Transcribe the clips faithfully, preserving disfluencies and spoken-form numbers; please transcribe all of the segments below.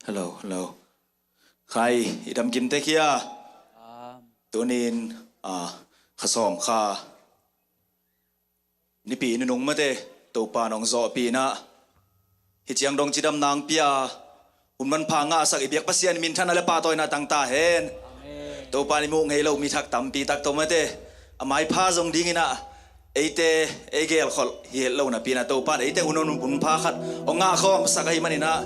Hello, hello. Khai, i dam kim tek hia? Tunin, ah, kha sawm kha. Nipi nunung mate, Topa nong zawhpih inah hih ciang dong cidam nang pia, hun manpha ngahsak i biak Pasian minthanna le pahtawina tang ta hen. Amen. Topa nih muh ngei lo mi thak tampi tak tawh mate, a maipha zong ding inah, eite, ei gelkholh hi het lo napi inah Topa in eite hun, hun, hunpha khat hong ngahkhawmsak ahih man inah,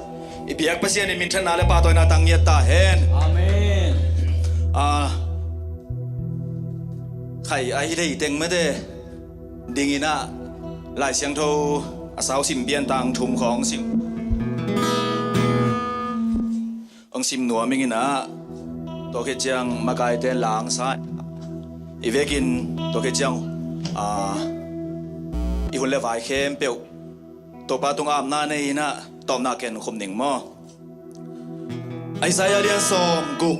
i biak Pasian in minthanna le pahtawina tang ngiat ta hen. Amen. Ah, khai, a hi thei teng mate ding inah Lai Siangtho a sau sim pian tang thum khawng sim, hong sim nuam ing inah, tua khit ciang makaite langsa i vekin, tua khit ciang, ah, i hun le vai khempeuh Topa tung apna nei inah tawpna ken khum ning maw. Isaiah lian sawm guk,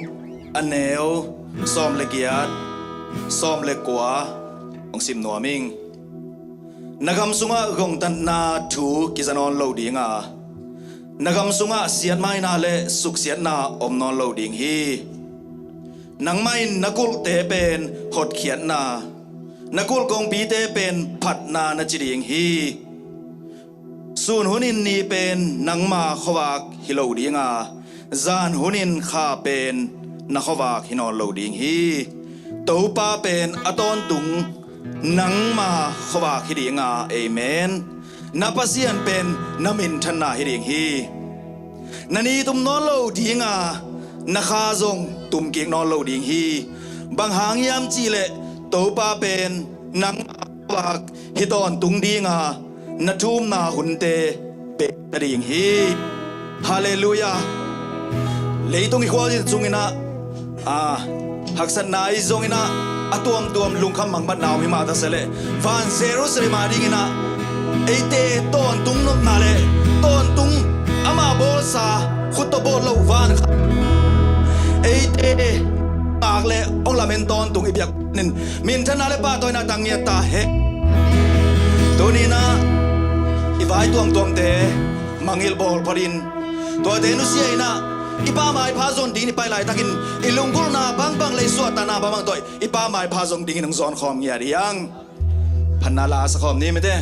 a neu sawm le giat, sawm le kua hong sim nuam ing. Na gam sungah gongtatna thu kiza nawn lo ding a, na gam sungah siatmaina le suksiatna om nawn lo ding hi. Nangmah in na kulhte pen hotkhiatna, na kulh kongpite pen phatna na ci ding hi. Sun hunin ni pen nangma khuavak hi lo ding a, zan hunin kha pen na khuavak hi nawn lo ding hi. Topa pen a tawntung nangma khuavak hi ding a, amen. Na Pasian pen na minthanna hi ding hi. Na ni tum nawn lo ding a, na kha zong tum kik nawn lo ding hi. Bang hang hiam cih leh Topa pen nangma khuavak hi tawntung ding a, na thumna hunte pek ta ding hi. Halleluiah. Leitung i khualzin sung inah, ah, haksatna i zong inah, a tuamtuam lungkham mangbatna om hi mah ta se leh, van Jerusalem a ding inah, eite tawntung nopna le tawntung ama bawlsa khut tawh bawl lo van kha, eite ngak le hong lamen tawntung i biak nin minthanna le pahtawina tang ngiat ta hen. Tuni inah i vai tuamtuamte mangngilh bawl phatin, tuate nusia inah, i Pa maipha zon dingin i pai laitakin, i lunggulhna bangbang le i suahtakna bangbang tawh i Pa maipha zong dingin hong zawn khawm ngiat hi hang. Phatna la sa khawm ni mate.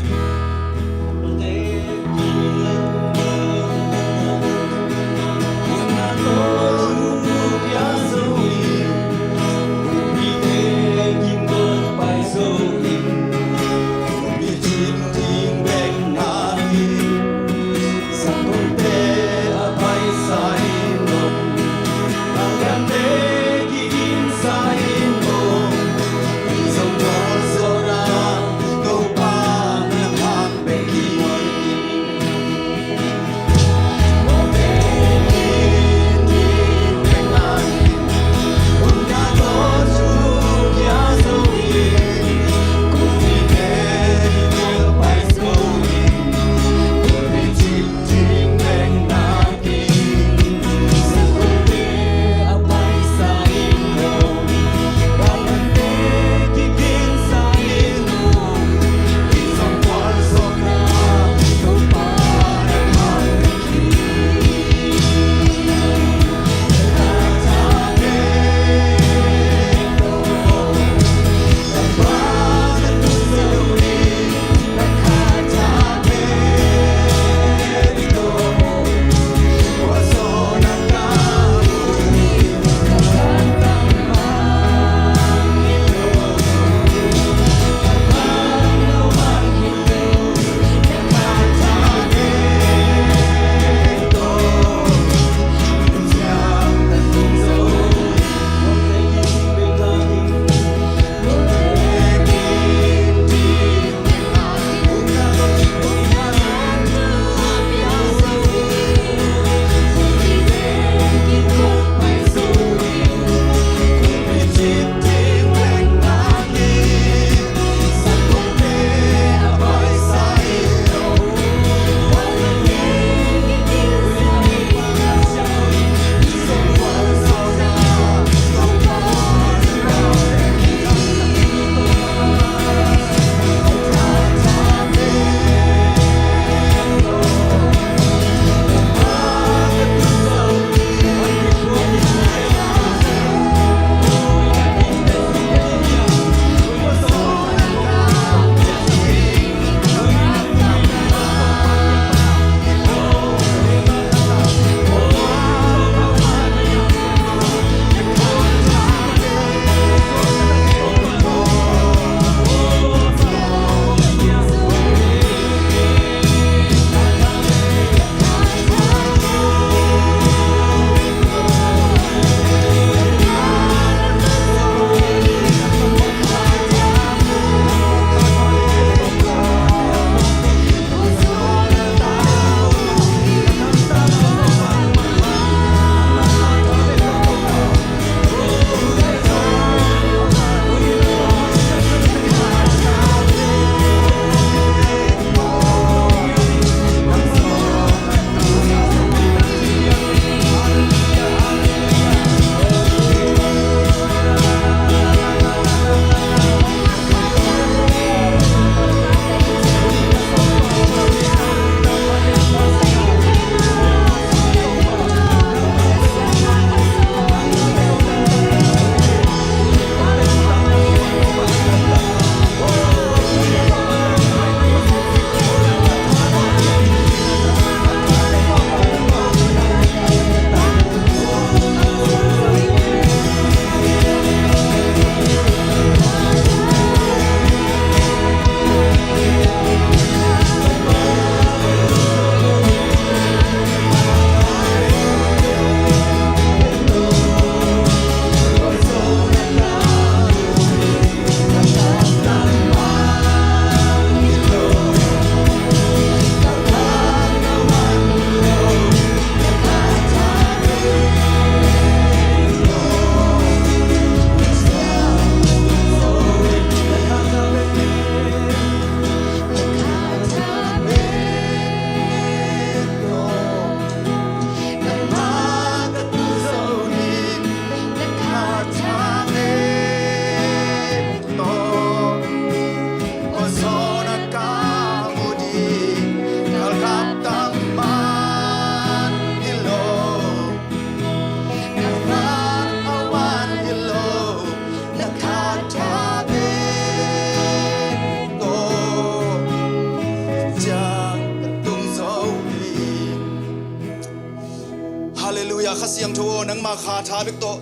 Aw, nangma kha tha bek tawh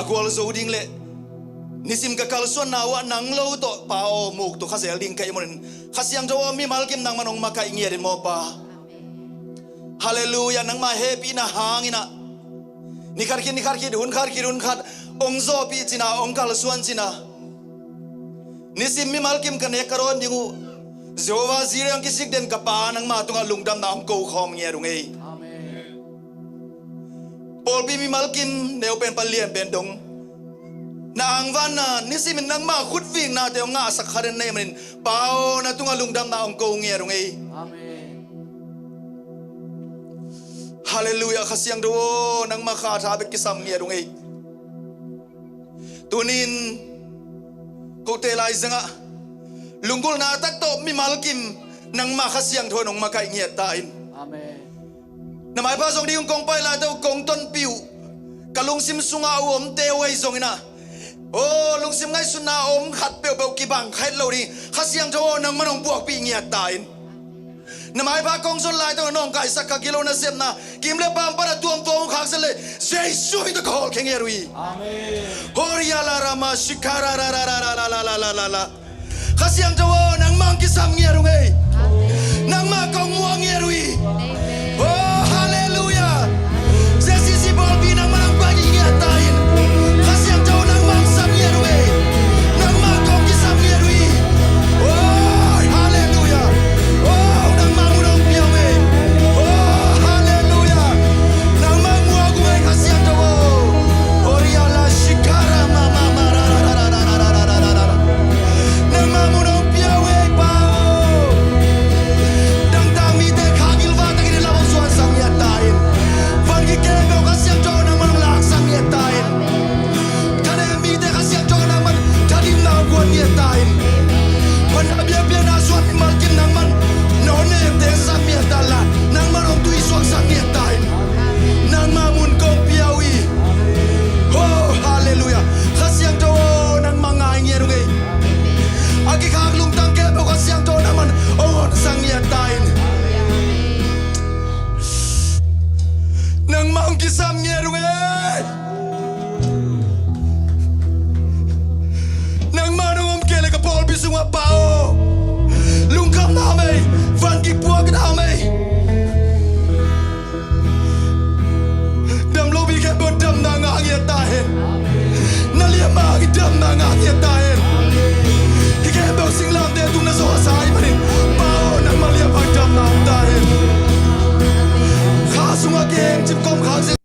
a gualzo ding le nisim ka kalsuanna uh ah nang lo tawh, Pa aw, muk tawh khazel ding ka hih manin, Kha Siangtho aw, mimal kim nangman hong makaih ngiat in maw, Pa. Halleluiah. Nangma hehpihna hangin ah ni khat khit ni khat khit, hun khat khit hun khat hong zawhpih cin a, hong kalsuan cin a, nisim mimal kim ka nek ka dawn ding uh Jehovah Jireh hong kisik den ka Pa, nangma tungah lungdamna hong ko khawm ngiat uh ei. Amen. Pawlpi mimal kim neu pen pan lian pen dong na angvanna, nisimin nangma khut viknate hong ngahsak kha den na hih manin, Pa aw, na tungah lungdamna hong ko ngiat uh ei. Amen. Halleluiah. Kha Siangtho aw, nangma kha tha bek kisam ngiat uh ei. Tuni-in kote laizangah lunggulhna tak tawh mimal kim nangma Kha Siangtho in hong makaih ngiat ta in. Amen. Na maipha zong ding kong pai laite uh, kong tonpih uh, ka lungsim sungah uh omte uh ahi zongin ah, aw, lungsim ngaihsutna a om khat peuhpeuh kibang kha het lo ding, Kha Siangtho aw, nangman hong puakpih ngiat ta in. Na maipha kong zon laite uh na nawngkaisak, ka gilo nasepna kim le paam pan a tuamtuam uh khaksa le, Jesu min tawh ka hawlkhia ngiat uh hi. Amen. Horia la rama shikara ra ra ra ra la la la la la la. Kha Siangtho aw, nangmah hong kisam ngiat uh ei. Nangmah kong muak ngiat uh hi. Oh, halleluiah. J C C pawlpi nangmah hong pai ngiat ta in. Kha Siangtho nangmah hong sam ngiat uh ei. Nangmah kong kisam ngiat uh hi. Oh, halleluiah. Oh, nangmah mun hong pia uh ei. Oh, halleluiah. Nangmah muak uh ei, Kha Siangtho aw. Oh, ria la shikara ma ma ma ra ra ra ra. Nangmah mun hong pia uh ei, Pa aw. Dangtak mite kha gilvah takin i lam hong suansak ngiat ta in. Van gik khempeuh, Kha Siangtho aw, nangman hong laksak ngiat ta in. Thanem mite, Kha Siangtho aw, nangman thadimna hong guan ngiat ta in. Van a biakpiakna suan mimal kim nangman na hong nekte sam ngiat ta in la, nangman hong tuisuaksak ngiat ta in. Nangmah mun kong pia uh hi. Oh, halleluiah. Kha Siangtho aw, nangmah ngai ngiat uh ei. A kikhak lungtang khempeuh, Kha Siangtho nangman hong honsak ngiat ta in. Nangmah hong kisam ngiat uh ei. Nangmah nong om kei le ka pawlpi sungah, Pa aw, lungkhamna om ei. Van gik puakna om ei. Damlo mi khempeuh damna ngah ngiat ta hen. Na liamma hangin damna ngah ngiat ta hen. Hih khempeuh singlamteh tung na zawhsa ahih manin, Pa aw, nangmah liamma hangin damna om ta hen. Kha sungah kiheng cip kawm khak zen.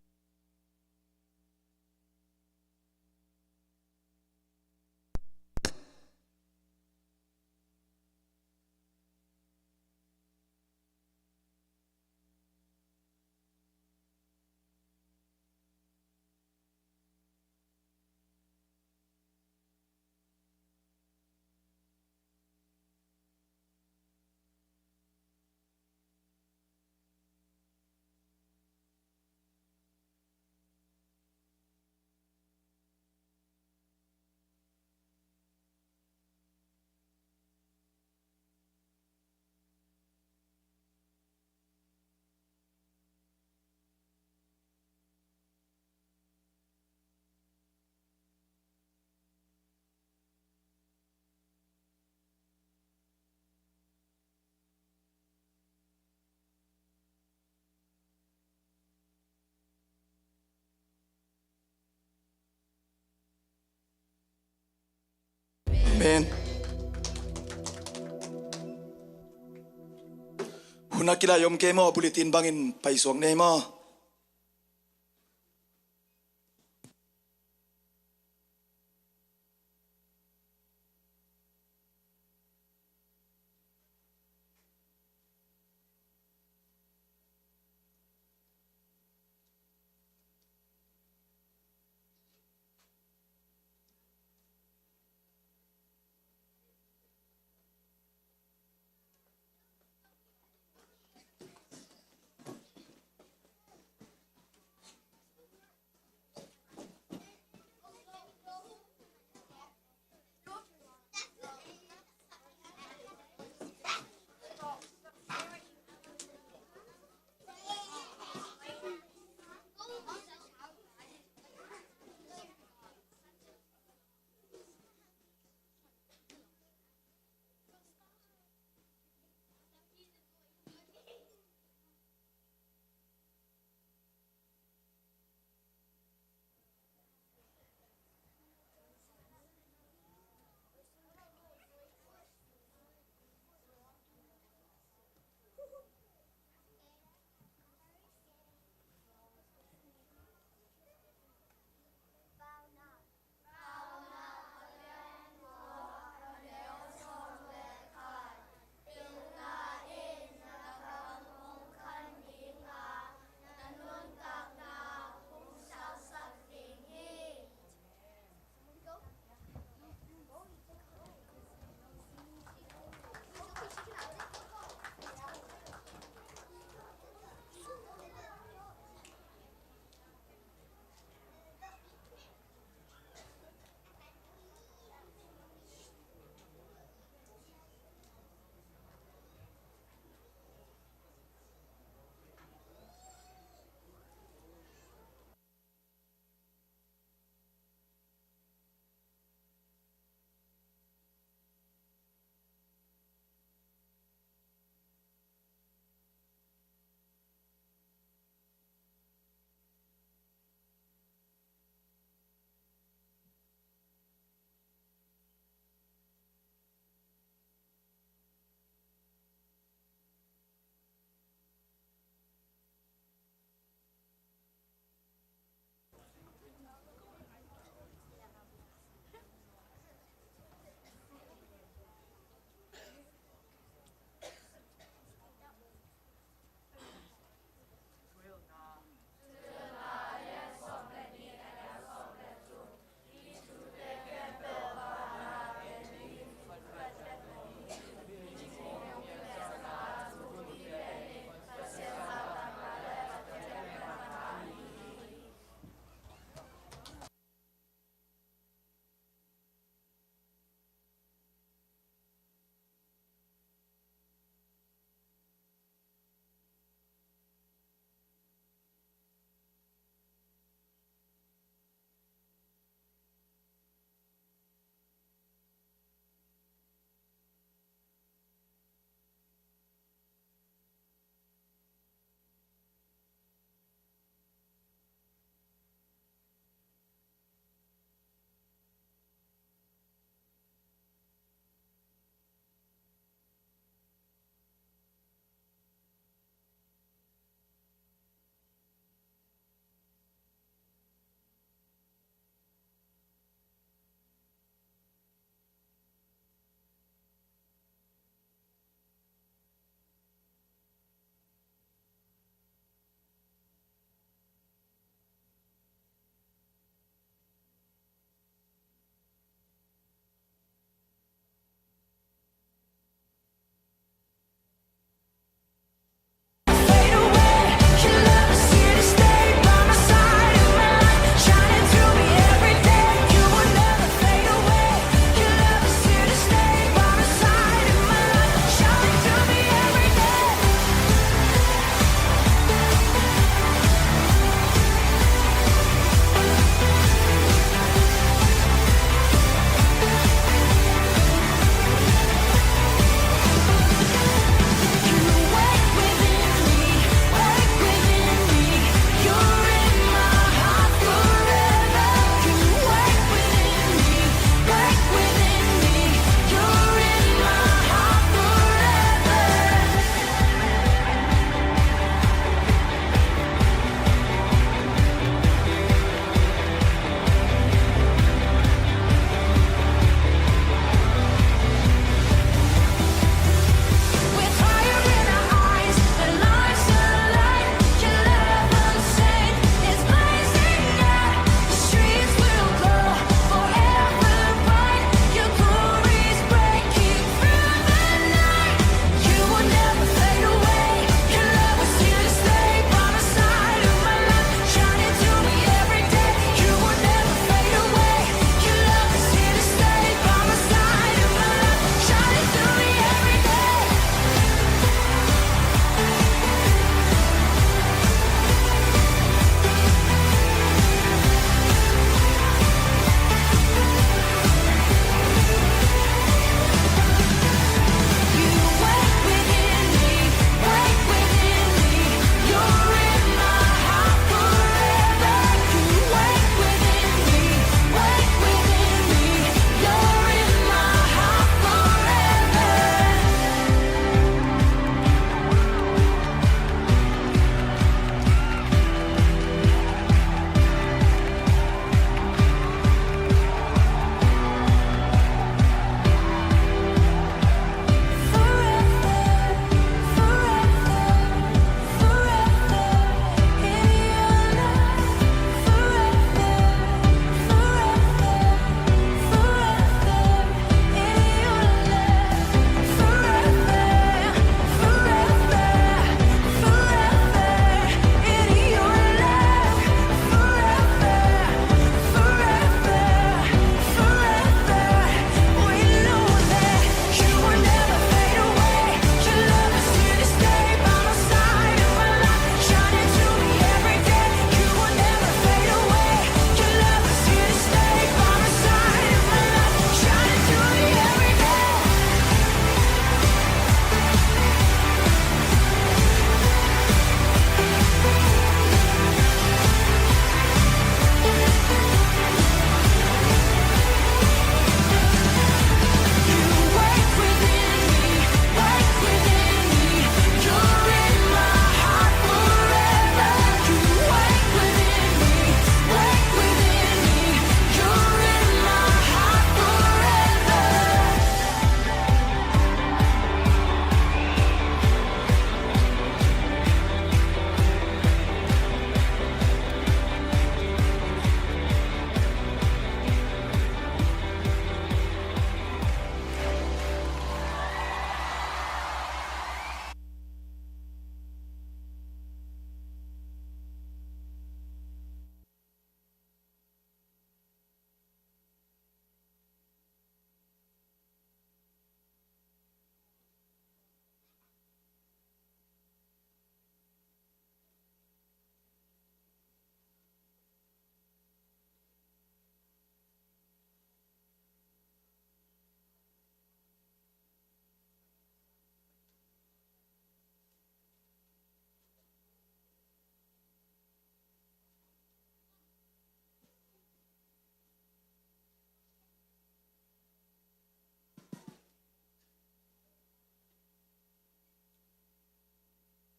Amen. Hun a kilai om kei maw, bulletin bangin paisuak nei maw?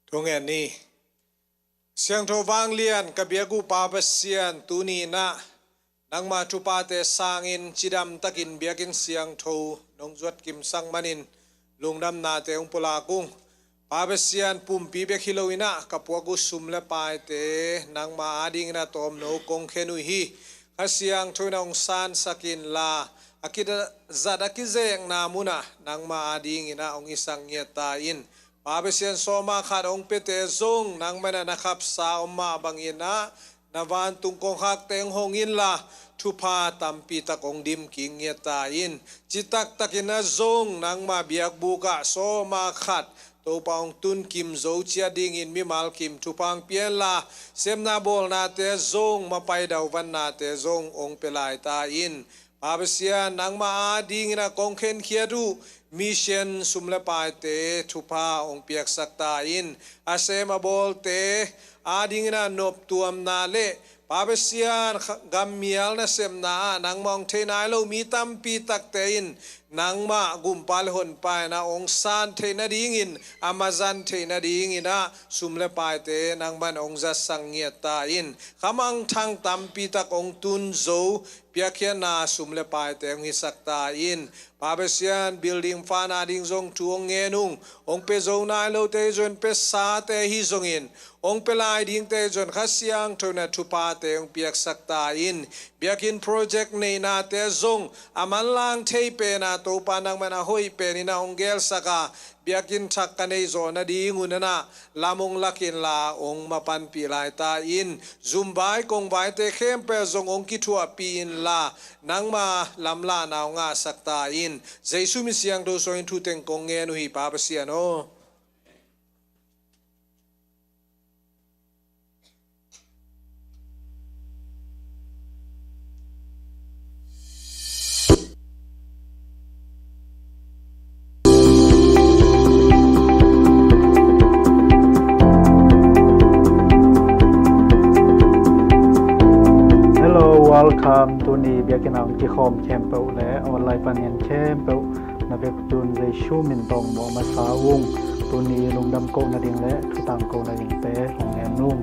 Thungen ni. Siangtho vanglian ka biak uh Pa Pasian, tuni in ah nangma thuphate sangin cidam takin biakinn siangtho nong zuat kimsak manin lungdamnate hong pulak ung. Pa Pasian, pumpi bek hi lo in ah ka puak uh sum le paite nangma adingin ah tawmno kong khen uh hi. Kha Siangtho in ah hong sansak inla, a kizat a kizekna munah nangma adingin ah hong hisak ngiat ta in. Pa Pasian, sawma khat hong piate zong nangma in ah na khapsa om mah bangin ah na vantung kongkhakte hong hong inla, thupha tampi tak hong dim kik ngiat ta in. Citak takin ah zong nangma biakbuk ah sawma khat Topa hong tun kim zo ciat dingin mimal kim thupha hong pia inla, sepna bawlnate zong mapai dauvannate zong hong pia lai ta in. Pa Pasian, nangma adingin ah kong khenkhiat uh mission sum le paite thupha hong piaksak ta in. A sem a bawlte adingin ah noptuamna le Pa Pasian, kha-, gammial nasepna ah nangma hong thei nai lo mi tampi takte in nangma gumpa le honpa in ah hong san theih nadingin, a mazan theih nadingin ah sum le paite nangman hong zatsak ngiat ta in. Khamangthang tampi tak hong tun zo piakkhiatna sum le paite hong hisak ta in. Pa Pasian, building fund ading zong thu hong ngen ung. Hong pia zo nai lote hi zong, piasate hi zongin, hong pia lai dingte hi zong, Kha Siangtho in ah thuphate hong piaksak ta in. Biakinn project neihnate zong a manlang thei pen ah Topa nangman a hoih pen in ah hong gelsak a, biakinn thak ka neih zawh nading un ah lam hong lak inla hong mapanpih lai ta in. Zumvai kongvaite khempeuh zong hong kithuahpih inla nangma lamlahna hong ngahsak ta in. Jesu min siangtho suangin thu teng kong ngen uh hi, Pa Pasian aw. Hello, welcome. Tuni biakinn ah hong kikhawm khempeuh le online panin khempeuh na vekpi un Jesu min tawh mawh masa ung. Tuni lungdam koh nading le thutang koh nadingte hong ngen ung.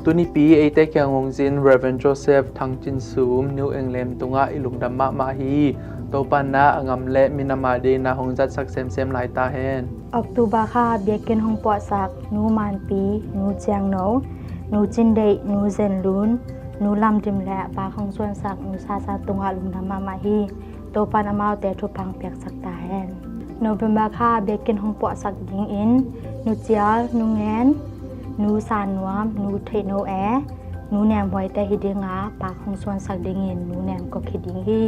Tunipi eite kiang hong zin Reverend Joseph Thang Cin Sum, New England tungah i lungdam mahmah hi. Topa in ah a ngam le minam adingin ah hong zatsak semsem lai ta hen. October kha biakinn hong puahsak Nu Manpi, Nu Ciang No, Nu Cin Deih, Nu Zen Lun, Nu Lam Dim le a pa hong suansak Nu Sa Sa tungah lungdam mahmah hi. Topa in amaute thupha hong piaksak ta hen. November kha biakinn hong puahsak dingin Nu Cial, Nu Ngen, Nu San Nuam, Nu Theih No E, Nu Nem Huai te hi ding a, pa hong suansak dingin Nu Nem Kok hi ding hi.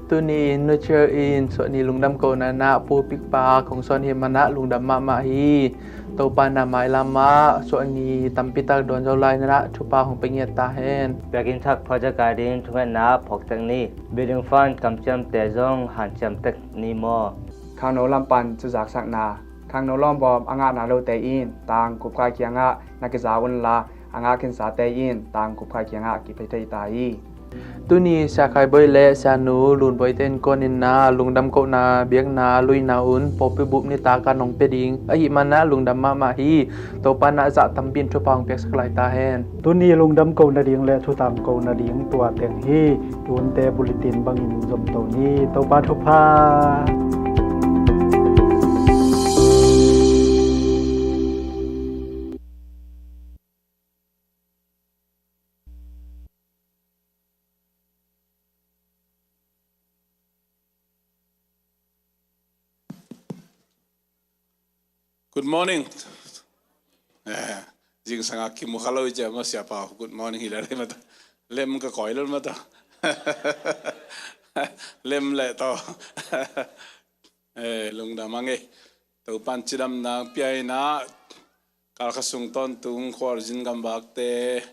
Tuni in Nu Cial in suahni lungdam kohna in ah pulpit pa hong suan hi man ah lungdam mahmah hi. Topa in ah mailam ah suahni tampi tak dawn zo lai in ah thupha hong pia ngiat ta hen. Biakinn thak project ading thungetna phawk tek ni. Building fund kamciamte zong hanciam tek ni maw. Khangno lam pan cuzaksakna. Khangno lawmbawm a ngahna lote in tang kupkhai kiangah na kiza unla, a ngah khinsate in tang kupkhai kiangah kiphei thei ta hi. Tuni Sia Khai Bawi le Sia Nu Lun Bawi te innkuan in ah lungdam kohna biakna luina un pawlpi bup nitak ah nong pia ding ahih man ah lungdam mahmah hi. Topa in ah zah tampi in thupha hong piaksak lai ta hen. Tuni lungdam koh nading le thutang koh nading tua teng hi. Tunte bulletin bangin zomto ni. Topa thupha. Good morning. Eh, zingsang a kimu kha lo i ciah mah, siapa, good morning hi le lem a ta. Lem ka koi lo mah ta. Lem le to. Eh, lungdam ang e. Topan cidamna pia in ah, Kalkha sung tawntung khualzin gamvakte,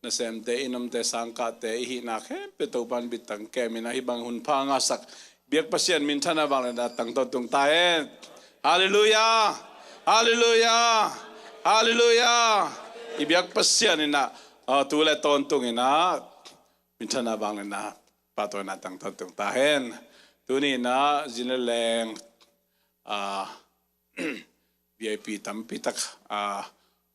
nasemte, innomte, sangkahte i hihna khempeuh Topan bitak kem in ah, hih bang hun pha ngahsak biak Pasian minthanna vangliatna tang tawntung ta hen. Halleluiah. Halleluiah. Halleluiah. I biak Pasian in ah, ah, tu le tawntung in ah minthanna vangliatna, pahtawina tang tawntung ta hen. Tuni in ah zin le leng, ah, V I P tampi tak a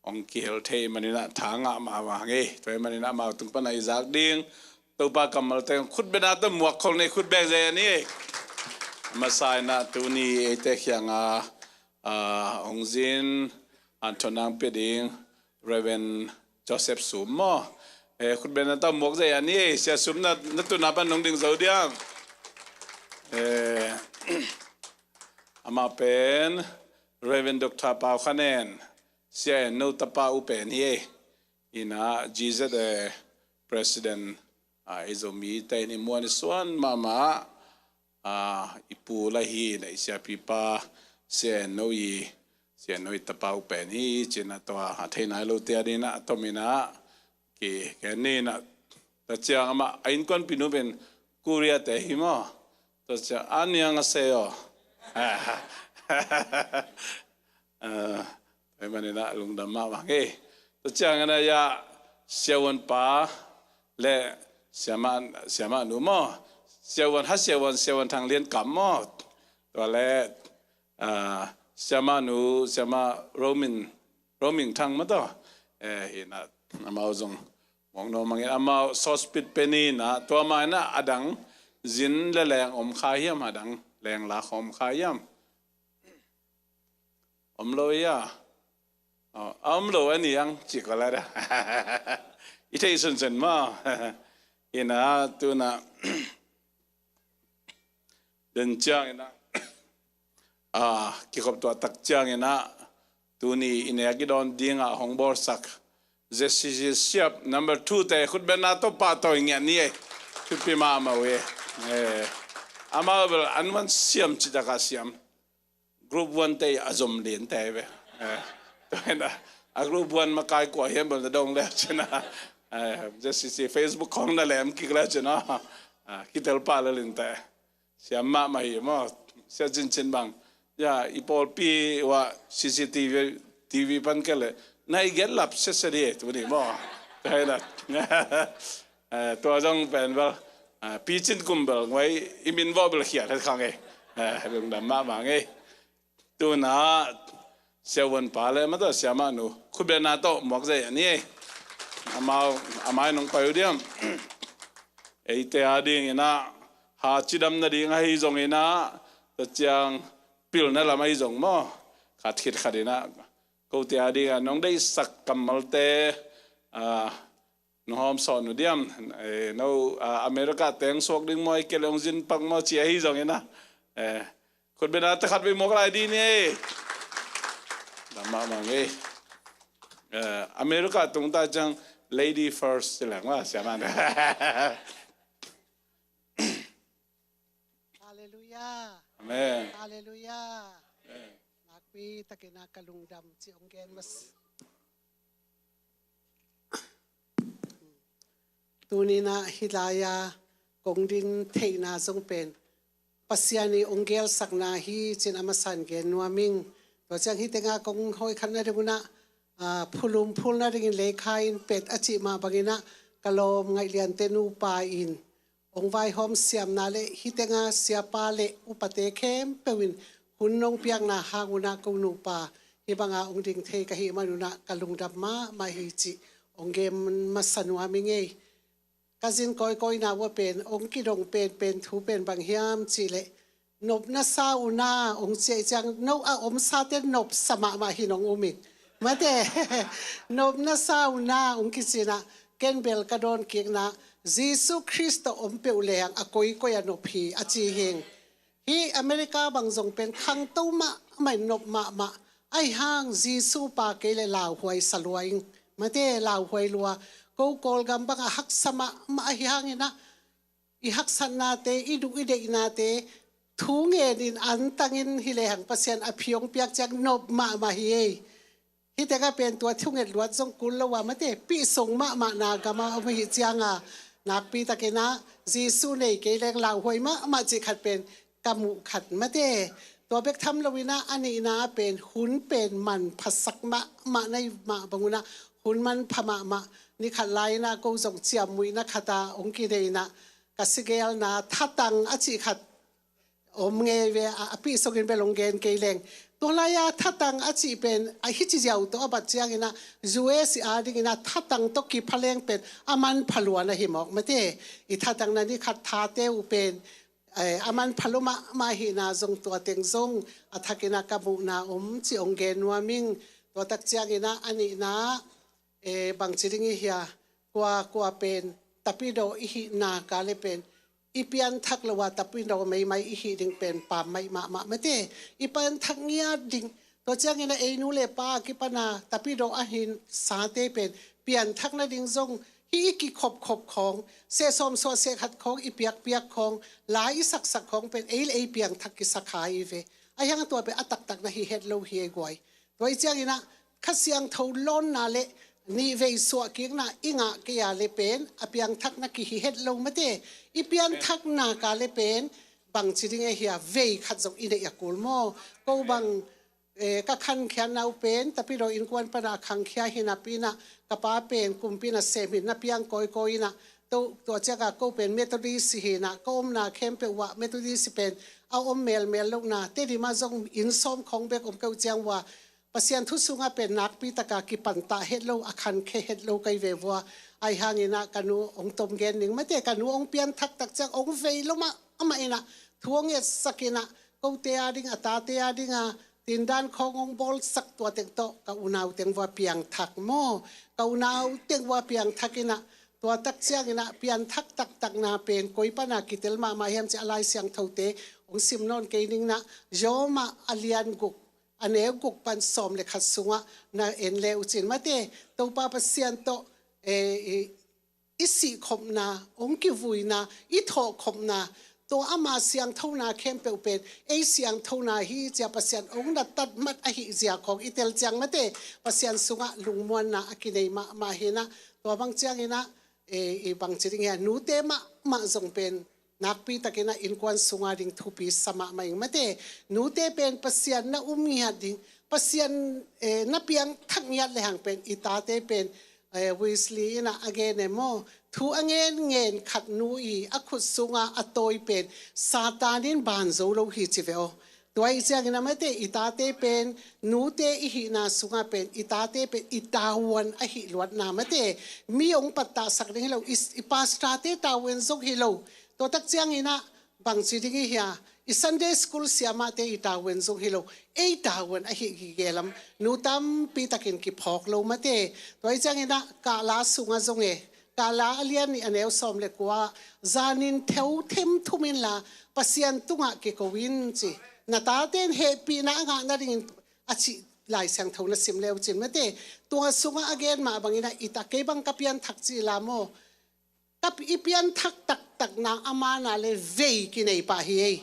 hong kihel thei maninah tha ngah mahmah ngei. Tua hi maninah amau tung panah i zak ding Topa kammalte khut bena tawh muak khol nei khut beng zia ni. Masa inah tuni eite khianga a hong zin an thonang pia ding Reverend Joseph Sum maw? Eh, khut bena tawh muak zia ni. Sia Sum na, na tuna pan nong ding zo diam? Eh, amah pen Reverend Doctor Pau Khanen, Sia En No tapa u pen hi ei. Inah G Z A President a i Zomi te in i muan i suan mahmah a i pu la hi na i siapipa Sia En No i, Sia En No i tapa u pen hi cinah tua a theina hi lote a dinah a tominah ki ken ninah ta ciang amah a innkuanpinu pen Korea te hi maw? Ta ciang a niang a sei aw. Tua hi maninah lungdam mahmah ngei. Tua cianginah ya siavuan pa le siamah, siamah nu maw? Siavuan ha siavuan, siavuan Thang Lian Kam maw? Tua le siamah nu, siamah Romin, Roming Thang maw taw? Eh, hinah amau zong muang no mangin amau sospit peninah tua mainah a dang zin le leng om kha hiam, a dang leng la om kha hiam? Om lo ia? A om lo a ni ang cik la da. I thei sunsun maw? Ina tuna den ciangina a kikhop tua tak ciangina tuni i nek i dawn dinga hong bawlsak Z C C siap number two te khut bena tawh pahtawi ngiat ni ei. Thupi mahmah uh ei. Amau bel an van siam citaka siam. Group one te a zom lin te ve. Tua ina a group one makai kua hiam bel na dong le cina. Z C C Facebook khong na lem kik le cina. Kitel pah le lin te. Siam mahmah hi maw. Sia cincin bang. Ya, i pawlpi uh ah C C T V, T V pan kei le na i getlap sese di tuni maw. Tua zong pen bel picin kum bel nguai i min vawh bel khiat het khang ei. Lungdam mahmah ngei. Tuna siavuan pa le mata siamah nu khut bena tawh muak zei a ni ei. Amau amai nong pai uh diam. Eite a dinginah ha cidam nading ahi zonginah tua ciang pilna lam ahi zong maw khat khit khatinah kote a dingah nong deihsak kammalte nong hawm sawn uh diam. No America teng suak ding maw i kei le hong zin pak maw ci ahi zonginah khut bena takhat vei muak lai di ni. Lam mahmah ngei. America tungta ciang lady first ci leng maw siamah. Halleluia. Amen. Halleluia. Nakpi takina ka lungdam ci ong gen mas. Tunina hilaya kong ding theihna zong pen Pasian i ong gelsakna hi cin a masan gen nuaming. Tua ciang hitenga kong hoih khatna dingunah phulum phulna dingin leikha in pet a cih mah banginah ka lawm ngaih liante nupa in ong vaihawm siamna le hitenga siapa le upate khempeuh in hun nong piakna hangunah ko nupa hi banga ong ding thei ka hih manunah ka lungdam mahmah hi cih ong gen masa nuam i ngei. Ka zin kawikawina uh a pen ong kidong penpen thu pen bang hiam cihleh nopna sa una ong ciah i ciang no a omsate nopsa mahmah hi nong um in mate. Nopna sa una ong kicinah ken bel ka dawn kikna Jesu Khrist tawh om peuh leng a koikoi a nop hi a ci hing. Hi America bang zong pen khangto mahmah in nop mahmah ahi hang Jesu pa kei le lauhuai sa lua ing mate lauhuai lua ko Kawlgam bang a haksa mahmah ahi hanginah i haksatnate i duh i deihnate thu ngenin antangin hi lehang Pasian a phiong piak ciang nop mahmah hi ei. Hitenga pen tua thunget luat zong kul lo a mate pihsung mahmah na gama om hi cianga nakpi takina Jesu nei kei leng lauhuai mahmah cih khat pen ka muh khat mate. Tua bek tham loina a nihna pen hun pen man phasak mahmah na i mah banguna hun man pha mahmah ni khat laina ko zong ciammuihna khata ong kineina ka sigelna thatang a cih khat om ngei ve a pihsungin bel ong gen kei leng Tua lai-a thatang a cih pen a hici ziau tawh a bat ciangin ah, U S a dingin ah thatang tawh kipha leng pen a manpha lua na hi mawk mate. I thatangna ni khat thate uh pen, eh, a manpha lua mahmah ahihna zong tua teng zong a thakin ah ka muhna om ci hong gen nuam ing. Tua tak ciangin ah a nihna, eh, bangci ding i hia, kua kua pen tapidaw i hihna ka le pen i pianthak lo a tapidaw meimai i hih ding pen pammaih mahmah mate. I pianthak ngiat ding. Tua ciangin ah ei nu le pa a kipan a tapidaw a hih sate pen pianthak nading zong hih i kikhopkhop khawng, seh sawm suah seh khat khawng i piakpiak khawng, la i saksak khawng pen ei le ei piangthak kisa kha i ve. Ahi hang tua pen a taktak na hi het lo hi ei guai. Tua i ciangin ah Kha Siangtho lawnna le nihvei suahkikna i ngah kei a le pen a piangthakna kihi het lo mate. I pianthakna ka le pen bangci ding a hia, vei khat zong i neih a kul maw? Ko bang, eh, ka khankhiatna uh pen tapidaw innkuan pana khangkhia hi napi in ah ka pa pen kumpi nasem hi na piang kawikawi in ah, tua ciangin ko pen Methodist hi in ah ka omna khempeuh uah Methodist pen a om melmel lohna, Tedim ah zong inn sawm khawng bek om keuh ciang uah Pasian thu sungah pen nakpi taka kipantah het lo, a khankhe het lo kai ve vua. Ahi hangin ah ka nu hong tom gen ning mate, ka nu hong pianthak tak ciang hong vei lo mahmah in ah thu hong etsak in ah kote a ding, a tate a ding a tindan khawng hong bawlsak, tua teng tawh ka unau teng vua piangthak maw? Ka unau teng vua piangthak in ah tua tak ciangin ah pianthak taktakna pen koi pana kitel mahmah hiam ci a Lai Siangthote hong sim nawn kei ning in ah, Rom ah a lian guk, a neu guk pan sawm le khat sungah na en le uh cin mate, Topa Pasian tawh, eh, i, i sihkhopna, hong kivuina, i thawhkhopna, tua ama siangthona khempeuh pen ei siangthona hi ci a Pasian hong na tatmat ahih zia khawng i tel ciang mate, Pasian sungah lungmuanna a kinei mahmah hi in ah, tua bang ciangin ah, eh, i bangci ding hia, nute mahmah zong pen nakpi takin ah innkuan sunga ding thupi sa mahmah ing mate. Nute pen Pasian na um ngiat ding, Pasian, eh, na piangthak ngiat le hang pen i tate pen, eh, Wesley in ah a gen e maw, thu a ngen ngen khat nu i a khut sunga a tawi pen Satan in ban zo lo hi ci ve aw. Tua i ciangin ah mate, i tate pen nute i hihna sungah pen i tate pen i tavuan ahih luatna mate. Mi hong pattahsak ding hi lo, i, i pastor-te tavuan zong hi lo. Tua tak ciangin ah bangci ding i hia, i Sunday school siamahte i tavuan zong hi lo, ei tavuan ahih gige lam nu tampi takin kiphawk lo mate. Tua i ciangin ah Kahla sungah zong e, Kahla a lian nih a neu sawm le kua, zanin theu themthum inla Pasian tungah kiko in ci. Na tate in hehpihna a ngah nadingin a cih Lai Siangtho na sim le uh cin mate. Tua sungah a gen mah bangin ah i ta, kei bang ka pianthak ci la maw? Ka pi-, i pianthak taktakna a mana le vei kinei pah hi ei.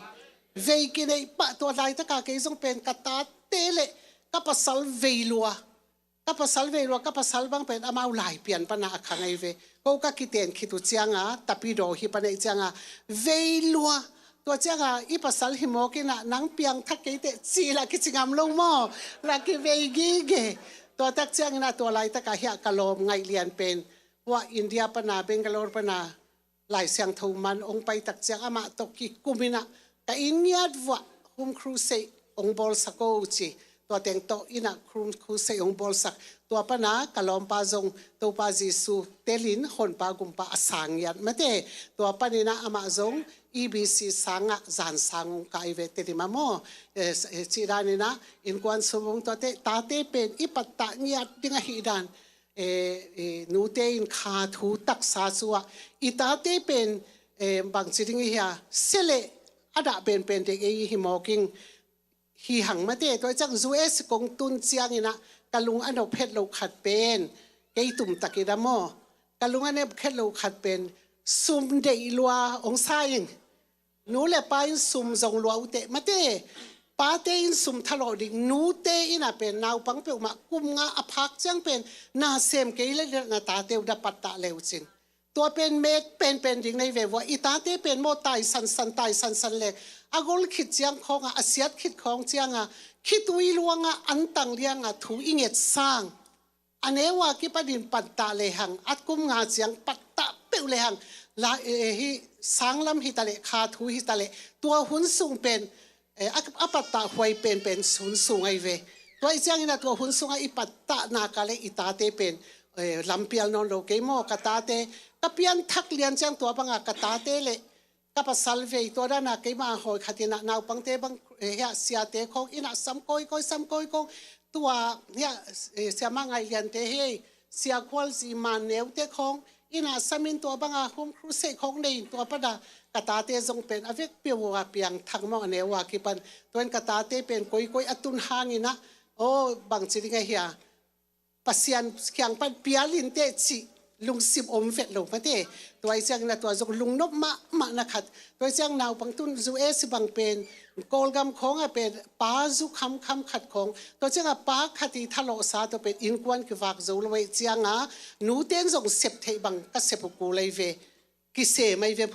Vei kinei pah, tua laitaka kei zong pen ka tate le ka pasal vei lua. Ka pasal vei lua, ka pasal bang pen amau Laipian pana a khang ei ve. Ko ka kiten khit uh cianga, tapidaw hi pana i cianga, vei lua. Tua cianga i pasal hi mawk in ah nang piangthak kei teh ci la kici ngam lo maw? La kivei gige. Tua tak ciangin ah tua laitaka hia ka lawm ngaih lian pen, hua India pana, Bangalore pana, Lai Siangtho man hong pai tak ciang amah tawh kikum in ah ka inn ngiat vuah home crusade hong bawlsak o ci. Tua teng tawh in ah home crusade hong bawlsak. Tua pana ka lawmpa zong Topa Jesu telin honpa gumpa a sang ngiat mate. Tua panin ah amah zong E B C sangah zan sang hong kai ve, Tedim ah maw? Eh, s-, eh, cih danin ah innkuan sung hong tuate, tate pen i pattah ngiat ding ahih dan, eh, eh, nute in kha thu taksa sungah i tate pen, eh, bangci ding i hia, sia le a dah penpen dek ei hi mawk ing, hi hang mate. Tua i ciang U S kong tun ciangin ah ka lung a nop het loh khat pen, kei tumtak i dam aw, ka lung a nop het loh khat pen sum deih lua hong sa ing. Nu le pa in sum zong lua uh teh mate. Pate in sum thalawh ding, nute in ah pen naupang peuhmah kum nga a phak ciang pen na sem kei le na tate uh da pattah le uh cin. Tua pen mek penpen ding nei ve vua, i tate pen maw tai sansan, tai sansan le a gol khit ciang khawngah, a siat khit khawng ciangah khitui luangah antang liangah thu i nget sang. A neu a kipanin pattah lehang, a kum nga ciang pattah peuh lehang, la, eh, hi sanglam hi taleh, kha thu hi taleh, tua hun sung pen eh, a, a pattah huai penpen hun sung ahi ve. Tua i ciangin a tua hun sungah i pattah nak a le i tate pen, eh, lampial nawn lo kei maw, ka tate, ka pianthak lian ciang tua banga ka tate le ka pasal vei tua dana keima a hawi khatin ah naupangte bang, eh, hiah siate khawng inn ah sam kawikawi, sam kawikawi, tua hiah, eh, siamah ngaih liante hei, sia khual zi man neute khawng inn ah samin tua banga home crusade khawng nei in tua pana ka tate zong pen a vekpi uh a piangthak maw a neu a kipan. Tua in ka tate pen koikoi a tun hangin ah, aw, bangci ding a hia, Pasian kiang pan pial inteh cih lungsim om vet lo mate. Tua i ciangin a tua zong lungnop mahmah na khat. Tua i ciang naupang tun zu e si bang pen Kawlgam khawng a pen pa zu khamkham khat khawng. Tua ciang a pa khat i thalawhsa tua pen innkuan kivak zo lo e ciang a nuten zong sep theih bang ka sep uh kul ahi ve. Kisem ahi ve.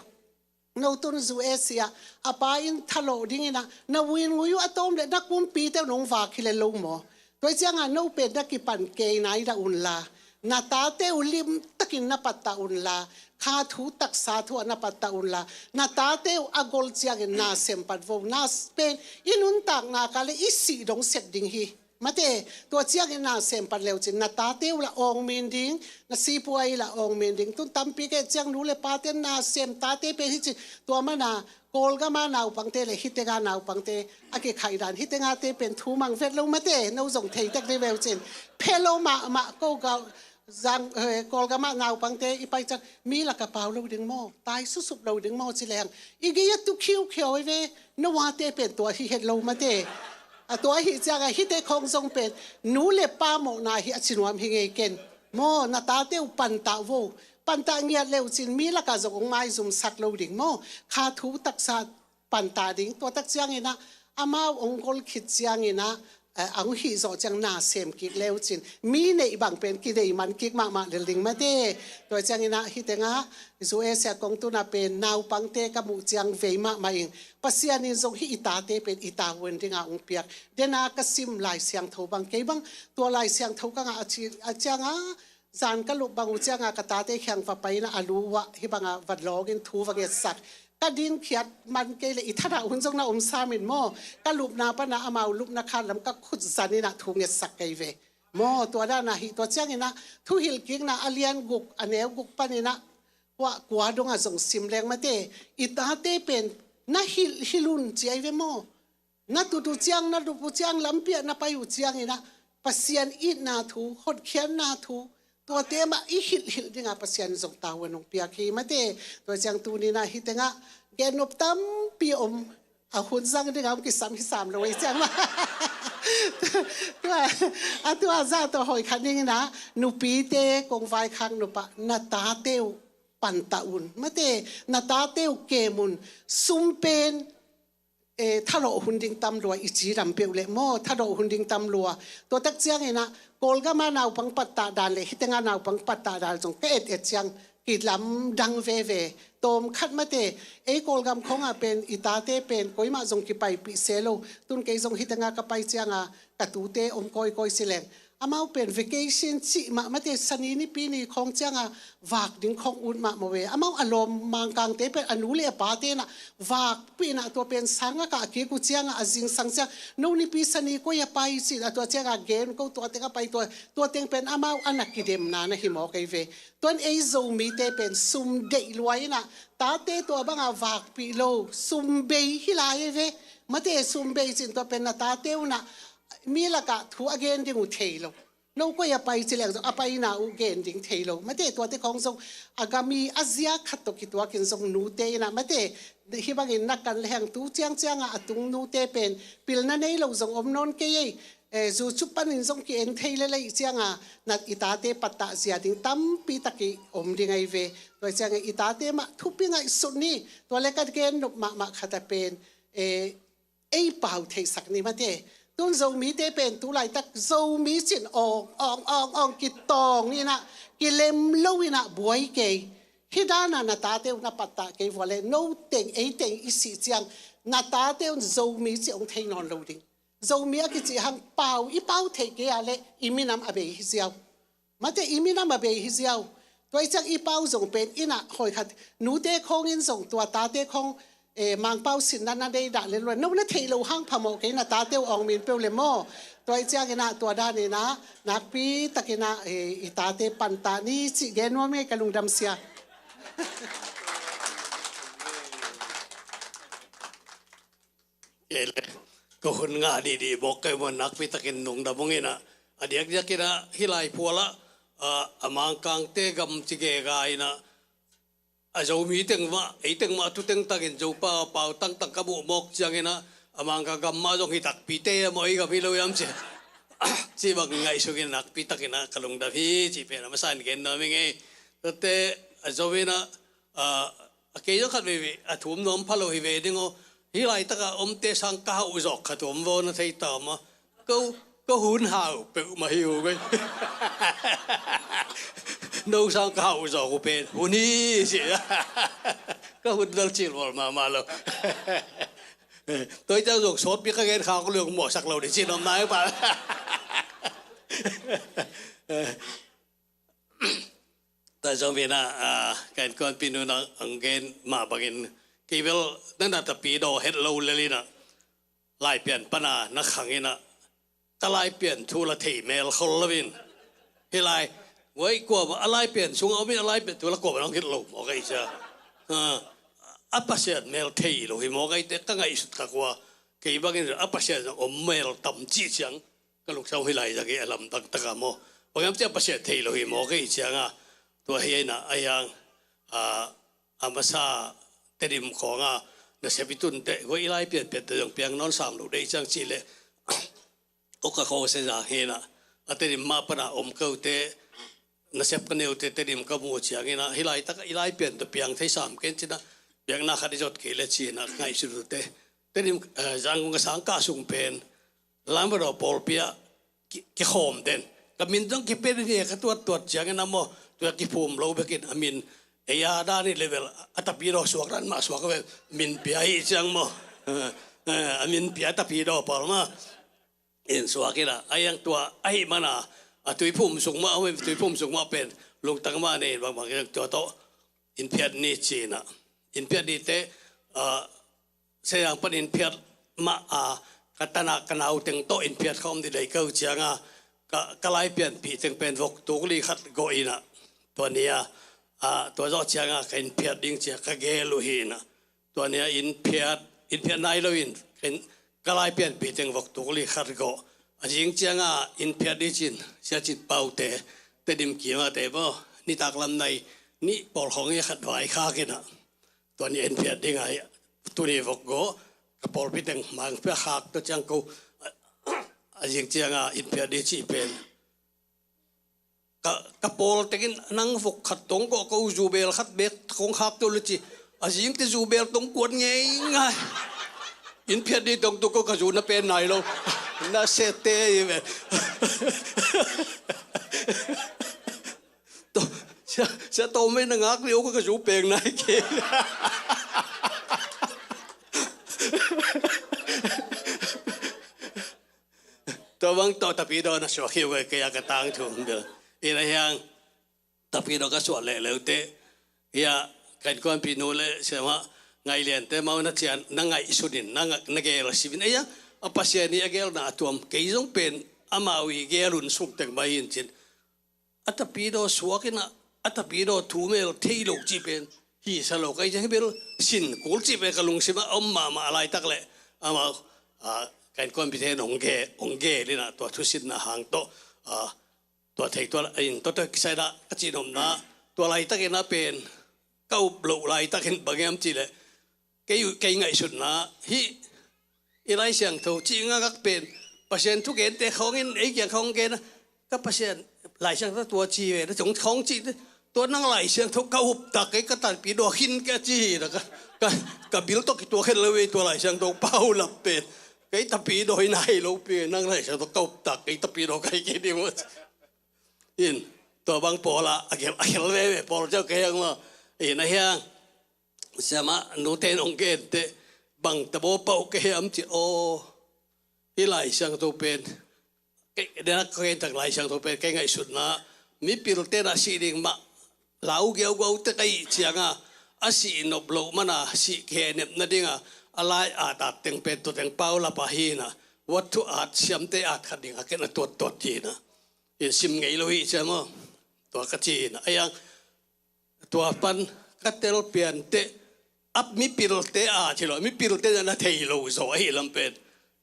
No tun zu e si ah a pa in thalawh dingin ah na uin ngui uh a tawm le na kumpite uh nong vak hi le lo maw? Tua i ciang a no pen na kipan kei nai dah un la, na tate uh limtakin na pattah un la, kha thu taksa thu ah na pattah un la, na tate uh a gol ciangin na sem pat vo, na pen i nuntak nak a le i sih dong sep ding hi. Mate, tua ciangin na sem pan leu cin, na tate uh la awng min ding, na sipua i la awng min ding. Tun tampi kei ciang nu le pate na sem tate pen hi cin, tua mana Kawlgama naupangte le hitega naupangte a kikhaidan hitengate pen thu mang vet lo mate, no zong theitek dei veu cin. Phe lo mahmah ko gau, zang, eh, Kawlgama naupangte i pai ciang mi laka pau lo ding maw, tai susup lo ding maw ci leng. I gei a tu khiukhiau i ve, no ate pen tua hi het lo mate. A tua hi ciang a hite khawng zong pen nu le pa mawhna hi a cinuam hi ngei ken. Maw, na tate uh pantah vo. Pantah ngiat leu cin mi laka zong ong maizumsak lo ding maw. Kha thu taksa pantah ding. Tua tak ciangin ah amau ong gol khit ciangin ah, eh, ong hih zawh ciang na sem kik leu cin mi neih bang pen kinei man kik mahmah lel ding mate. Tua ciangin ah hitengah zu e si a kong tuna pen naupangte ka muh ciang vei mahmah ing. Pasian in zong hih i tate pen i tavuan dinga ong piak. Dena ka sim Lai Siangtho bang kei bang tua Lai Siangtho ka ngah a ci, a cianga zan ka lup bang uh cianga ka tate khiang va paina a lu uah hih banga va lawngin thu va ngetsak. Ka dingkhiat man kei le i thanah hun zong na om samin maw? Ka lupna pana amau lupna khan lam ka khut zaninah thu ngetsak kei ve. Maw, tua dana hih tua cianginah thuhilh kikna a lian guk a neu guk paninah kua, kua dongah zong sim leng mate. I tate pen na hilh, hilh un ci ai ve maw? Na tut uh ciang, na lup uh ciang, lampiah na pai uh cianginah Pasian itna thu, hotkhiatna thu, tuate mah i hilhhilh dinga Pasian zong tavuan hong piak hi mate. Tua ciang tuninah hih tengah gennop tampi om, a hun zang dinga om kisam hi sam lo ei ciang mah. Tua, a tua zah tawh hoih khat ninginah nupite kong vaikhak nupah na tate uh pantah un mate, na tate uh kem un. Sum pen eh, thalawh hun ding tam lua, i cidam peuh leh maw, thalawh hun ding tam lua. Tua tak cianginah Kawlgama naupang pattah dan le hih tenga naupang pattah dan zong ka et et ciang kilamdang veve. Tawm khat mate, ei Kawlgam khawngah pen i tate pen koimah zong kipaipih se lo. Tun kei zong hih tenga ka pai cianga ka tute om kawikawi si leng amau pen vacation cih mah mate, Sani nipi ni khawng cianga vak ding khawng ut mah maw e. Amau a lawm Mangkangte pen a nu le a pate nah vakpih nah tua pen sanga kah kik uh cianga a zingsang ciang no nipi Sani koi a pai cih a tua cianga gen ko tua teng a pai tua, tua teng pen amau a na kidemna na hi mawk ei ve. Tuan ei Zomite pen sum deih lua inah tate tua banga vakpih lo, sum bei hi lai ei ve. Mate sum bei cin tua pen na tate unah mi lakah thu a gen ding uh thei lo. No koi a pai ci leng zong a paina uh gen ding thei lo. Mate tuate khawng zong a gami a zia khat tawh kituakin zong nute inah mate hih bangin na kan lehang tu ciangcianga a tung nute pen pilna nei lo zong om nawn kei ei. Eh, zu cu panin zong ki-en thei lelei cianga na i tate pattah zia ding tampi tak i om ding ahi ve. Tua cianga i tate mah thupi ngaihsut ni. Tua le ka gen nop mahmah khat a pen, eh, ei pau theihsak ni mate. Tun Zomite pen tu laitak Zomi cin awng awng awng awng kitawng inah kilem lo inah buai kei. Hih dana na tate uh na pattah kei vua le no teng ei teng i sih ciang na tate un Zomi ci ong thei nawn lo ding. Zomi a kici hang pau i pau theih kei a le i minam a bei hi ziau. Mate i minam a bei hi ziau. Tua i ciang i pau zong pen inah hoi khat nute khawngin zong tua tate khawng eh, Mangpau sitna na deidah le lua, no na theih loh hang phamawh kei, na tate uh awng min peuh le maw. Tua ih cianginah tua daninah nakpi takinah, eh, i tate pantah ni cih gen nuam ing ei, ka lungdam sia. Ele, ka hun ngah dihdih bawk kei maw, nakpi takin lungdam ung inah. A diakdiakinah hih lai phualah, ah, a Mangkangte gam ci gega inah, a Zomi teng mah, ei teng mah tu tengtangin Zopa pau tangtang ka muh mawk cianginah, a Mangkang gam mah zong hi takpite a maw, ei gam hi lo hiam ci, ci bang ngaihsungin nakpi takinah ka lungdam hi cih pen a masa in gen nuam ing ei. Tuate a Zomi inah, ah, a kei zong khat veivei a thum nuam pha lo hi ve ding aw. Hih laitakah omte sang ka hauh zawk khat om vaw, na thei ta maw. Ko, ko hun hau peuhmah hi uh kei. No sang ka hauh zawk uh pen hun hi ci. Ka hun dal cilvual mahmah lo. Tua ih ciang zong sawtpi ka gen khak uh le hong mawhsak lo ding ci nuam na hi pa. Tua zong inah, ah, ka innkuanpih nu in hong gen mah bangin, kei bel na na tapidaw het lo lel inah, Laipian pana na khang inah, ka Laipian thu la thei mel khol lo in. Hih lai, guai kuamah a Laipian sungah om in a Laipian thu la kuamah hong het lo maw kei cia. Ah, a Pasian mel thei lo hi maw kei te ka ngaihsut kha kua. Kei bangin a Pasian zong om mel tam cih ciang ka lungsim hih lai zak hi a lamdang taka maw. Bang hiam cih a Pasian thei lo hi maw kei cianga. Tua hi a inah a hiang, a, a masa Tedim khawnga nasep i tunte, hua i Laipian piatte zong piang nawn sam lo dei ciang cih leh, Oka khawng sia zang hi inah, a Tedim mah pana om kote, nasep ka neute Tedim ka mu cianginah, hih laitak i Laipian tawh piang thei sam ken cinah, biakna khat i zot kei le cinah ngaihsut ute. Tedim, eh, Zangkong ka sang kah sung pen Lambato pawlpi ah ki, kikhawm den. Ka min zong kipia den hi ka tuattuat ciangin a maw, tua kiphum lo bekin a min ei a dan i level a tapidaw suak dan mah suak ve, min pia hi ciang maw. Eh, eh, a min pia tapidaw pal mah in suak inah, a hiang tua ahih mana a tuiphum sung mah, a tuiphum sung mah pen lungtang mah nei in bangbang tua tawh in phiat ni cinah, in phiat nite, ah, Sia Zang pan in phiat mah a, ka tana ka nau teng tawh in phiat kha om dih dei ko cianga, ka, ka Laipianpih teng pen vok tuk li khat gawh inah, tua ni a, ah, tua zawh cianga ka in phiat ding cia ka gel uh hi inah. Tua ni a in phiat, in phiat nai lo in, ka in, ka Laipianpih teng vok tuk li khat gawh. A zing cianga in phiat dih cin, Sia Cin Paute, Tedim kimate maw, nitak lam nai nih pawlkhawng hi khat vai khak inah. Tua ni a in phiat ding a hi, tuni vok gawh, ka pawlpi teng mang pia khak tua ciang ko, a zing cianga in phiat dih cih pen. Ka, ka pawl tengin nang vok khat tong ko, ko zubel khat bek kong khak tawh le ci. A zingte zubel tong kuat ngei ngai. In phiat dih tong tu ko ka zu na pen nai lo. Na sete i ve. To, sia, sia to mei na ngak liu ko ka zu peng nai ke. Tua bang tawh tapidaw na suak hi uh kei a ka tangthu. Ina hiang tapidaw ka suah leh leute. Ia, ka innkuanpih nu le siamah Ngaih Liante mau na cian, na ngaihsunin, na nga-, na gel simin. Ia, a Pasian i a gelna a tuam kei zong pen amau i gelun sungteng mah hi in cin. A tapidaw suak inah, a tapidaw thu mel thei lo cih pen hi sa lo, kei ciang hi bel sin kul cih pen ka lungsimah a om mahmah a laitak leh amau, a, ka innkuanpihte in hong ge-, hong gel inah tua thusinna hang tawh, a, tua thei tua in tua tua kisai dah ka cih nopna, tua laitakin a pen ka up loh laitakin bang hiam cih leh, kei, kei ngaihsutna hih i Lai Siangtho cih ngakngak pen Pasian thugente khawngin ei kiang khawng gen a, ka Pasian Lai Siangtho tua ci ve na cong khawng cih te, tua nang Lai Siangtho ka uptak kei ka tapidaw khin ka ci hi na ka, ka, ka bil tawh kituak khen lo ve tua Lai Siangtho paulap pen. Kei tapidaw hi nai lo pi nang Lai Siangtho ka uptak kei tapidaw ka hi kei ding maw. In tua bang pawl ah a khel, a khel veve pawl ciau kei hang maw. In a hiang siamah nute in hong gente bang tabaw pauh ka hiam ci aw. Hih Lai Siangtho pen kei, denak ka gen tak Lai Siangtho pen kei ngaihsutna mipilte na sih ding mah lau giaugiau te ka hih cianga a sih nop loh mana sih khenep nadinga a lai at at teng pen tua teng pau lapa hi inah, vat thu at siamte at khat dinga ken a tuattuat hi inah, in sim ngei lo hi cia maw? Tua ka ci inah, a iang tua pan ka tel pianteh a mipilte a ci lo, mipilte na thei lo zaw ahi lam pen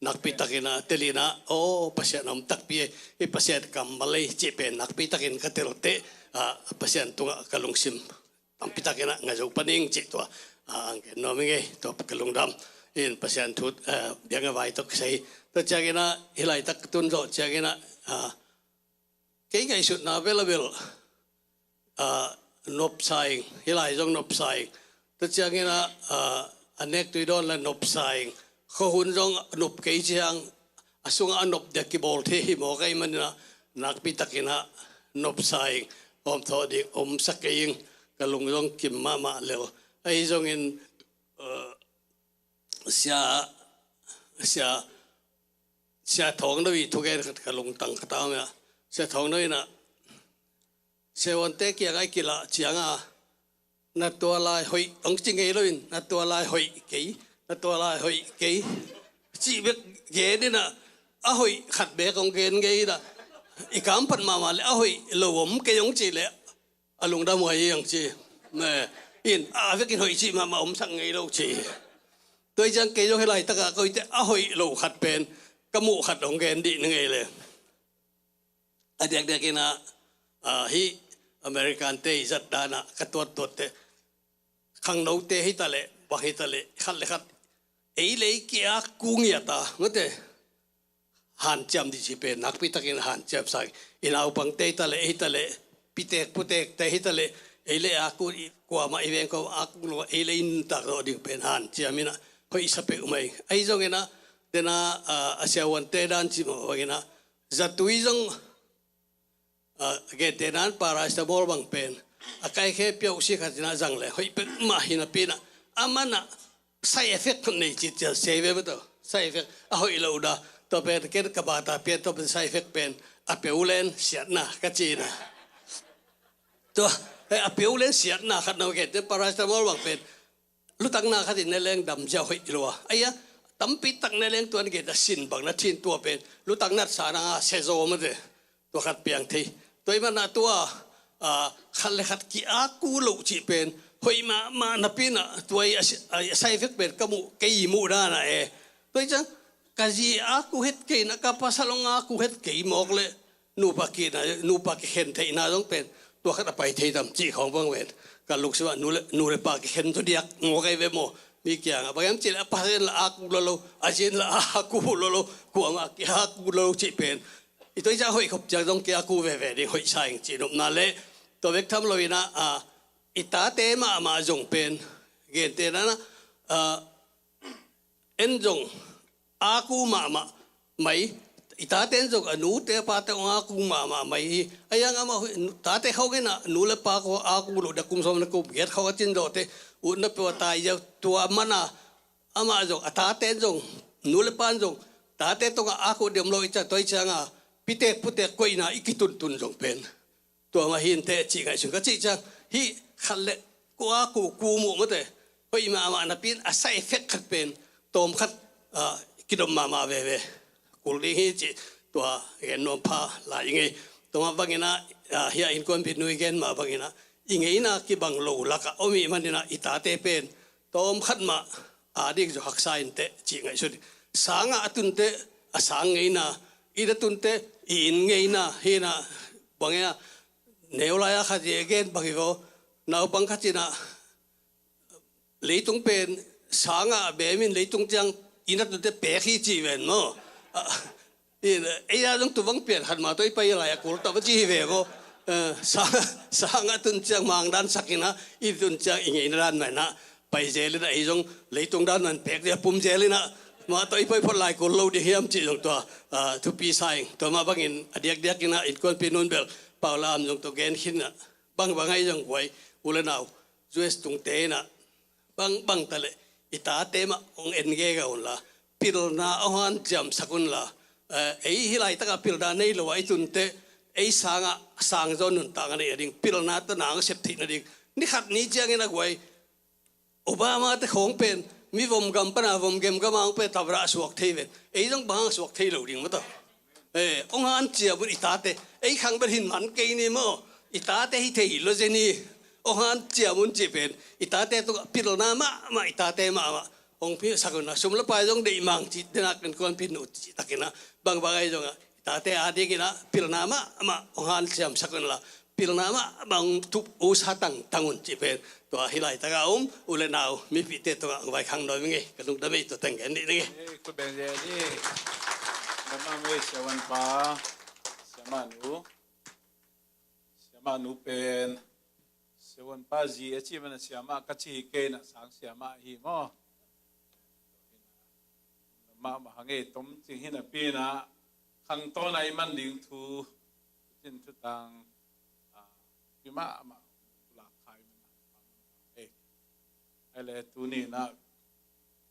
nakpi takin a tel inah, aw, Pasian a om takpi e, i Pasian kammal ei cih pen nakpi takin ka telteh a, Pasian tungah ka lungsim tampi takin a ngah zo paning cih tua a, ang gen nuam i ngei, tua ka lungdam in Pasian thu a, biang a vai tawh kisai. Tua ciangin a, hi laitak tun zawh ciangin a, a, kei ngaihsutna bel a bel a, nopsa ing, hi lai zong nopsa ing. Tua ciangin a, a, a nek tui dawn la nopsa ing. Khuahun zong nop kei ciang a sungah a nop dia kibawl thei hi mawk ahih manin a, nakpi takin a nopsa ing. Om thawh ding om sa kei ing, ka lung zong kim mahmah lel. Ahi zongin, a, sia, sia, sia Thawng David thugen khat ka lungtang ka ta om a. Sia Thawng David in a, Sia Uante kiangah i kilah cianga, na tua lai hoih, hong ci ngei loin, na tua lai hoih kei, na tua lai hoih kei cih bek gen inah, a hoih khat bek hong gen ngei inah, i kam phat mahmah leh a hoih lo om kei hong cih leh a lungdam huai hi hong ci. In a vekin hoih cih mahmah omsak ngei lo ci. Tua hi ciang kei zong hi laitakah koite a hoih lo khat pen ka muh khat hong gen dih ni ngei le. A diakdiakin a, a, hih American-te i zat danah ka tuattuatte, khangnote hi taleh, bang hi taleh, khat le khat ei le ei ki-ak kul ngiat a, mate, hanciam dih cih pen nakpi takin hanciam sa ing. I naupangte hi taleh, hi taleh, pitek putekte hi taleh, ei le ei ak kul, kuamah i veng kuamah ak kul lo, ei le ei nuntak zawh ding pen hanciam inah hoih sa peuhmah ing. Ahi zongin a, dena, a, a Sia Uante dan cih mah bangin a, zatui zong, a, gentehna-in paracetamol bang pen a kaikhe pia uh si khat inah zang le hoih peuhmah hi napi inah, a man ah side effect khat nei cih ciang sei ve mataw. Side effect a hoih lo dah. Tua pen ken ka bata pian tua pen side effect pen a peulen siatna ka ci inah. Tua, eh, a peulen siatna khat na, gentehna-in paracetamol bang pen lutang na khat in ne leng dam ziau hoih lo a. Aia, tampi tak ne leng tuan gen a sin bang na thin tua pen lutang nat sa na a sia zaw mate. Tua khat piang thei. Tua ahih manin a tua, a, khat le khat ki-ak kul loh cih pen hoih mahmah napi inah tua i a si-, a, a side effect pen ka muh, kei i muh dan ah e. Tua hi ciang ka zi ak kul het kei inah, ka pasal hong ak kul het kei mawk leh nupa kina, nupa kikhen theihna zong pen tua khat a pai thei tam cih khawng bang ven. Ka lungsim ah nu le, nu le pa kikhen zaw diak mawk ahi ve maw? Mi kiangah bang hiam cih leh a pasal in la ak kul lo lo, a zi in la ak kul lo lo, kuamah ki-ak kul lo lo cih pen i tua hi ciang hoih khop ciang zong ki-ak kul veve ding hoih sa ing cih nopna leh, tua bek tham lo inah, a, i tate mahmah zong pen gentehna-in a, a, en zong ak kul mahmah mai, i tate en zong a nute a pate hong ak kul mahmah mai hi. Aia, amah tate khawng inah nu le pa khawng ak kul loh dia kum sawm le kum giat khawng a cin zawhte utna peuh a tai ziau. Tua man a amah zong, a tate en zong, nu le pa en zong tate tungah ak kul dia om lo hi ciang, tua hi cianga pitek putek koihna i kituntun zong pen tua mah hi inteh cih ngaihsun ka cih ciang, hih khat le kua kul kul muh mate, hoih mahmah napi-in a side effect khat pen tawm khat, a, kidom mahmah veve kul ding hi cih tua gen nuam pha lai i ngei. Tua mah bangin a, a, hih a innkuanpihnu i gen mah bangin a, i ngeina kibang lo lakah om i hih manin a, i tate pen tawm khat mah a dik zaw haksa inteh cih ngaihsun. Sangah a tunteh a sang ngeina, inn a tunteh i inn ngeina hi inah, bang e a, neu lai-a khat i gen bang hi vaw, naupang khat inah leitung pen sangah a bemin leitung ciang inn a tunteh pek hi cih ven maw? A, in, ei a zong tu bang pian khat mah tawh i pai lai a kul tawh va ci hi ve vaw. Eh, sang, sangah tun ciang mang dan sak inah, inn tun ciang i ngeina dan mah inah pai zel inah, ei zong leitung dan mah in pek dia pum zel inah, mah tawh i pai phot lai kul lo ding hiam cih zong tua, a, thupi sa ing. Tua mah bangin a diakdiak inah innkuanpihnu in bel Paula Am zong tawh gen khin inah, bang bang ahi zong guai, u le nau, U S tungte inah, bang bang taleh i tate mah hong en gega un la, pilna hong hanciamsak un la, eh, ei hih laitakah pilna nei lo a i tunteh ei sangah sang zaw nuntak a nei a ding, pilna tawh na hong sep theih nading, ni khat ni ciangin a guai, Obama te khawng pen mi vom gam pana vom gem gam a hong pen tabra a suak thei ven. Ei zong bang hang suak thei lo ding maw taw. Eh, hong hanciam un i tate. Ei khang bel hin man kei ni maw. I tate hi thei lo zen hi. Hong hanciam un ci pen i tate tungah pilna mahmah, i tate mahmah hong piaksak un la, sum le pai zong deih mang ci, denak kan kuan pin uh ci takin ah, bangbang ahi zongah i tate a dingin ah pilna mahmah hong hanciamsak un la, pilna mahmah hong tup usa tangtang un ci pen. Tua hi laitak a um u le nau mipite tungah hong vaikhak nuam ing ei. Ka lungdam ei, tua teng gen dih ning ei. Ei, khut beng zen hi. Lungdam ei, siavuanpa, siamahnu. Siamahnu pen siavuanpa zi a ci mana, siamah ka ci hi kei na, sang siamah hi maw. Mahmah hang ei, tom cing hi napi-in ah khangtawn a i man ding thu, cin thutang, ah, pi mahmah lak khai mana. Ei, ei le tuni-in ah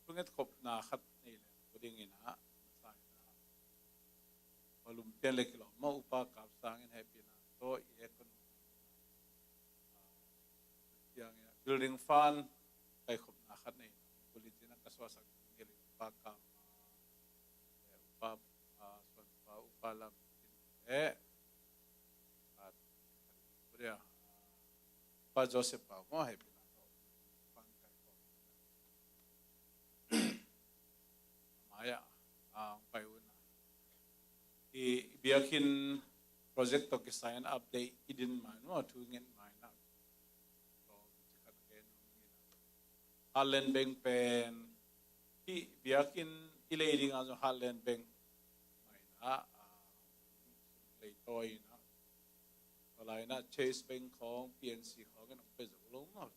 thungetkhopna khat nei le, ko dingin ah, masa-in ah, Volume pian le kilawm maw, Upa Kap Sang in hehpihna tawh i economy, ah, tiang in ah building fund kaikhopna khat nei, kulitin a ka suahsak ding hi le Upa Kap, ah, le Upa, ah, Suanpa, Upa Lam in le, ah, ah, Upa Joseph Pau maw, hehpihna tawh fund kaikhop. Amah ah, ah, pai un ah. I, i biakinn project tawh kisai in update i din mai maw, thu ngen mai na. Tawm ci khat gen nung in ah. Heartland Bank pen, hih biakinn i lei ding ah zong Heartland Bank mai na, ah, lei tawi in ah. Tua lai in ah Chase Bank khawng, P N C khawng in hong pia zo lo maw.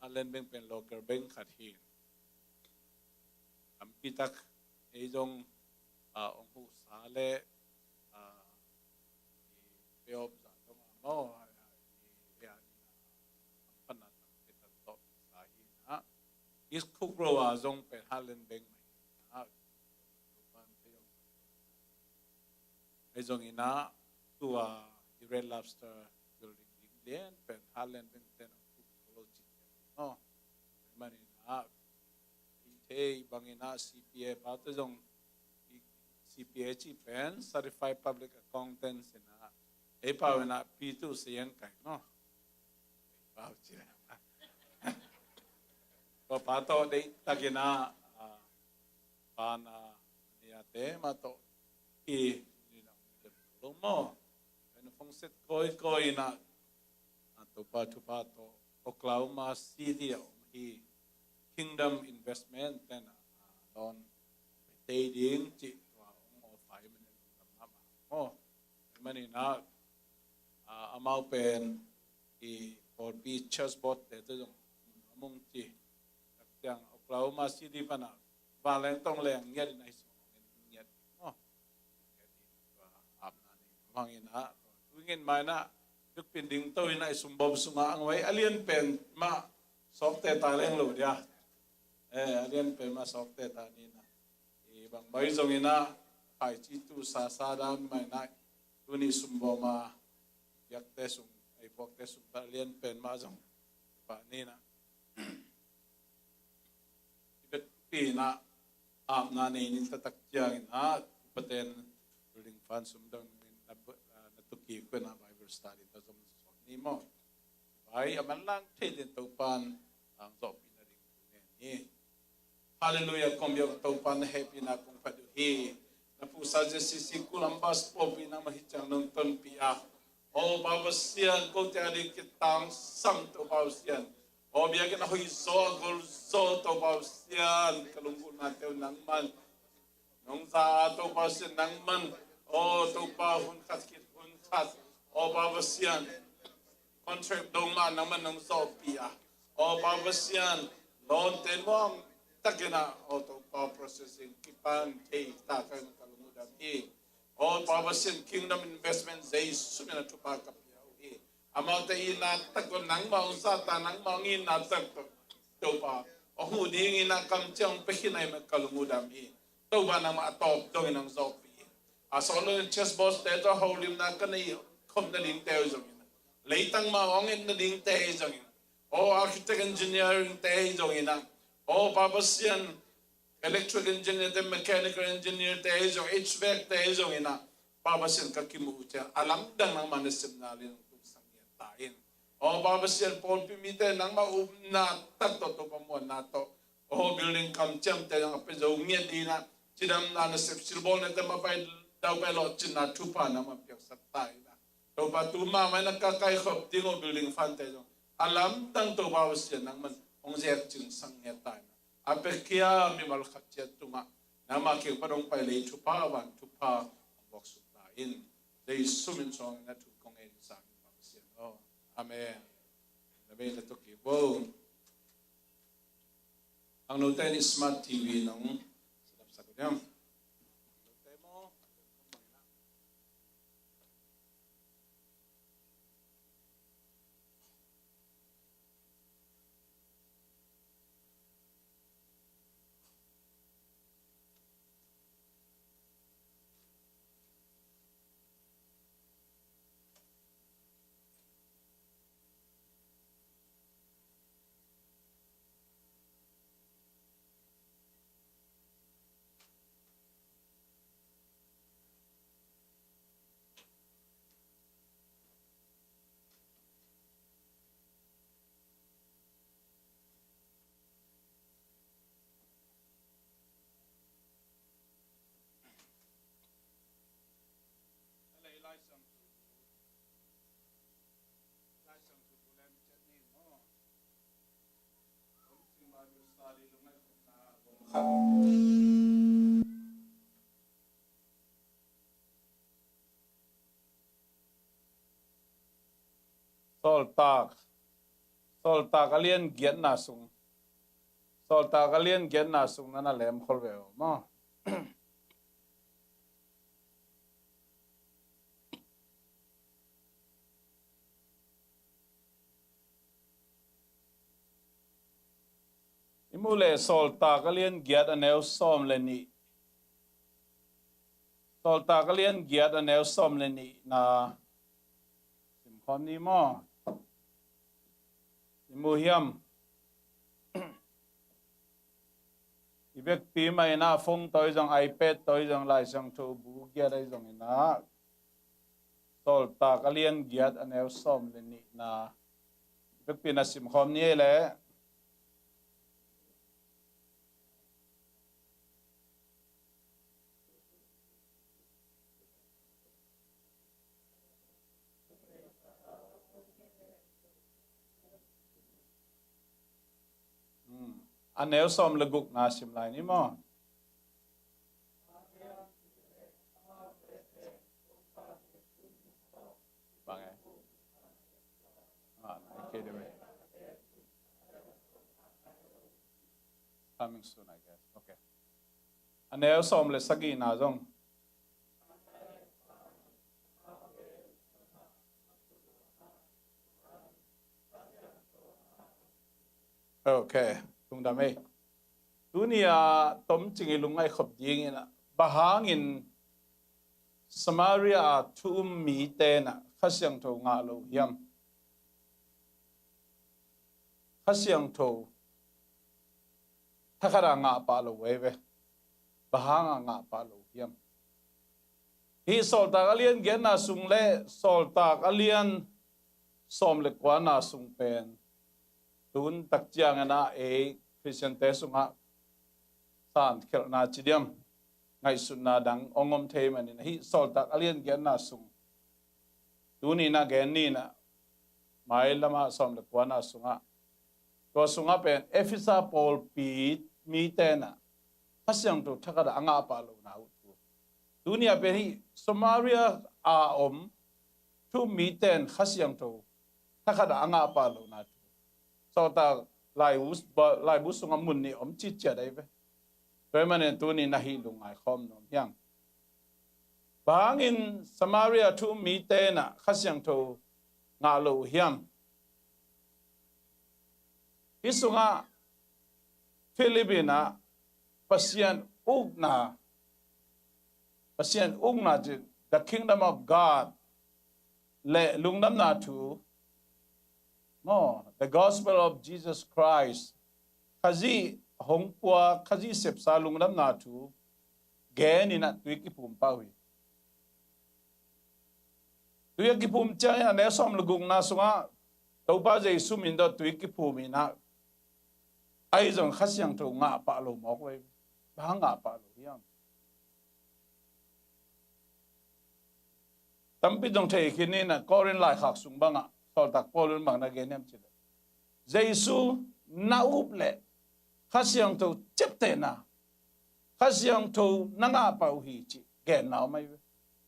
Heartland Bank pen local bank khat hi. Tampi tak ei zong, ah, hong huhsa le, ah, i pay off zah dong a maw, ah, i, i, ah, i, ah, hong panna tampi tak tawh sa hi na. East Khukro ah zong pen Heartland Bank mai hi na. Ahi zongin ah tua i Red Lobster building ding lian pen Heartland Bank ten hong phut zo lo ci, no? Ahih manin ah i theih bangin ah C P A pau te zong, i C P A cih pen Certified Public Accountant in ah, ei pau in ah P two C in kai, no? Ei pau ci le. Tua pa tawh deihtakin ah, ah, pan a niate mah tawh hi, ni na hong lem lo maw. Pen phone set kawikawi in ah, a Topa thupha tawh Oklahoma City a om hi. Kingdom Investment ten ah, ah, loan pe tei ding cih tua hong offer hi manin lungdam mahmah maw. Ahih manin ah, ah, amau pen i pawlpi church board te tawh zong a mung ci. Tak ciang Oklahoma City pan ah vanleng tongleng ngiat in ahi sung ngiat, no? Ngiat in tua apna nei hangin ah, tu ngen mai na, dukpin ding to in ah i sumbawm sungah a ngawng a lian pen mah sawkte ta leng lo dia. Eh, a lian pen mah sawkte ta ni na. I bang bai zongin ah khaici tu sasa dan mai na, tuni sumbawm a biakte sung, ei puakte sung ta lian pen mah zong pah ni na. I bekpi in ah apna nei ning taktak ciangin ah, i paten building fund sum dong in na, ah, na tuki kuan ah Bible study ta zom zom ni maw. Bai a manlang thei den Topan ang zawhpihna ding tu nen hi. Halleluiah, kong biak Topan na hehpihna kong phat uh hi. Na pusa J C C Columbus pawlpi nangmah hi ciang nong tonpih a, aw Pa Pasian, kote a ding kitangsam Topa Pasian. Aw biakinn a hoih zaw a gol zaw Topa Pasian, ka lunggulhnate uh nangman nong za a Topa Pasian, nangman, aw Topa, hun khat khit hun khat, aw Pa Pasian, contract dong mah nangman nong zawhpih a, aw Pa Pasian, loan ten muang takin ah, aw Topa, processing kipan thei ta ka, ka lungdam hi. Aw Pa Pasian, Kingdom Investment Jesu min a thupha ka pia uh hi. Amaute itna tak tawh nangmah hong zahtak, nangmah hong itna tak tawh Topa, hong huh dingin ah kamciam hong pia khin ahih manin ka lungdam hi. Topa, nangmah a tawp dongin hong zawhpih in. A sawt lo in church boss te tawh holimna ka nei khop nadingte uh zongin, leitang mah hong et nadingte uh zongin, aw, architect engineering te ahi zongin ah, aw, Pa Pasian, electric engineer te, mechanical engineer te ahi zong, H V A C te ahi zongin ah, Pa Pasian, ka kimuh uh ciang a lamdang nangmah nasepna lian hong tungsak ngiat ta in. Aw, Pa Pasian, pawlpi mite nangmah upna tak tawh, Topa, muanna tawh, aw, building kamciamte zong a pia zo ngiat dingin ah, cidamna nasep, silbawlnate mah pai, daupai lawhcinna thupha nangmah piaksak ta in ah, Topa, tu mahmah in ah ka kaikhop ding uh building fund te zong a lamdang, Topa Pasian, nangman hong zekcingsak ngiat ta in ah, a piakhia mimal khat ciat tungah nangmah kiang pan hong pai lei thupha, van thupha hong vuaksuk ta in. Jesu min suangin na thu kong ngen sak in, Pa Pasian aw. Amen. Na bei na tuk hi bo. Ang note ni smart T V nong sedap sak diam. Sawltak, Sawltak a lian giatna sung, Sawltak a lian giatna sung na na lemkhol ve uh maw? I muh leh Sawltak a lian giat a neu sawm le nih. Sawltak a lian giat a neu sawm le nihna simkhawm ni maw? I muh hiam? I vekpi mah in ah phone tawh i zong, iPad tawh i zong, Lai Siangtho bu giat ahi zongin ah, Sawltak a lian giat a neu sawm le nihna vekpi na simkhawm ni ei leh. Hmm. A neu sawm le gukna sim lai ni maw? Bang e. Ah, okay, deh. Coming soon, I guess. Okay. A neu sawm le sagihna zong. Ok, lungdam ei. Tuni a tomcing i lungngaih khop dingin ah, bang hangin Samaria a thu um mite in ah Kha Siangtho ngah lo hiam? Kha Siangtho thakhat a ngah pah lo uh ei ve. Bang hang a ngah pah lo hiam? Hih Sawltak a lian giatna sung le Sawltak a lian sawm le kuana sung pen tun tak ciangin ah ei Khristiante sungah sankhelhna ci diam, ngaihsutna dang hong om thei manin, hih Sawltak a lian giatna sung tuni in ah gen ni in ah, mailam ah sawm le kuana sungah, tua sungah pen Efesa pawlpi mite in ah Kha Siangtho thakhat a ngah pah lohna uh thu. Tuni a pen hih Samaria a om thu um mite in Kha Siangtho thakhat a ngah pah lohna thu. Sawltak laibu, laibu sungah mun nih om citciat ahi ve. Tua ahih manin tuni in ah hih lungngai khawm nuam hi hang. Bang hangin Samaria thu um mite in ah Kha Siangtho ngah lo uh hiam? Hih sungah Philip in ah Pasian ukna, Pasian ukna ci, the kingdom of God, le lungdamna thu Maw, the gospel of Jesus Christ, Khazih hong pua, Khazih sepsa lungdamna thu gen in ah tui kiphum pah uh hi. Tui a kiphum ciangin a neu sawm le gukna sungah Topa Jesu min tawh tui kiphum in ah, ahi zong Kha Siangtho ngah pah lo mawk uh hi. Bang hang ngah pah lo hiam? Tampi zong thei khin in ah, Korin laikhak sung bangah sawltak Paul in bang na gen hiam cih leh, Jesu na up leh Kha Siangtho ciaptehna, Kha Siangtho na ngah pah uh hi cih genna om ahi ve.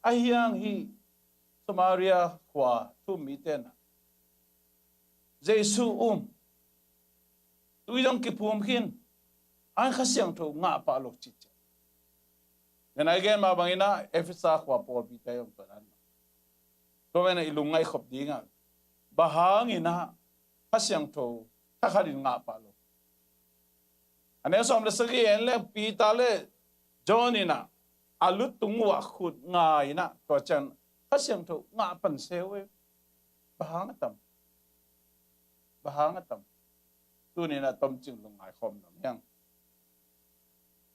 Ahi hang hih Samaria khua thu-um mite in ah Jesu um, tui zong kiphum khin, a Kha Siangtho ngah pah lo cih ciang. Gen a i gen mah bangin ah Efesa khua pawlpite zong tua dan mah. Tua manin ah i lungngaih khop ding ah, bang hangin ah Kha Siangtho thakhat in ngah pah lo? A neu sawm le sagih en leng Peter le John in ah a lutung uh ah khut nga in ah, tua ciang Kha Siangtho ngah pan se uh hi. Bang hang a tam? Bang hang a tam? Tuni in ah tomcing lungngai khawm nuam hiang.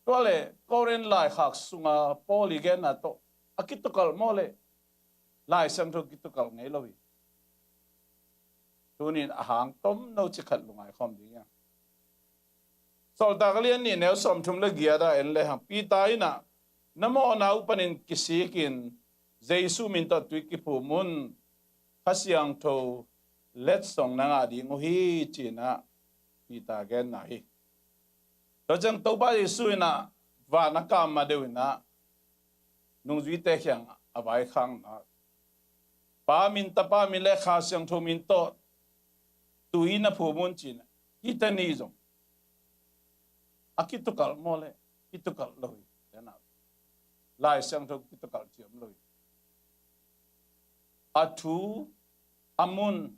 Tua leh Korin laikhak sunga Paul i genna tawh a kitukalh maw leh Lai Siangtho kitukalh ngei lo hi. Tuni in a hang tomno ci khat lungngai khawm ding hiang. Sawltak a lian nih neu sawmthum le giat ah en lehang Peter in ah, na mawhna uh panin kisikin Jesu min tawh tui kiphum un, Kha Siangtho letsong na ngah ding uh hi, ci-in ah Peter genna hi. Tua ciang Topa Jesu in ah van a kam ma deuh in ah nungzuite kiangah a vaikhakna, Pa min, Tapa min le Kha Siangtho min tawh tui na phum un, ci-in ah, hihte nih zong a kitukalh maw leh kitukalh lo hi. Lai Siangtho kitukalh ci om lo hi. A thu, a mun,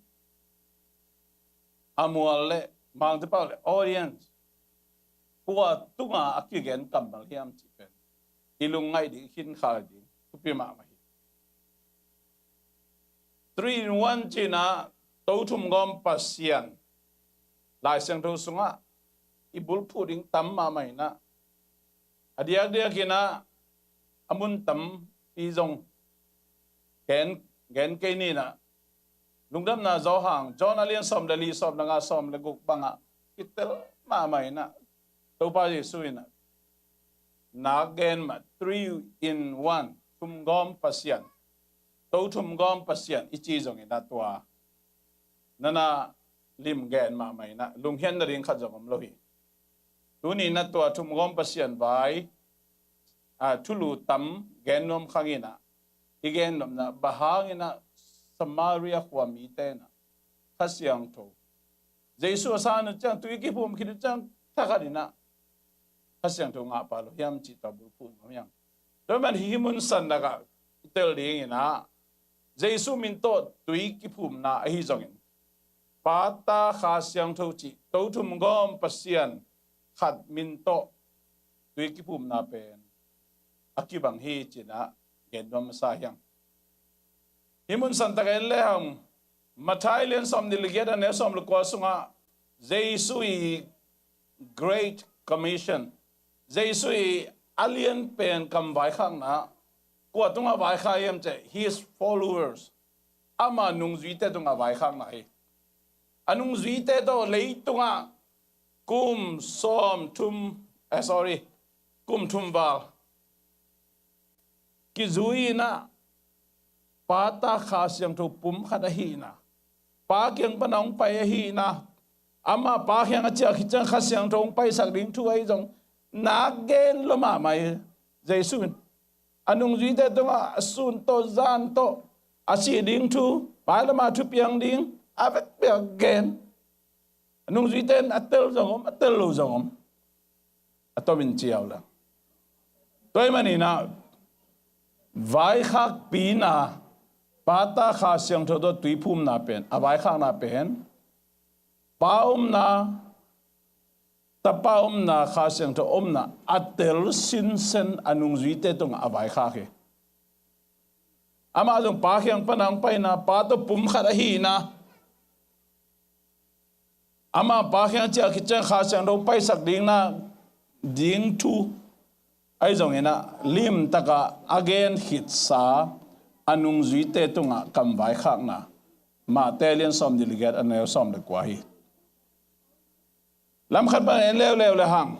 a mual le mangte pau le audience, kua tunga a kigen kammal hiam cih pen i lungngaih ding, i khinkhal ding thupi mahmah hi. Three in one ci-in ah, to thum gawm Pasian, Lai Siangtho sungah i bulphuh ding tam mahmah in ah, a diakdiak in ah a mun tampi zong gen, gen kei ni in ah, Lungdamna Johan, John a lian sawm le li, sawm le nga, sawm le guk bangah kitel mahmah in ah, Topa Jesu in ah, nak gen mah, three in one, thum gawm Pasian, to thum gawm Pasian i ci zongin ah, tua nana lim gen mahmah in ah lunghian nading khat zong om lo hi. Tuni in ah tua thum gawm Pasian vai, a, thulu tam gen nuam khang in ah, i gen nuamna, bang hangin ah Samaria khua mite in ah Kha Siangtho, Jesu a san uh ciang, tui kiphum khit uh ciang, thakhat in ah Kha Siangtho ngah pah lo hiam cih tua bulphuh nuam hiang. Tua man hih mun san lakah i tel ding in ah, Jesu min tawh tui kiphumna ahi zongin, Pa, Ta, Kha Siangtho cih to thum gawm Pasian khat min tawh tui kiphumna pen a kibang hi, ci-in ah gen nuam masa hiang. Hih mun san tak en lehang, Matthai lian sawm nih le giat a neu sawm le kua sungah Jesu i Great Commission, Jesu i a lian pen kam vaikhakna, kua tungah vaikhak hiam cih leh, his followers, ama nungzuite tungah vaikhakna hi. A nungzuite tawh leitungah kum sawm thum, eh, sorry, kum thum val kizui in ah, Pa, Ta, Kha Siangtho pum khat ahihna, Pa kiang pan a hong pai ahihna, amah Pa kiang a ciah khit ciang Kha Siangtho hong paisak ding thu ahi zong nak gen lua mahmah hi. Jesu in a nungzuite tungah a sun tawh zan tawh a sih ding thu, mailam a thupiang ding a vekvek gen. A nungzuite in a tel zong om, a tel lo zong om. A tomin ci uh leh, tua ahih manin ah vaikhakpina, Pa, Ta, Kha Siangtho tawh tuiphumna pen, a vaikhakna pen, Pa omna, Tapa omna, Kha Siangtho omna a tel sinsen a nungzuite tungah a vaikhak hi. Amah zong Pa kiang pan a hong paina, Pa tawh pum khat ahihna, Amah Pa kiang ciah khit ciang Kha Siangtho paisak ding na ding thu ahi zongin ah limtak a a gen khitsa a nungzuite tungah kamvaikhakna Mate lian sawm nih le giat a neu sawm le kua hi. Lamkhat pan en leuleu le hang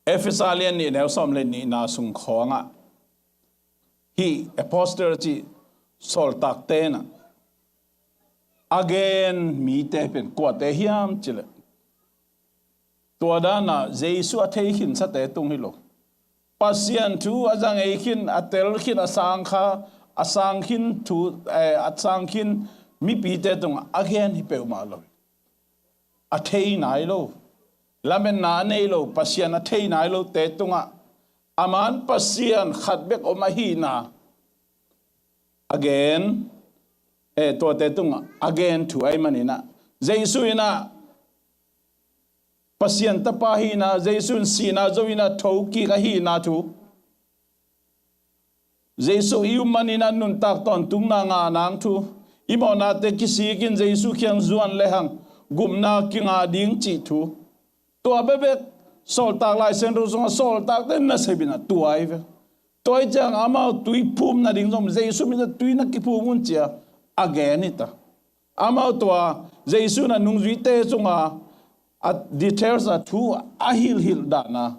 Efesa lian nih neu sawm le nihna sung khawngah hih apostle cih sawltakte in ah a gen mite pen kuate hiam cih leh tua dan a Jesu a thei khinsate tung hi lo. Pasian thu a zang ei khin, a tel khin, a sang kha, a sang khin thu, eh, a sang khin mipite tungah a gen hi peuhmah lo. A thei nai lo, lametna a nei lo Pasian a thei nai lote tungah a man Pasian khat bek om ahihna a gen, eh, tuate tungah a gen thu ahih manin ah Jesu in ah Pasian Tapa ahihna, Jesu in sihna zo in ah thokik ahihna thu, Jesu i um manin ah nuntak tawntungna ngah nang thu, i mawhnate kisikin Jesu kiang zuan le hang gupna kingah ding cih thu, tua bekbek sawltak Lai Siangtho sungah sawltakte nasep in ah tua hi ve. Tua hi ciang amau tui phum nading zong Jesu min tawh tui na kiphum un ci-a a gen hi ta. Amau tua Jesu in ah nungzuite sungah a details a thu a hilhhilh dan a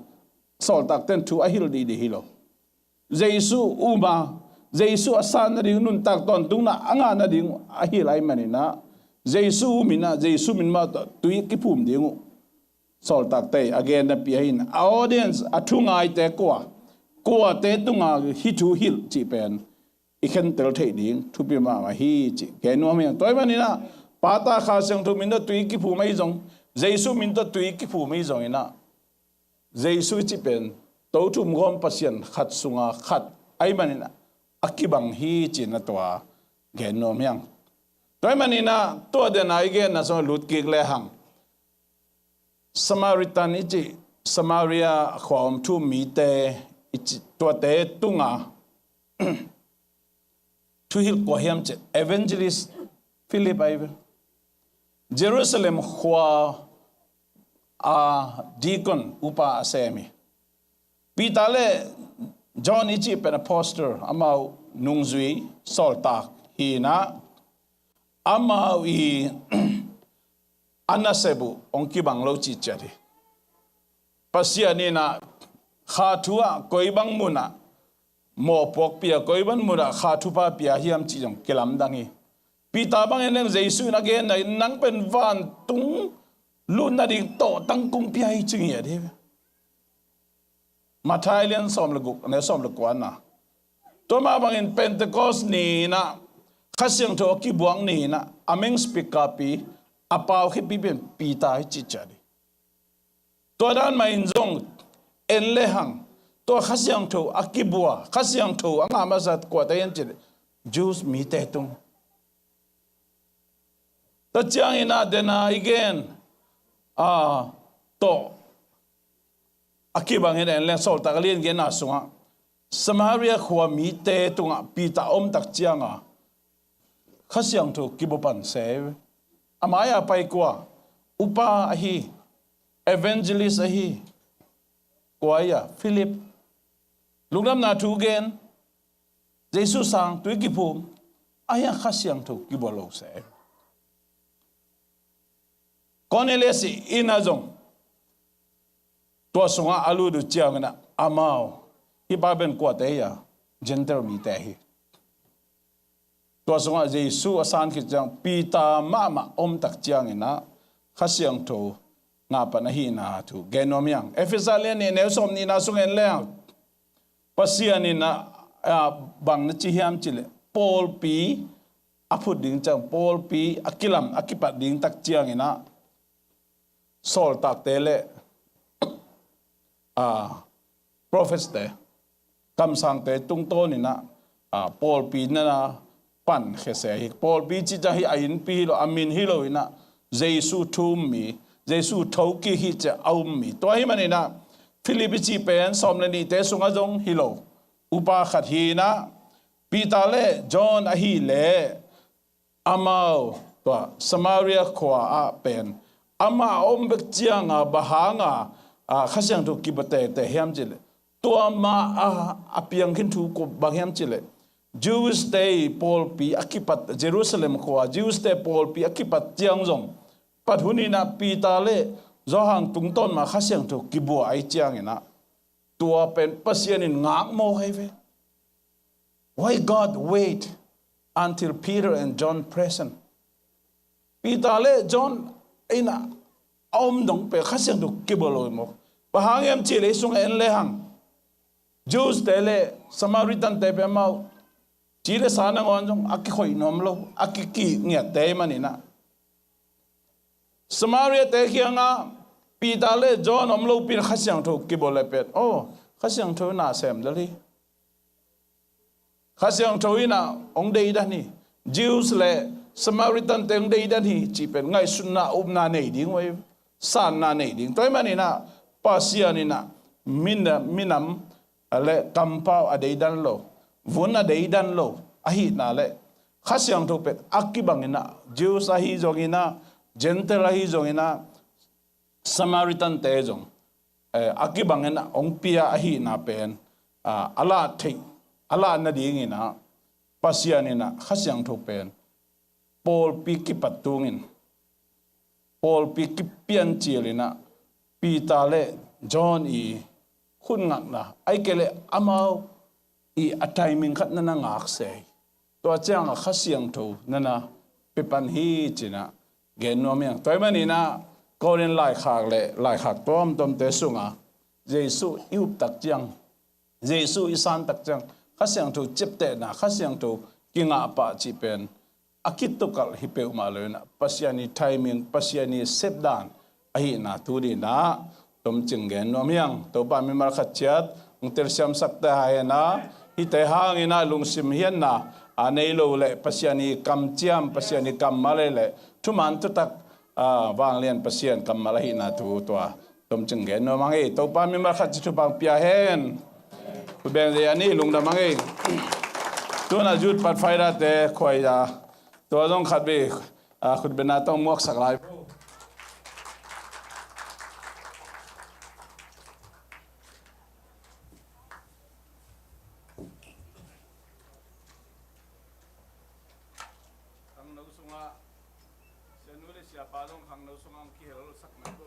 sawltakte in thu a hilh dihdih hi lo. Jesu um a, Jesu a san nading, nuntak tawntungna a ngah nading a hilh ahih manin ah Jesu um in ah Jesu min mah tawh tui kiphum ding uh sawltakte a gen napi ahi in ah a audience, a thungaite kua, kuate tunga hih thu hilh cih pen i khentel theih ding thupi mahmah hi cih gen nuam hi. Tua ahih manin ah Pa, Ta, Kha Siangtho min tawh tui kiphum ahi zong, Jesu min tawh tui kiphum ahi zongin ah Jesu i cih pen Tothum Gawm Pasian khat sunga khat ahih manin ah a kibang hi ci-in ah tua gen nuam hi hang. Tua ahih manin ah tua den a i genna sungah lut kik le hang Samaritan i cih Samaria khua om thu um mite i cih tuate tunga thuhilh kua hiam cih leh Evangelist Philip ahi ve. Jerusalem khua a deacon upa a sem hi. Peter le John i cih pen apostle, amau nungzui sawltak hi in ah amau i a nasep uh hong kibang lo cih ciat hi. Pasian in ah kha thu ah koi bang mun ah mawhpuak pia, koi bang mun ah kha thupha pia hiam cih zong kilamdang hi. Peter bangin leng Jesu in a genna in nang pen vantung lut nading tawhtang kong pia hi ci ngiat hi. Matthai lian sawm le guk, neu sawm le kuana. Tua mah bangin Pentecost ni in ah Kha Siangtho a kibuak ni in ah a meng speaker pi, a paukhiapi pen Peter hi cih ciat hi. Tua dan mah in zong en le hang tua Kha Siangtho a kibua, Kha Siangtho a ngah masa kuate hiam cih leh Jews mite tung. Tua ciangin ah den a i gen a tawh a kibangin en le hang Sawltak a lian genna sungah Samaria khua mite tungah Peter a om tak cianga Kha Siangtho kibua pan se. A mai-a pai kua? Upa ahi, evangelist ahi. Kua ahi a? Philip. Lungdamna thu gen, Jesu sang, tui kiphum, ahi a Kha Siangtho kibua lo se. Cornelius i inn ah zong tua sungah a lut uh ciangin ah amau, hih pa pen kuate hi a? Gentile mite hi. Tua sungah Jesu a san khit ciang Peter mahmah om tak ciangin ah Kha Siangtho ngah pan ahihna thu gen nuam hi hang. Efesa lian nih neu sawm nihna sung en le hang Pasian in ah, ah, bang na ci hiam cih leh pawlpi a phut ding ciang, pawlpi a kilam a kipat ding tak ciangin ah sawltakte le, ah, prophets te, kamsangte tungtawnin ah, ah, pawlpi na na pankhia se hi. Pawlpi cih ciang hih a innpi hi lo, a min hi lo in ah Jesu thu um mi, Jesu thokik hi ciah a um mi. Tua ahih manin ah Philip i cih pen sawm le nihte sungah zong hi lo, upa khat hi in ah Peter le John ahih leh amau Tua Samaria khua ah pen amah a om bek cianga bang hanga, a, Kha Siangtho kibawl tete hiam cih leh, tua mah a, a piang khin thu kua bang hiam cih leh, Jews te pawlpi a kipat, Jerusalem khua Jews te pawlpi a kipat ciang zong, pat hun inah Peter le Johan tungtawn mah Kha Siangtho kibuak ahih cianginah, tua pen Pasian in ngak mawk ahi ve. Why God wait until Peter and John present? Peter le John inah a om dong pen Kha Siangtho kibawl lo maw? Bang hang hiam cih leh ei sungah en lehang, Jews te le Samaritan te pen amau ci le sa nangawn zong a kikhoih nuam lo, a kikih ngiat te maninah, Samaria te kiangah Peter le John om lopi-in Kha Siangtho kibawl le pen, oh, Kha Siangtho na sem dal hi. Kha Siangtho inah hong deidan hi. Jews le Samaritan te hong deidan hi cih pen ngaihsutna, upna nei ding uh hi. Sanna nei ding. Tua ahih maninah Pasian inah minam, minam le kampau a deidan lo, vun a deidan lo ahihna le Kha Siangtho pen a kibanginah Jews ahi zonginah, Gentile ahi zonginah, Samaritan te zong, eh, a kibanginah hong pia ahihna pen, ah, a lah theih, a lah nadinginah Pasian inah Kha Siangtho pen pawlpi kipat tungin, pawlpi kipian cilinah Peter le John i hun ngakna, ahih kei leh amau i a timing khat nana ngak se hi. Tua ciangah Kha Siangtho nana pia pan hi cinah gen nuam hi hang. Tua ahih maninah Korin laikhak le laikhak tuamtuamte sungah Jesuh i uptak ciang, Jesuh i santak ciang, Kha Siangtho ciaptehna, Kha Siangtho kingah pah cih pen a kitukalh hi peuhmah lo inah Pasian i timing, Pasian i sepdan ahihna tu dinah tomcing gen nuam hi hang. Topa mimal khat ciat hong telsiamsak ta hen a, hihte hanginah lungsim hiatna a nei lo le Pasian i kamciam, Pasian i kammal le thuman thutak, ah, vanglian Pasian kammal ahihna tu tua tomcing gen nuam hang ei. Topa mimal khat ci thupha pia hen. Khut beng zia ni, lungdam hang ei. Tunah Youth Pathfinder te khuai a, tua zong khat bek, ah, khut bengna tawh muaksak lai. Khangno sungah, sianu le siapa zong khangno sungah hong kihelsak mai ko.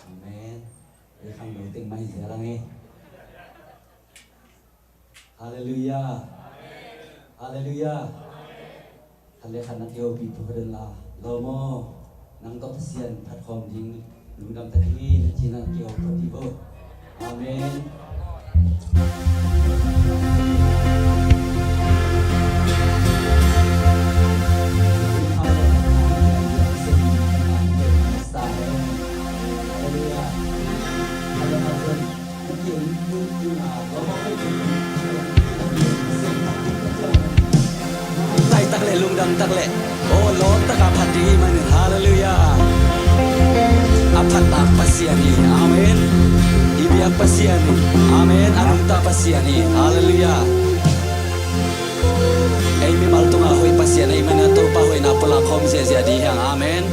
Amen. Ei khang lo teng mai zel ang e. Halleluiah. Halleluiah. Khat le khat na kihopih phot den la, lawm aw. Nang tawh Pasian phat khawm ding lungdam ta ding hi, na cih na kihopih phot ding vo. Amen. Taitak le lungdam tak le, aw, lawm taka phat ding hi manin, halleluiah. A phat tak Pasian hi, amen. I biak Pasian hi, amen. A nungta Pasian hi, halleluiah. Ei mimal tunga hoih Pasian ei manin, Topa hoihna pulak khawm ziahziah ding hi hang, amen.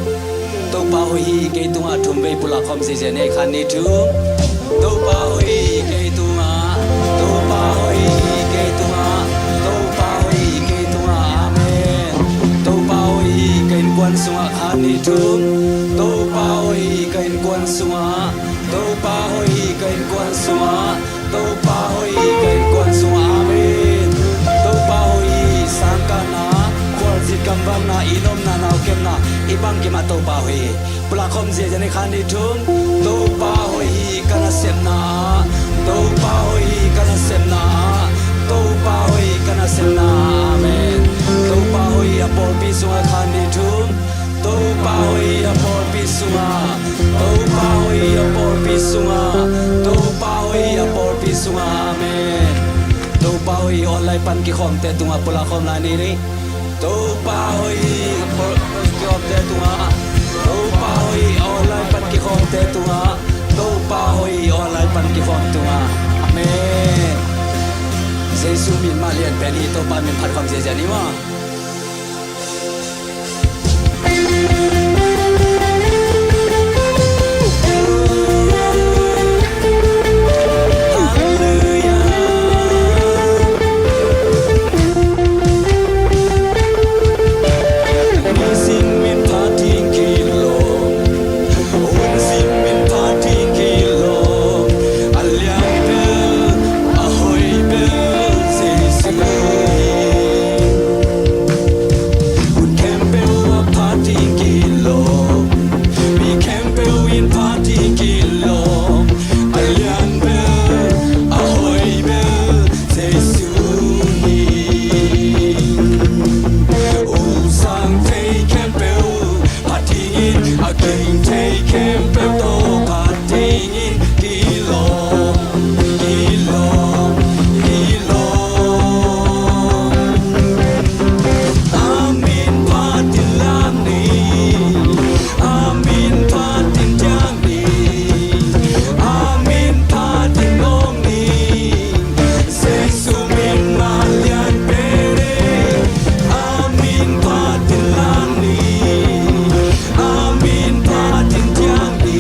Topa hoih hi kei tungah thum vei pulak khawm ziahziah ni, khat, nih, thum. Topa hoih hi kei tungah, Topa hoih hi kei tungah, Topa hoih hi kei tungah, amen. Topa hoih hi ka innkuan sungah, khat, nih, thum. Topa hoih hi ka innkuan sungah, Topa hoih hi ka innkuan sungah, Topa hoih hi ka innkuan sungah, amen. Topa hoih hi sangkahna, khualzin gamvakna, i omna, nau kepna, i bangkim ah Topa hoih hi. Pulak khawm ziahziah ni, khat, nih, thum. Topa hoih hi ka nasepna ah, Topa hoih hi ka nasepna ah, Topa hoih hi ka nasepna ah, amen. Topa hoih hi a pawlpi sungah, khat, nih, thum. Topa hoih hi a pawlpi sungah, Topa hoih hi a pawlpi sungah, Topa hoih hi a pawlpi sungah, amen. Topa hoih hi online pan kikhawmte tungah pulak khawm lai ni. Topa hoih hi a pawlpi kikhawmte tungah, Topa hoih hi online pan kikhawmte tungah, Topa hoih hi online pan kikhawm tungah, amen. Jesu min mah lian pen hi, Topa min phat khawm ziahziah ni maw. Hun khempeuh a phat ding kilawm, mi khempeuh in phat ding kilawm, a lian bel, a hoih bel Jesu hi. U sang thei khempeuh phat dingin, a ging thei khempeuh tawh phat dingin kilawm, kilawm, kilawm. A min phatin lam ni, a min phatin thiang ni, a min phatin ngawng ni. Jesu min mah lian pen hi. A min phatin lam ni, a min phatin thiang ni.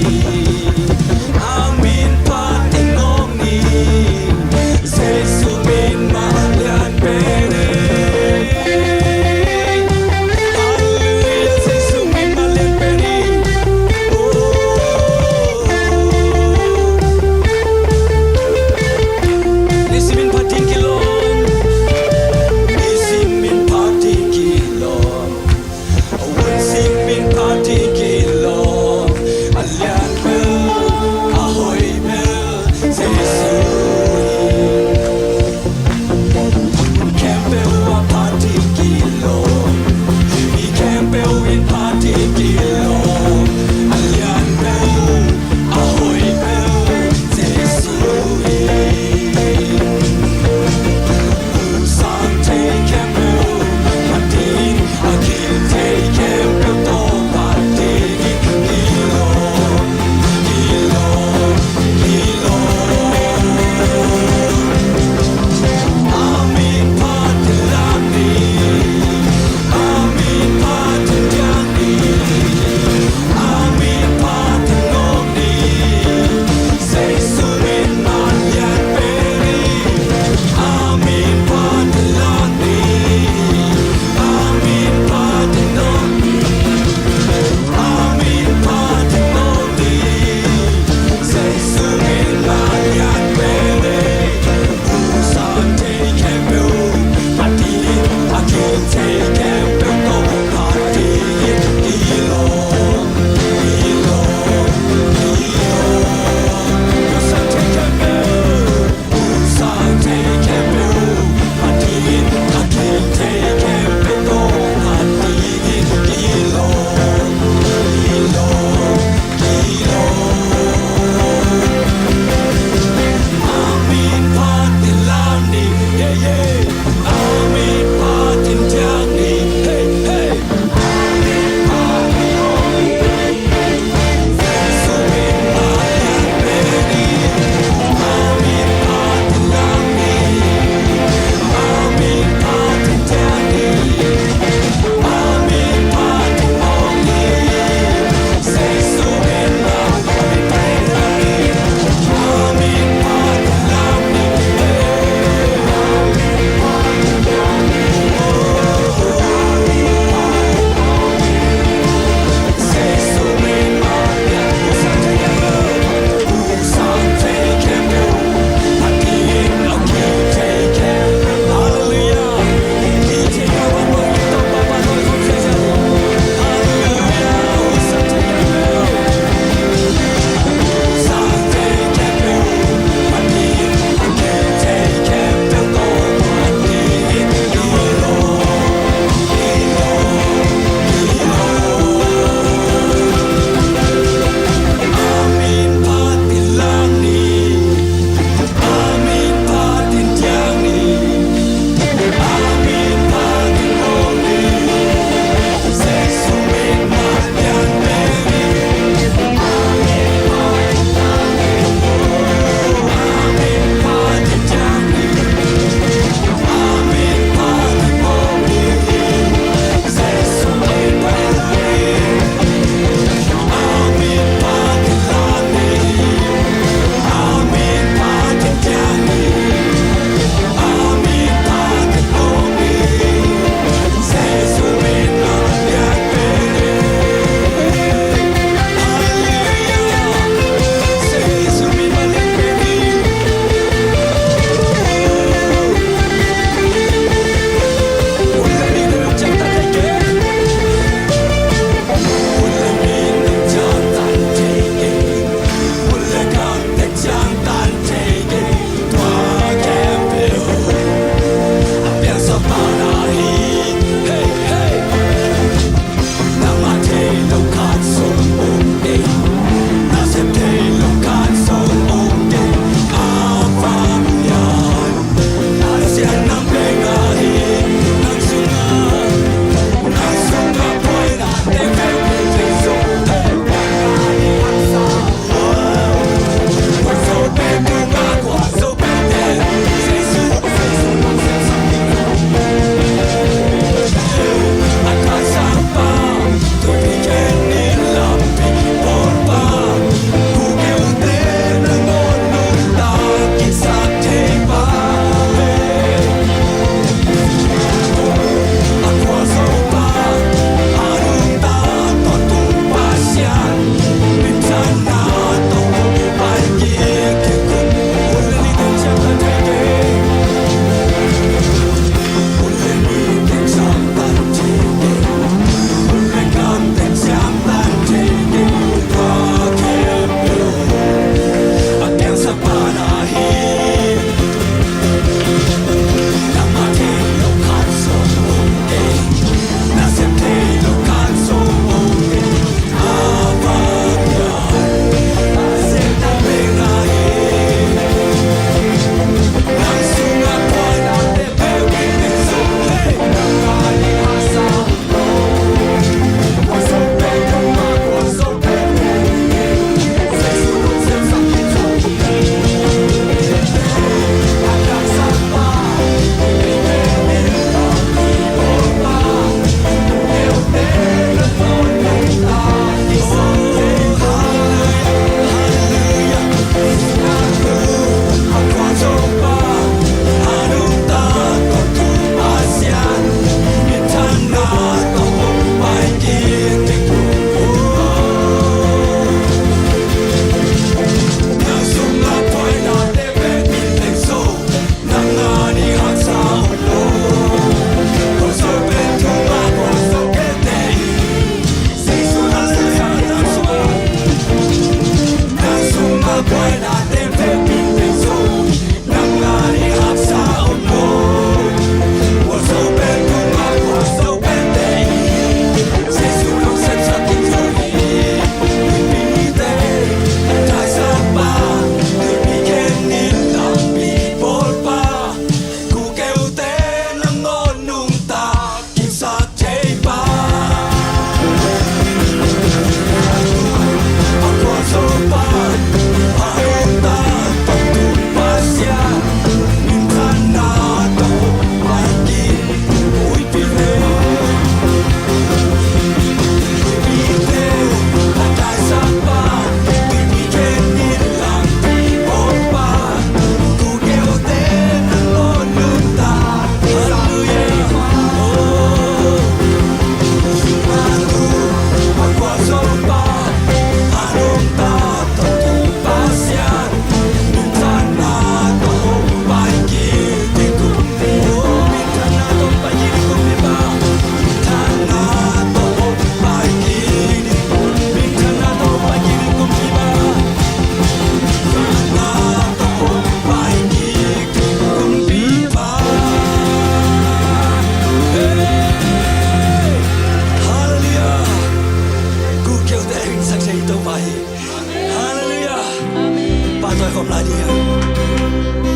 Lai ding a,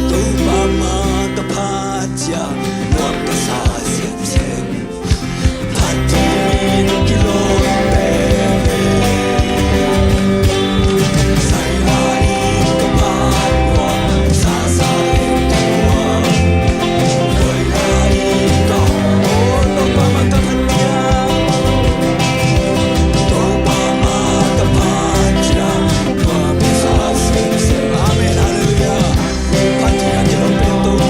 Topa mah ka phat ciang nuam ka sa semsem. Phat dingin kilawm pen, sai lai in ka phat nuam, sa sa leng ka nuam. Koi lai in ka hawm, Topa mah ka phat ciang, Topa mah ka phat ciang nuam ka sa semsem. Amen. Halleluiah. Phat dingin kilawm pen Topa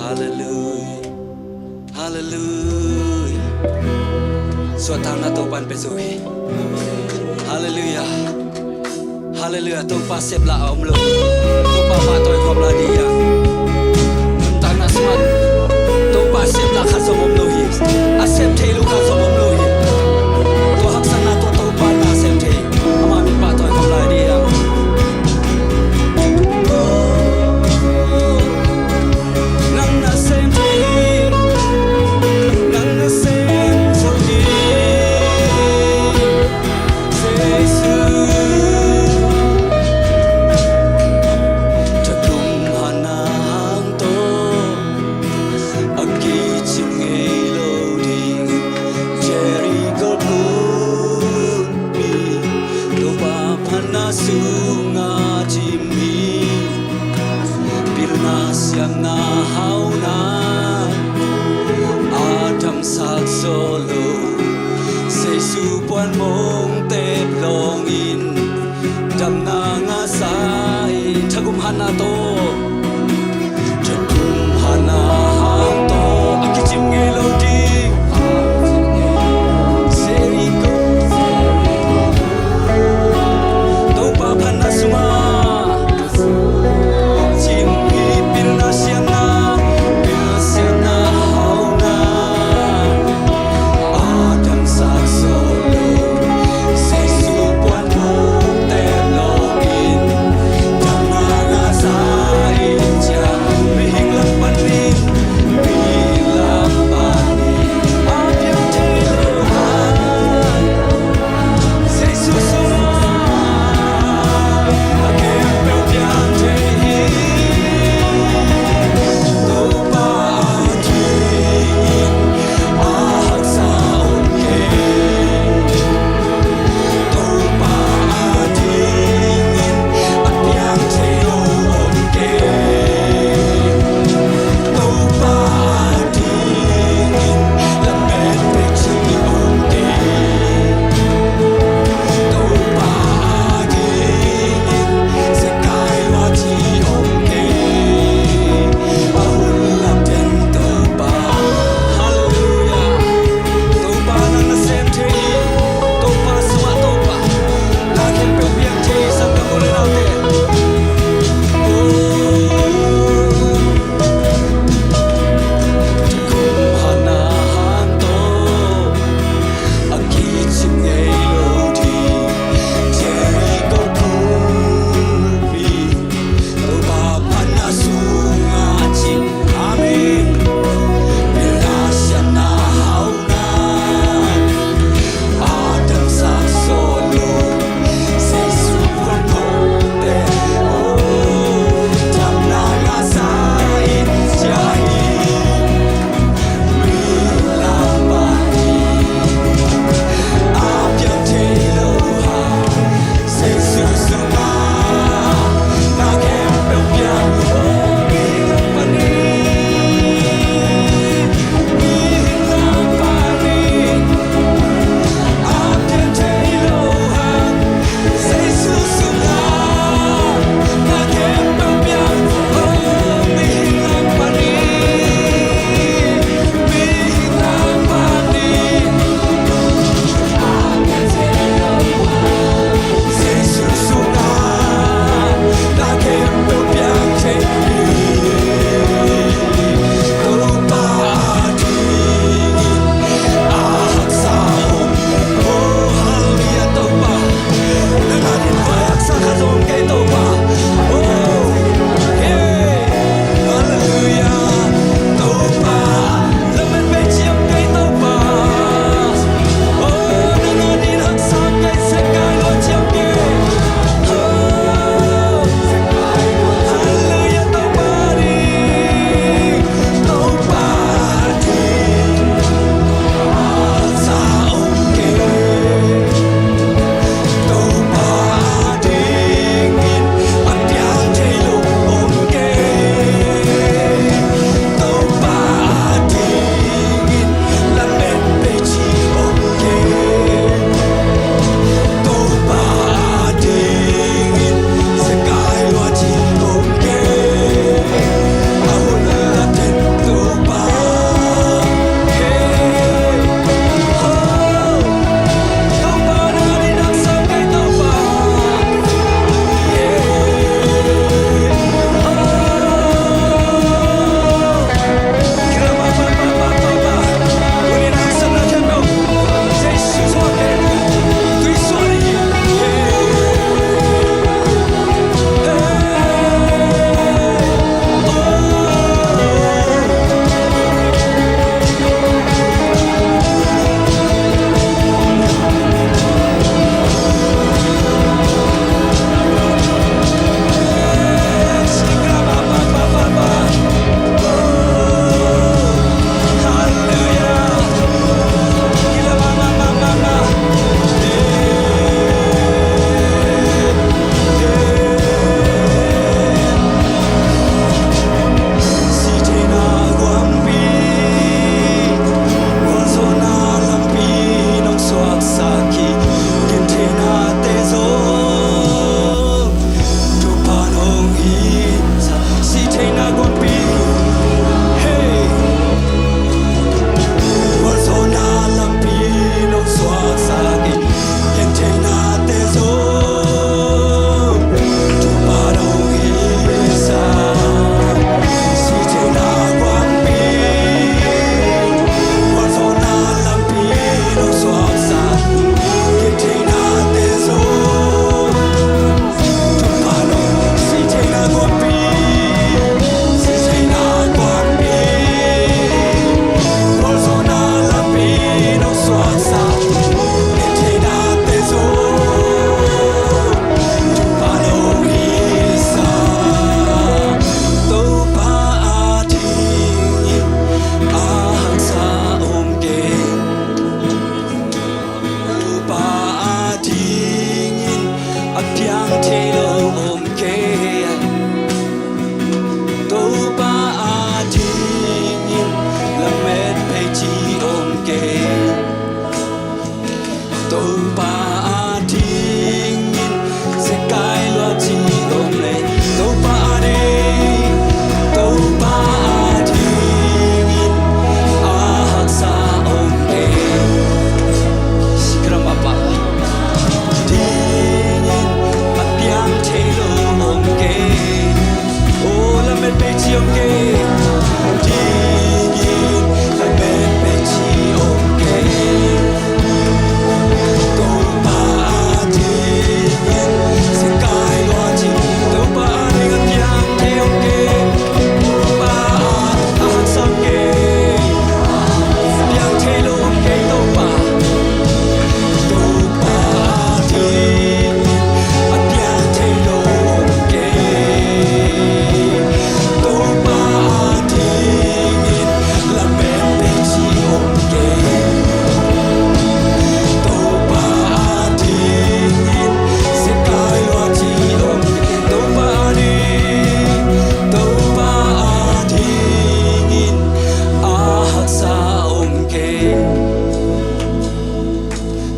Hallelujah. Hallelujah. Suahtakna Topa'n pia zo hi. Hallelujah. Hallelujah. Topa seplah a om lo hi. Topa mah tawh i khawm lai ding hi hang. Nuntakna sungah Topa seplah khat zong om lo hi. A sep thei lo khat zong om lo hi. Tua haksatna tawh Topa na sep thei. Ama min pahtawi khawm lai ding hi hang. Nang na sem thei hi. Nang na sem zo hi. Jesu. Takum hana hang tawh a kicing ngei lo ding. Jericho tung mi, Topa phatna sungah cim hi. Pilna siamna hauhna a damsak zo lo. Jesu puan mong tep lawngin damna ngahsa in. Takum hana tawh, takum hana hang tawh a kicim ngei lo ding. Jericho, Topa phatna sungah cim hi. Pilna siamna, pilna siamna hauhna a damsak zo lo. Jesu puan mong tep lawngin damna ngahsa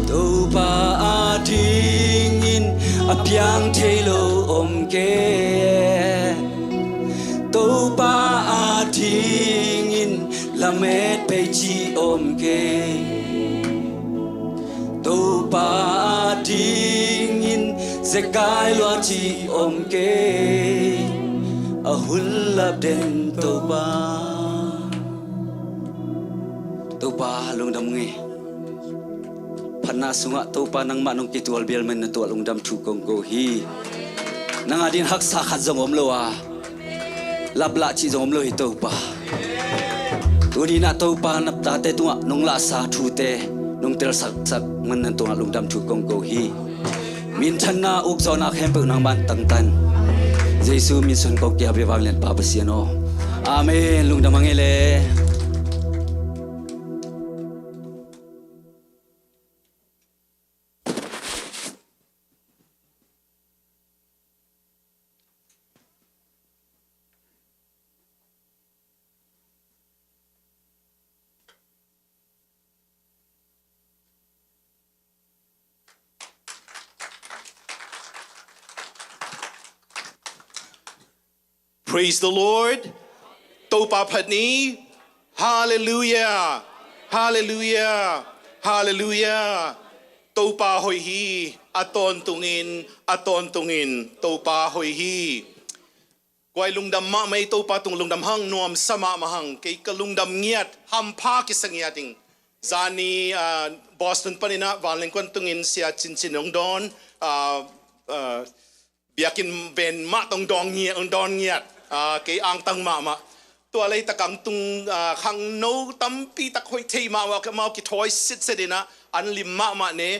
Topa a dingin a piang thei lo om kei. Topa a dingin lamet pei ci om kei. Topa a dingin zekai lua ci om kei. A hun lap den Topa. Topa lungdam nge. Phatna sungah Topa nangmah nong kitual bial man na tuah lungdam thu kong ko hi. Nang adin haksa khat zong om lo a, laplah cih zong om lo hi Topa. Tuni nah Topa na tate tungah nong lahsa thute nong telsaksak man na tungah lungdam thu kong ko hi. Minthanna ukzawhna khempeuh nangman tangtan. Jesu min suang kong kia bia vanglian pa Pasian aw. Amen. Lungdam a ngei le. Praise the Lord. Topa phat ni. Hallelujah. Hallelujah. Hallelujah. Topa hoih hi. A tawntungin, a tawntungin Topa hoih hi. Kuai lungdam mahmah ei, Topa tung lungdam hang, nuamsa mahmah hang. Kei ka lungdam ngiat, hampha kisa ngiat ing. Zani, ah, Boston paninah vanleng kuan tungin sia cincin hong dawn, ah, ah, biakinn ven mah tong dawng ngiat, hong dawn ngiat, ah, kei angtang mahmah. Tua leitak ang tung, ah, khangno tampi tak hoih thei mahmah, amau kithawi sitset inah, an lim mahmah ne.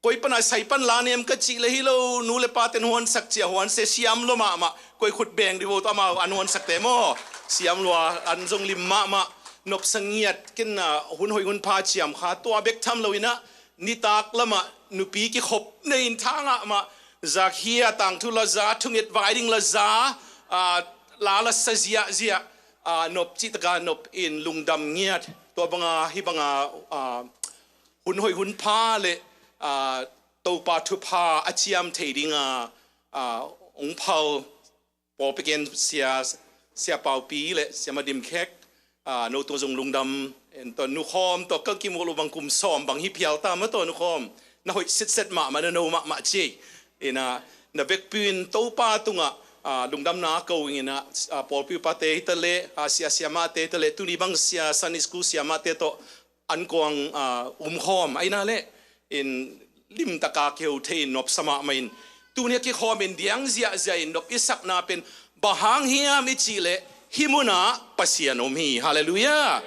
Koi pana sai pan la nem ka cih le hi lo, nu le pa ten huansak cia huan se siam lua mahmah, koi khut beng di vo tawh amau an huansak te maw? Siam lua, an zong lim mahmah, nopsa ngiat, ken, ah, hun hoih hun pha ciam kha, tua bek tham lo inah, nitak lamah, nupi kikhop nei in tha ngah mah, zakhia tangthu la za, thunget vai ding la za, ah, la la sa ziahziah, ah, nop cih taka nop in lungdam ngiat, tua banga, hi banga, ah, hun hoih hun pha le, aa, Topa thupha a ciam thei dinga, aa, hong phal pawlpi ken sia, sia Paupi le sia Madim Khek, aa, no tung zong lungdam, en tawh nukhawm tawh ka kimuh lo bang kum sawm bang hi phial ta ma tawh nukhawm, na hoih sitset mahmah, na no mahmah ci. Inah, na vekpi in Topa tungah, aa, lungdamna ko inginah, aa, pawlpi upate hi ta le, aa, sia siamahte hi ta le, tuni bang sia Sunday school siamahte tawh, an kuang, ah, umkhawm aina le in limtaka keu thei in nopsa mahmah in, tuni a kikhawm in diang ziahziah in nop i sakna pen bang hang hiam i cih leh hih munah Pasian om hi. Halleluiah.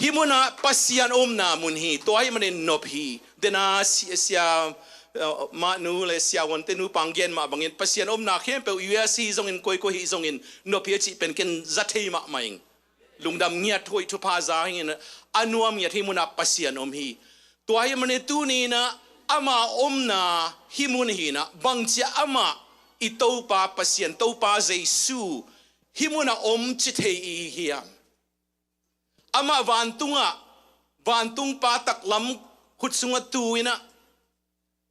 Hih munah Pasian omna mun hi. Tua ahih manin nop hi. Dena sia, sia, uh, mahnu le sia Wante nu pang gen mah bangin Pasian omna khempeuh U S hi zongin koikoi hi zongin nop hi a cih pen ken za thei mahmah ing. Lungdam ngiat, hoih thupha za hi in, a nuam ngiat, hih munah Pasian om hi. Tua ahih manin tuni inah ama omna hih mun hi inah, bangcia amah i Topa Pasian, Topa Jesu hih munah om ci thei i hi hiam? Amah vantungah, vantung pa taklam khut sungah tu inah,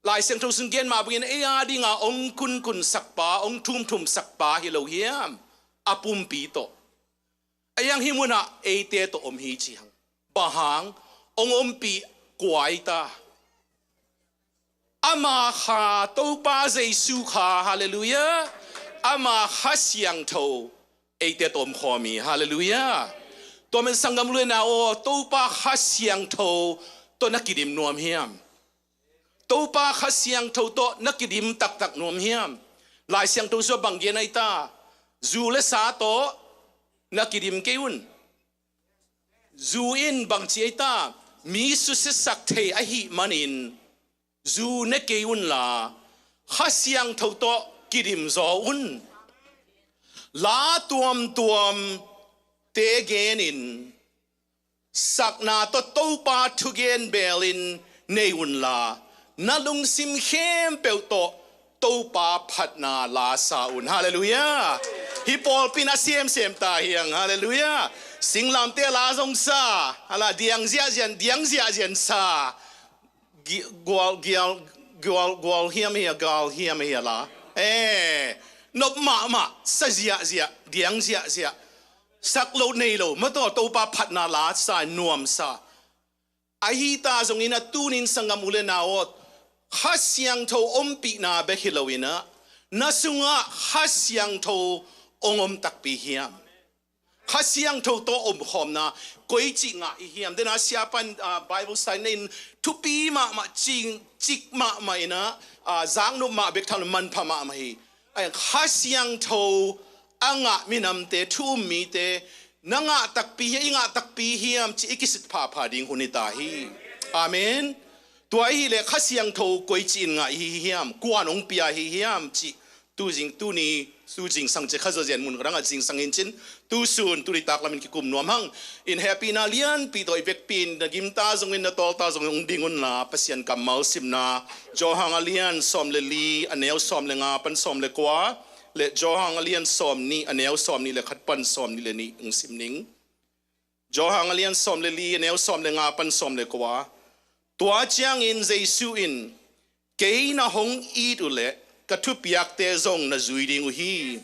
Lai Siangtho sung gen mah bangin ei a dinga hong kunkunsak pa, hong thumthumsak pa hi lo hiam? A pumpi tawh. A iang hih munah eite tawh om hi ci hang. Bang hang, hong ompih kuai ta. Ama kha, Topa Jesu kha, halleluiah. Ama kha siangtho. eite tawh omkhawm hi. Halleluiah. Tua man sanggam u le nau aw, Topa Kha Siangtho tawh na kidim nuam hiam? Topa Kha Siangtho tawh na kidim taktak nuam hiam? Lai Siangtho sua bang gen ahi ta? Zu le sa tawh na kidim kei un. Zu in bang ci ahi ta? Mi susiasak thei ahih manin zu ne kei unla, Kha Siangtho tawh kidim zaw un. La tuamtuam te genin, sakna tawh Topa thugen belin nei unla, na lungsim khempeuh tawh Topa phatna la sa un. Halleluiah. Hih pawlpi in a semsem ta hiang. Halleluiah. Singlamteh la zong sa, a la diang ziahziah, diang ziahziah sa. Gi-, gual, gial, gual, gual hiam hi a, gal hiam hi a la. Eh, nop mahmah, sa ziahziah, diang ziahziah. Sak lo nei lo, mataw Topa phatna la sa, nuam sa. Ahi ta zongin a tunin sanggam u le nau aw, Kha Siangtho ompihna bek hi loin ah, na sungah Kha Siangtho ong om takpi hiam? Kha Siangtho tawh omkhawmna koici ngah i hiam? Dena siapan, ah, Bible study na in thupi mahmah, cing, cik mahmah in ah, ah, zaknop mah bek tham lo, manpha mahmah hi. Ai, Kha Siangtho a ngah minamte, thu um mite, na ngah takpi hiam, i ngah takpi hiam cih i kisit phapha ding hun hi ta hi. Amen. Tua ahih leh Kha Siangtho koici in ngah i hi hiam? Kuan ong pia hi hiam cih tu zing, tuni, tu zingsang ci, kha zaw zian mun khat ah zingsang in cin, tu sun, tuni tak lamin kikum nuam hang. In hehpihna lianpi tawh i vekpi in, na gimta zongin, na tawlta zongin ong ding unla, Pasian kammal simna, Johan a lian sawm le li, a neu sawm le nga pan sawm le kua, le Johan a lian sawm nih, a neu sawm nih le khat pan sawm nih le nih ong sim ning. Johan a lian sawm le li, a neu sawm le nga pan sawm le kua. Tua ciangin Jesu in, "Kei na hong it uh leh ka thupiakte zong na zui ding uh hi.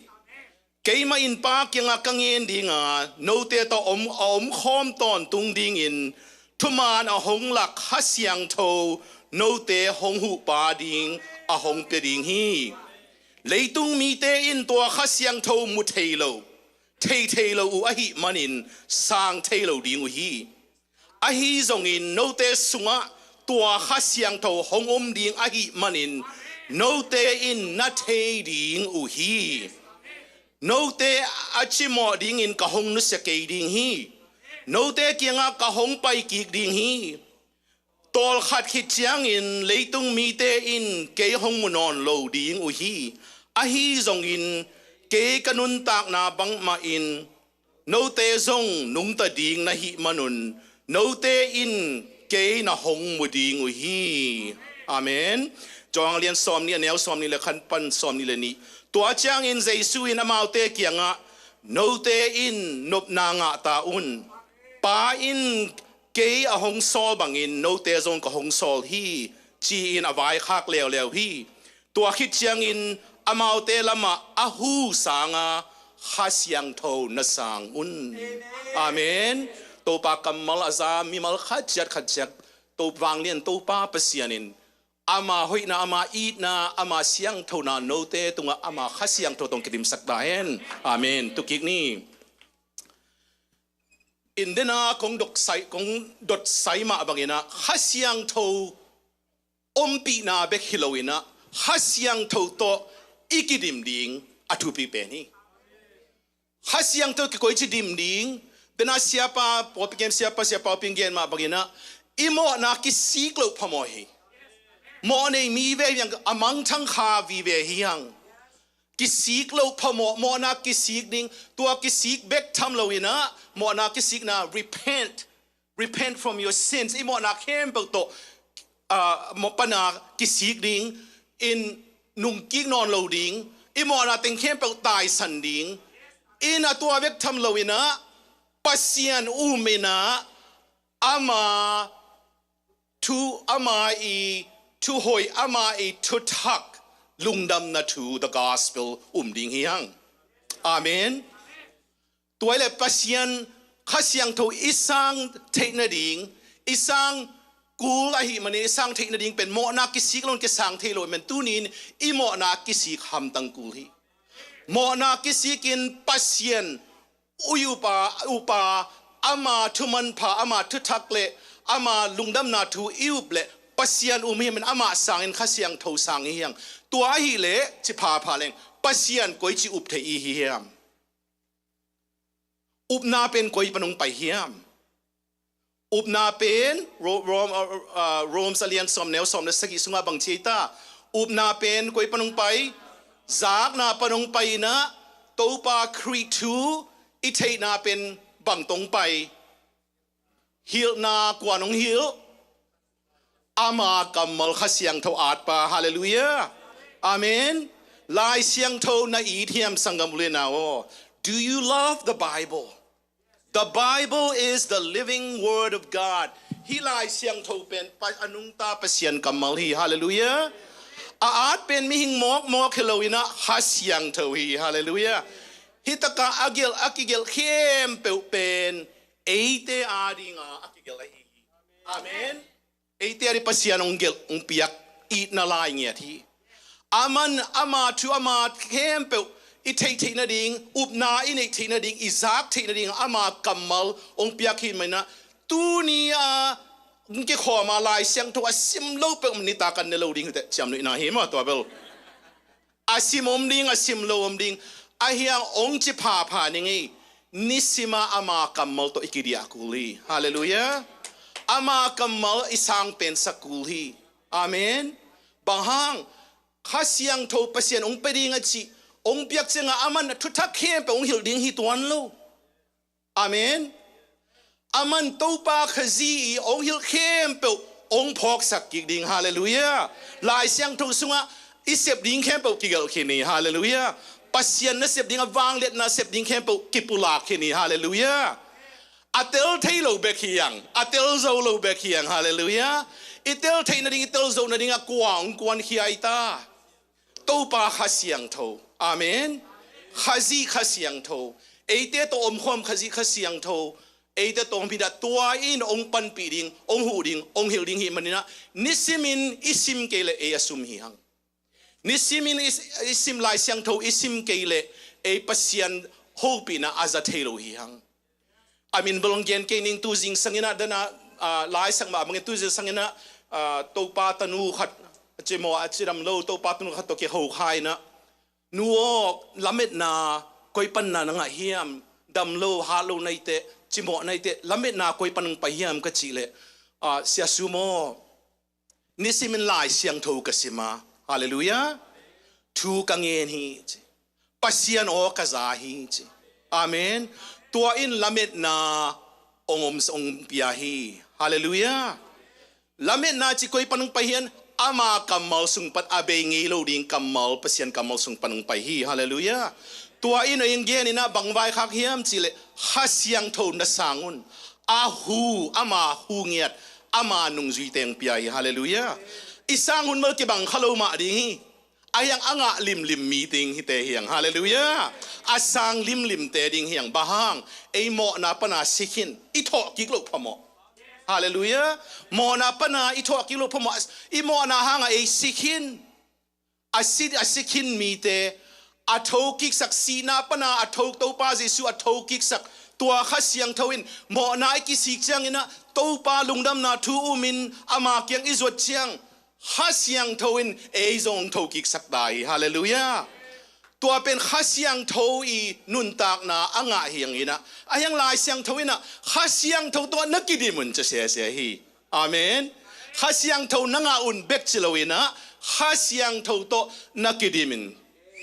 Keimah in Pa kiangah ka ngen dinga, note tawh om, a omkhawm tawntung dingin thuman a hong lak Kha Siangtho note hong huhpa ding, a hong pia ding hi. Leitung mite in tua Kha Siangtho mu thei lo, thei thei lo uh ahih manin sang thei lo ding uh hi. Ahi zongin note sungah tua Kha Siangtho hong om ding ahih manin note in na thei ding uh hi. Note a cimawh dingin ka hong nusia kei ding hi. Note kiangah ka hong pai kik ding hi. Tawlkhat khit ciangin leitung mite in kei hong mu nawn lo ding uh hi. Ahi zongin kei ka nuntakna bangmahin note zong nungta ding na hih manun, note in kei na hong mu ding uh hi." Amen. Johan a lian sawm nih, a neu sawm nih le khat pan sawm nih le nih. Tua ciangin Jesu in amaute kiangah, "Note in nopna ngah ta un. Pa in kei a hong sawl bangin note zong ka hong sawl hi," ci-in a vaikhak leuleu hi. Tua khit ciangin amaute lamah a hu sanga Kha Siangtho na sang un. Amen. Topa kammal a za mimal khat ciat khat ciat, To vanglian Topa Pasian in ama hoihna, ama itna, ama siangthona note tungah ama Kha Siangtho tawh ong kidimsak ta hen. Amen. Tukik ni. In dena kong dot sai, kong dot sai mah bangin ah, Kha Siangtho ompihna bek hi loin ah, Kha Siangtho tawh i kidim ding a thupi pen hi. Kha Siangtho kikoici dim ding, dena siapa, pawlpi kem siapa, siapa pawlpi in gen mah bangin ah, i mawhna kisik loh phamawh hi. Mawh nei mi ve hiang, a mangthang kha vive hiang. Kisik loh phamawh, mawhna kisik ding, tua kisik bek tham loin ah, mawhna kisikna, repent, repent from your sins. I mawhna khempeuh tawh, ah, mawh pana kisik ding, in nungkik nawn lo ding, i mawhna teng khempeuh taisan ding, in a tua bek tham loin ah, Pasian um in ah, ama thu, ama i thuhoih, ama i thuthak, lungdamna thu, the gospel, um ding hi hang. Amen. Tua hi leh Pasian Kha Siangtho i sang theih nading, i sang kul ahih manin i sang theih nading pen mawhna kisik loin kisang thei lo ahih manin tunin i mawhna kisik hamtang kul hi. Mawhna kisikin Pasian i up a, up a, ama thumanpha, ama thuthak le ama lungdamna thu i up le Pasian um hi hiam, amah sangin Kha Siangtho sang hi hiam? Tua ahih leh ci phapha leng, Pasian koici up thei i hi hiam? Upna pen koi pan hong pai hiam? Upna pen Ro-, Rom, uh, uh, Rom a lian sawm, neu sawm le sagih sungah bang ci ei ta? Upna pen koi pan hong pai? Zakna pan hong pai in ah, Topa Khrih thu i theihna pen bang tawh hong pai? Hilhna, kua'n hong hilh? Ama kammal, Kha Siangtho atpa. Halleluiah. Amen. Lai Siangtho na it hiam, sanggam u le nau aw? Do you love the Bible? The Bible is the living word of God. Hih Lai Siangtho pen Pa, a nungta Pasian kammal hi. Halleluiah. A at pen mihing mawkmawk hi lo in ah, Kha Siangtho hi. Halleluiah. Hih takah a gelh, a kigelh khempeuh pen eite adinga a kigelh ahi hi. Amen. Eite ading Pasian hong gelh, hong piak itna lai ngiat hi. Aman ama thu, ama khempeuh i theih theih nading, upna i neih theih nading, i zak theih nading ama kammal hong piak hi manin ah, tuni a hong kikhawm a Lai Siangtho a sim lo peuh nitak an ne lo ding hi teh, ciamnuihna hi maw tua bel. A sim om ding, a sim lo om ding, ahi hang hong ci phapha ning ei. Nisim a ama kammal tawh i kidiah kul hi. Halleluiah. Ama kammal i sang pensak kul hi. Amen. Bang hang? Kha Siangtho Pasian hong pia ding a cih, hong piak ciangah aman a thuthak khempeuh hong hilh ding hi tuan lo. Amen. Aman Topa Khazih i hong hilh khempeuh hong phawksak kik ding. Halleluiah. Lai Siangtho sungah i sep ding khempeuh kigelh khin hi. Halleluiah. Pasian nasep ding, a vangliatna sep ding khempeuh kipulak khin hi. Halleluiah. A tel thei lo bek hi hang, a tel zo lo bek hi hang. Halleluiah. I tel theih nading, i tel zo nading a kua hong kuankhia i ta? Topa Kha Siangtho. Amen. Khazih Kha Siangtho. Eite tawh omkhawm Khazih Kha Siangtho. Eite tawh om hi in ah, tua in hong panpih ding, hong huh ding, hong hilh ding hi manin ah, nisimin i sim kei leh ei a sum hi hang. Nisimin i, i sim, Lai Siangtho i sim kei leh ei Pasian hopihna a za thei lo hi hang. A min bel hong gen kei ning. Tu zingsang in ah, dan a, ah, laisak mah bangin tu zingsang in ah, ah, Topa tanu khat, a cimawh a cidam lo Topa tanu khat tawh kiho kha in ah, "Nu aw, lametna koi pan na na ngah hiam? Dam lo, hat lo na hi teh, cimawh na hi teh, lametna koi pan hong pai hiam?" ka cih leh, ah, "Sia Sum aw, nisimin Lai Siangtho ka sim a, halleluiah, thu ka ngen hi," ci. "Pasian aw ka za hi," ci. Amen. Tua in lametna hong om, hong pia hi. Halleluiah. Lametna cih koi pan hong pai hiam? Ama kammal sung pan, a bei ngei lo ding kammal, Pasian kammal sung pan hong pai hi. Halleluiah. Tua in a ing gen in ah bang vaikhak hiam cih leh, Kha Siangtho na sang un. A hu, ama hu ngiat, ama nungzuite hong pia hi. Halleluiah. I sang hun bel kibang kha lo mah ding hi. Ahi hang a ngah limlim mi ding hite hi hang. Halleluiah. A sang limlimte ding hi hang. Bang hang? Ei mawhna pana si khin, i thawh kik loh phamawh. Halleluiah. Mawhna pana i thawh kik loh phamawh. I mawhna hangah ei si khin. A si, a si khin mite a thokiksak, sihna pana a tho, Topa Jesuh a thokiksak tua Kha Siangtho in mawhna i kisik ciangin ah, Topa lungdamna thu umin ama kiang i zuat ciang, Kha Siangtho in ei zong thokiksak ta hi. Halleluiah. Tua pen Kha Siangtho i nuntakna a ngah hi hang in ah, ahi hang Lai Siangtho in ah, "Kha Siangtho tawh na kidim un," ci sese hi. Amen. "Kha Siangtho na ngah un," bek ci lo in ah, "Kha Siangtho tawh na kidim in,"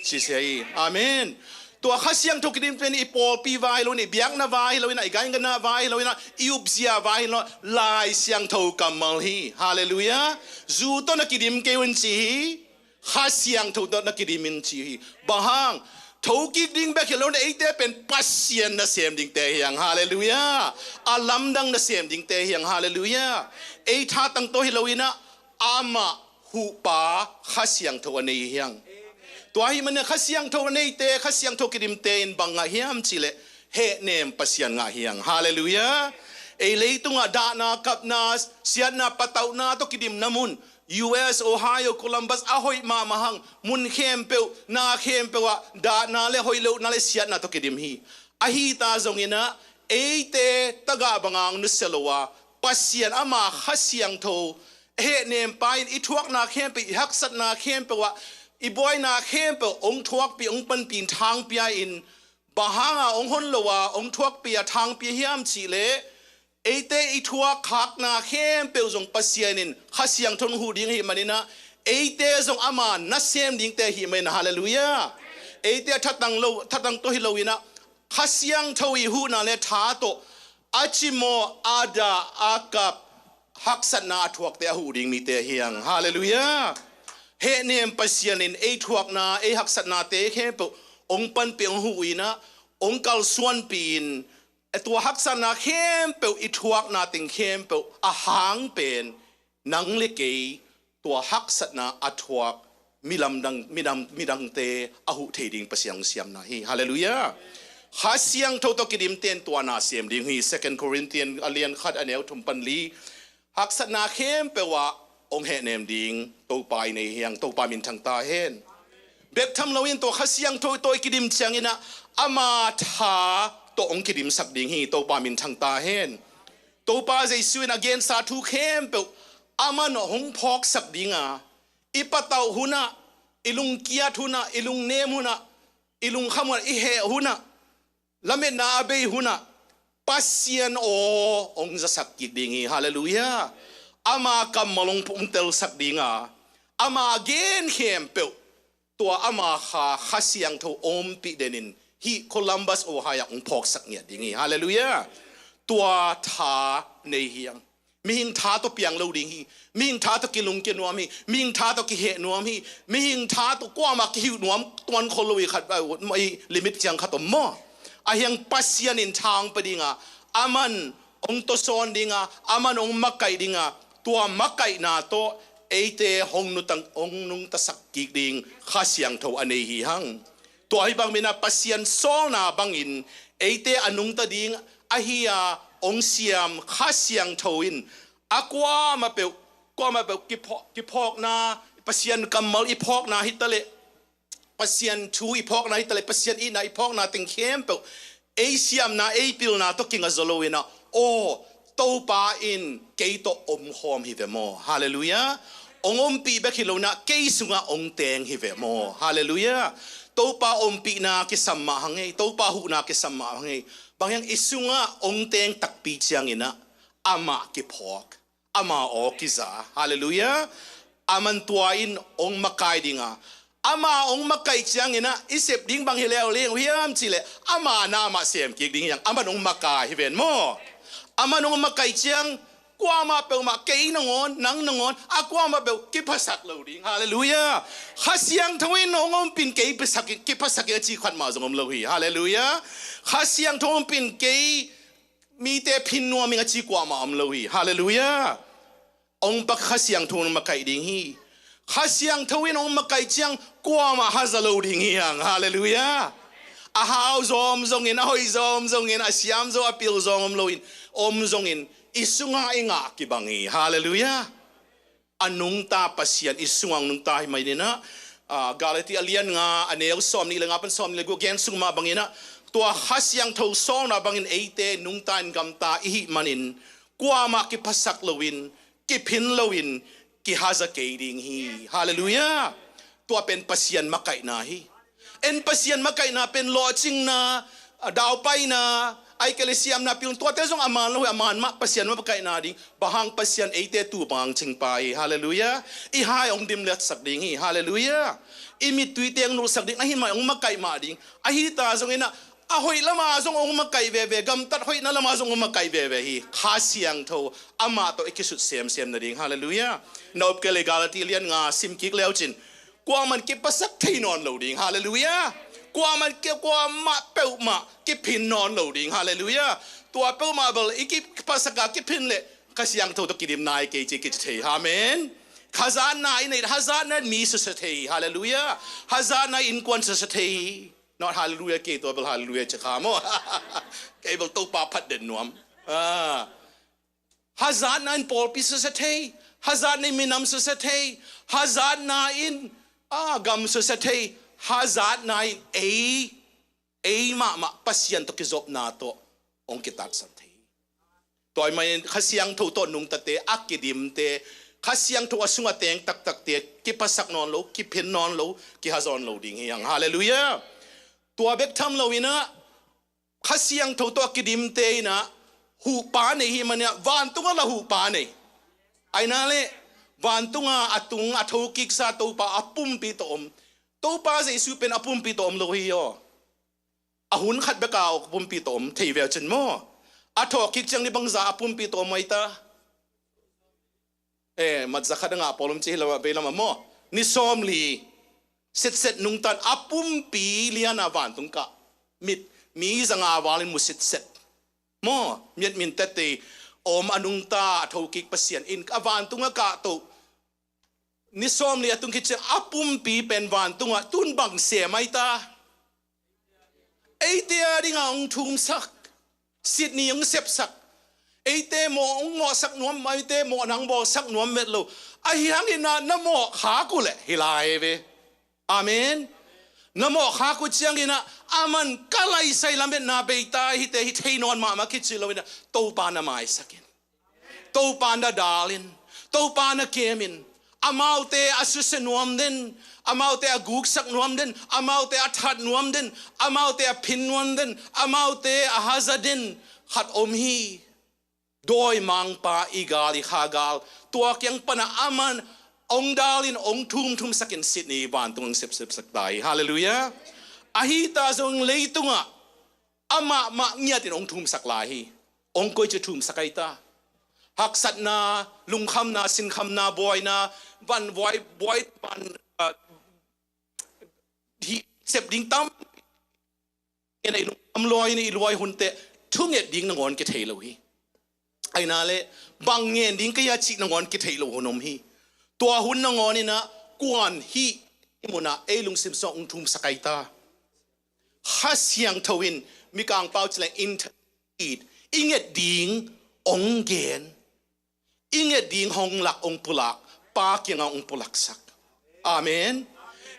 ci se hi. Amen. Tua Kha Siangtho kidim pen i pawlpi vai lo in ah, i biakna vai lo in ah, i gaingana vai lo in ah, i upzia vai lo in ah, Lai Siangtho kammal hi. Halleluiah. "Zu tawh na kidim kei un," ci hi. "Kha Siangtho tawh na kidim in," ci hi. Bang hang? Thokik ding bek hi lo in ah, eite pen Pasian nasem dingte hi hang. Halleluiah. A lamdang nasem dingte hi hang. Halleluiah. Ei thatang tawh hi lo in ah, amah huhpa Kha Siangtho a nei hi hang. Tua ahih manin Kha Siangtho a neite, Kha Siangtho kidimte in bang ngah hiam cih leh, hehnem Pasian ngah hi hang. Halleluiah. Ei leitungah dahna, kapna, siatna, patauhna tawh kidimna mun, U S, Ohio, Columbus, a hoih mahmah hang, mun khempeuh, na khempeuh ah, dahna le hoih lohna le siatna tawh kidim hi. Ahi ta zongin ah, eite tagah banga hong nusia lo a, Pasian ama Kha Siangtho, hehnem pa in i thuakna khempeuh, i haksatna khempeuh ah, i buaina khempeuh hong thuakpih, hong panpih in, thangpia in, bang hanga hong hon lo a, hong thuakpih a, thangpia hiam cih leh, eite i thuak khakna khempeuh zong Pasian in Kha Siangtho in huh ding ahih manin ah, eite zong ama nasem dingte ahih manin, halleluiah. Eite thatang lo, thatang tawh hi loin ah, Kha Siangtho i huhna le tha tawh, a cimawh, a dah, a kap, haksatna a thuakte a huh ding mite hi hang. Halleluiah. Hehnem Pasian in ei thuakna, ei haksatnate khempeuh hong panpih, hong huh in ah, hong kalsuanpih in, tua haksatna khempeuh, i thuakna teng khempeuh a hang pen, nang le kei tua haksatna a thuak milamdang, midam, midangte a huh thei ding Pasian hong siamna hi. Halleluiah. Kha Siangtho tawh kidimte in tua na sem ding hi. Second Corinthians a lian khat, a neu thum pan li. Haksatna khempeuh ah hong hehnem ding Topa i nei hi hang. Topa minthang ta hen. Bek tham loin tua Kha Siangtho tawh i kidim ciangin ah, ama tha tawh hong kidimsak ding hi. Topa minthang ta hen. Topa Jesu in a gensa thu khempeuh aman hong phawksak ding a, i patauh hun ah, i lungkiat hun ah, i lungnem hun ah, i lungkham hun ah, i heh hun ah, lametna a bei hun ah, Pasian aw hong zasak kik ding hi. Halleluiah. Ama kammal hong, hong telsak ding a, ama gen khempeuh, tua ama Kha, Kha Siangtho ompih den in, hih Columbus, Ohio ah hong phawksak ngiat ding hi. Halleluiah. Tua tha nei hi hang. Mihing tha tawh piang lo ding hi. Mihing tha tawh kilungkia nuam hi. Mihing tha tawh kiheh nuam hi. Mihing tha tawh kuamah kihuh nuam tuan khol lo hi. Khat, ah, i limit ciang khat om maw? Ahi hang Pasian in tha hong pia ding a, aman hong tawsawn ding a, aman hong makaih ding a, tua makaihna tawh eite hong nutang, hong nungtasak kik ding Kha Siangtho a nei hi hang. Tua hi bang manin ah Pasian sawlna bangin eite a nungta ding ahi a hong siam Kha Siangtho in a kuamah peuh, kuamah peuh kiphawk, kiphawkna, Pasian kammal i phawkna hi ta leh, Pasian thu i phawkna hi ta leh, Pasian itna i phawkna teng khempeuh ei siamna, ei pilna tawh kinga zaw loin ah, aw, Topa in kei tawh omkhawm hi ve maw? Halleluiah. Hong ompih bek hi loin ah, kei sungah hong teng hi ve maw? Halleluiah. Topa ompihna kisam mah hang ei, Topa huhna kisam mah hang ei. Bang hang i sungah hong teng takpi ciangin ah, amah kiphawk, ama aw kiza. Halleluiah. Aman tua in hong makai ding a, ama hong makaih ciangin ah i sep ding bang hi leuleu hiam cih leh, ama na mah sem kik ding hi hang. Aman hong makai hi ven maw? Aman hong makaih ciang kuamah peuhmah, kei nangawn, nang nangawn, a kuamah peuh kiphasak lo ding. Halleluiah. Kha Siangtho in hong ompih in kei phasak, kiphasak ing a ci khat mah zong om lo hi. Halleluiah. Kha Siangtho ompih in kei mite phin nuam ing a ci kuamah om lo hi. Halleluiah. Hong pak Kha Siangtho in hong makaih ding hi. Kha Siangtho in hong makaih ciang kuamah haza lo ding hi hang. Halleluiah. A hau zawm zongin, a hoih zawm zongin, a siam zo, a pil zawm om loin, om zongin, i sungah i ngah kibang hi. Halleluiah. A nungta Pasian i sungah hong nungta hi mai ni na. Ah, Galati a lian nga, a neu sawm nih le nga pan sawm nih le guk gen sung mah bangin ah, tua Kha Siangtho sawlna bangin eite nungta in gamta i hih manin, kuamah kiphasak loin, kiphin loin, kihaza kei ding hi. Halleluiah. Tua pen Pasian makaihna hi. En Pasian makaihna pen lawhcingna, a daupaina, a ikelesiamna pilna, tuate zong a man lo hi, a man mah Pasian makaihna ding. Bang hang? Pasian eite tu bang hang cingpa hi. Halleluiah. I hai hong dimletsak ding hi. Halleluiah. I mittui teng nulsak ding. Ahi mah hong makaih mah ding. Ahi ta zongin ah, a hoih lama zong hong makaih veve, gamtat hoihna lama zong hong makaih veve hi. Kha Siangtho amah tawh i kisut semsem nading. Halleluiah. Na up kei le Galati lian nga sim kik leucin, kuaman kiphasak thei nawn lo ding. Halleluiah. Kuaman ki, kuamah peuhmah kiphin nawn lo ding. Halleluiah. Tua peuhmah bel i kiphasak a kiphin leh Kha Siangtho tawh kidim nai kei ci kici thei. Amen. Hazatna i neih, hazatna in mi susia thei. Halleluiah. Hazatna in innkuan susia thei. Not halleluiah, kei tua bel halleluiah ci kha maw. Kei bel Topa phat den nuam. Ah. Hazatna in pawlpi susia thei. Hazatna in minam susia thei, hazatna in, a, gam susia thei, hazatna in ei, ei mahmah Pasian tawh kizopna tawh hong kitatsan thei. Tua ahih manin Kha Siangtho tawh nungtate, a kidimte, Kha Siangtho a sungah teng taktakte kiphasak nawn lo, kiphin nawn lo, kihazawn lo ding hi hang. Halleluiah. Tua bek tham loinah Kha Siangtho tawh a kidimte inah huhpa nei hi maninah vantungah la huhpa nei. Aina le vantunga a tung a thokiksa Topa a pumpi tawh om. Topa Jesu pen a pumpi tawh om lo hi aw. A hun khat beka a pumpi tawh om thei veu cin maw? A thawhkik ciang ni bangza a pumpi tawh om aita. Eh, matza khat a ngah pawl om ci hi lamah vei lamah maw? Ni sawmli sitset nungtan a pumpi liana vantung kah mit mi zanga valin mu sitset maw? Miat min tette om a nungta a thokik Pasian in a vantung a kahto. Ni sawmli a tung khit ciang a pumpi pen vantungah tun bang sem aita. Eite a dinga hong thumsak, Sydney hong sepsak. Eite mawh hong mawhsak nuam, eite mawh nang bawlsak nuam vet lo. Ahi hangin ah na mawh khak uh leh hi lai ve. Amen. Na mawh khak uh ciangin ah aman ka laisai lametna beita hite hi thei nawn mahmah kici loinah Topa na maisakin. Topa na dalin, Topa na kemin, amaute a susia nuam den, amaute a guksak nuam den, amaute a that nuam den, amaute a phin nuam den, amaute a haza den khat om hi. Dawimangpa i gal, i kha gal, tua kiang pana aman hong dalin hong thumthumsakin Sydney vantung hong sepsepsak ta hi. Halleluiah. Ahi ta zong leitungah amah mah ngiatin hong thumsak lai hi. Hong koici thumsak aita. Haksatna, lungkhamna, sinkhamna, buaina, van buai, buai van, ah, hi sep ding tam. Ngen ei lungkham luai ni i luai hunte thunget ding nangawn kithei lo hi. Aina le bang ngen ding kei a cih nangawn kithei lo hun om hi. Tua hun nangawn inah kuan hih i munah ei lungsim sungah hong thumsak aita. Kha Siangtho in Mikangpau cileng intercede, i nget ding hong gen, i nget ding hong lak, hong pulak, Pa kiangah hong pulaksak. Amen.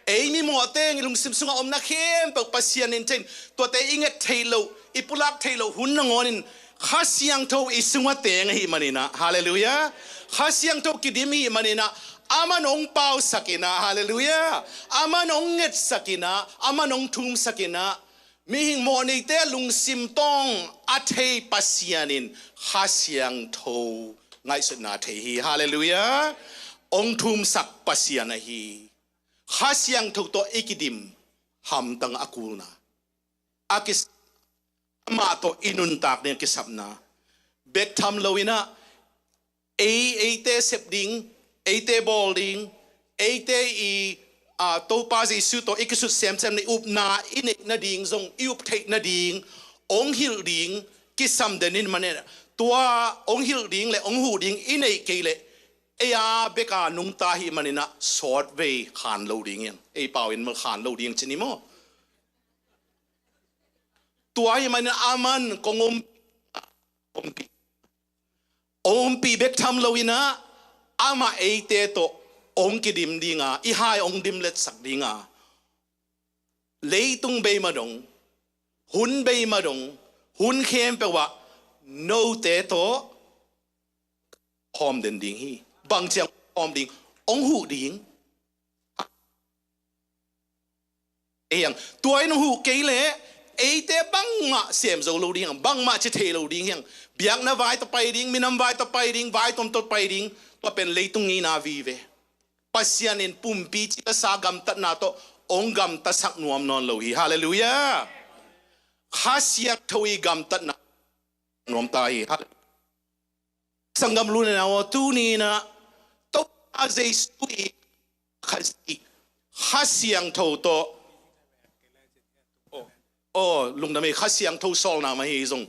Ei mimawhte i lungsim sungah omna khempeuh Pasian in thei in, tuate i nget theih loh, i pulak theih loh hun nangawn in Kha Siangtho i sungah teng ahih maninah, halleluiah. Kha Siangtho kidim ihih maninah aman hong pausak inah, halleluiah. Aman hong ngetsak inah, aman hong thumsak inah, mihing mawhneite lungsim tawng a thei Pasian in Kha Siangtho ngaihsutna thei hi. Halleluiah. Hong thumsak Pasian ahi. Kha Siangtho tawh i kidim hamtang a kulna, a kis-, amah tawh i nuntak ding a kisapna bek tham loinah ei, eite sep ding, eite bawl ding, eite i, a, Topa Jesu tawh i kisut semsem ni upna i neih nading zong i up theih nading hong hilh ding kisam den in maninah, tua hong hilh ding le hong huh ding i neih kei leh ei a beka nungta hih maninah sawtvei khan lo ding hiang. Ei pau in mal khan lo ding ci ni maw? Tua hih maninah aman kong om, ompih, ompih bek tham loinah amah eite tawh hong kidim dinga, i hai hong dimletsak dinga, leitung bei madong, hun bei madong, hun khempeuh ah note tawh hawm den ding hi. Bang ciang hawm ding? Hong huh ding. Ei ang, tua in hong huh kei leh eite bangmah sem zo lo ding ang, bangmah ci thei lo ding hiang. Biakna vai tawh pai ding, minam vai tawh pai ding, vai tuamtuam pai ding, tua pen leitung ngeina vive. Pasian in pumpi cilesa gamtatna tawh hong gamtasak nuam nawn lo hi. Halleluiah. Kha Siangtho i gamtatna nuam ta hi. Halleluiah. Sanggam lu le nau aw, tuni inah Topa Jesu i Khazih, Kha Siangtho tawh, aw, aw, lungdam ei, Kha Siangtho sawlna mah hi zong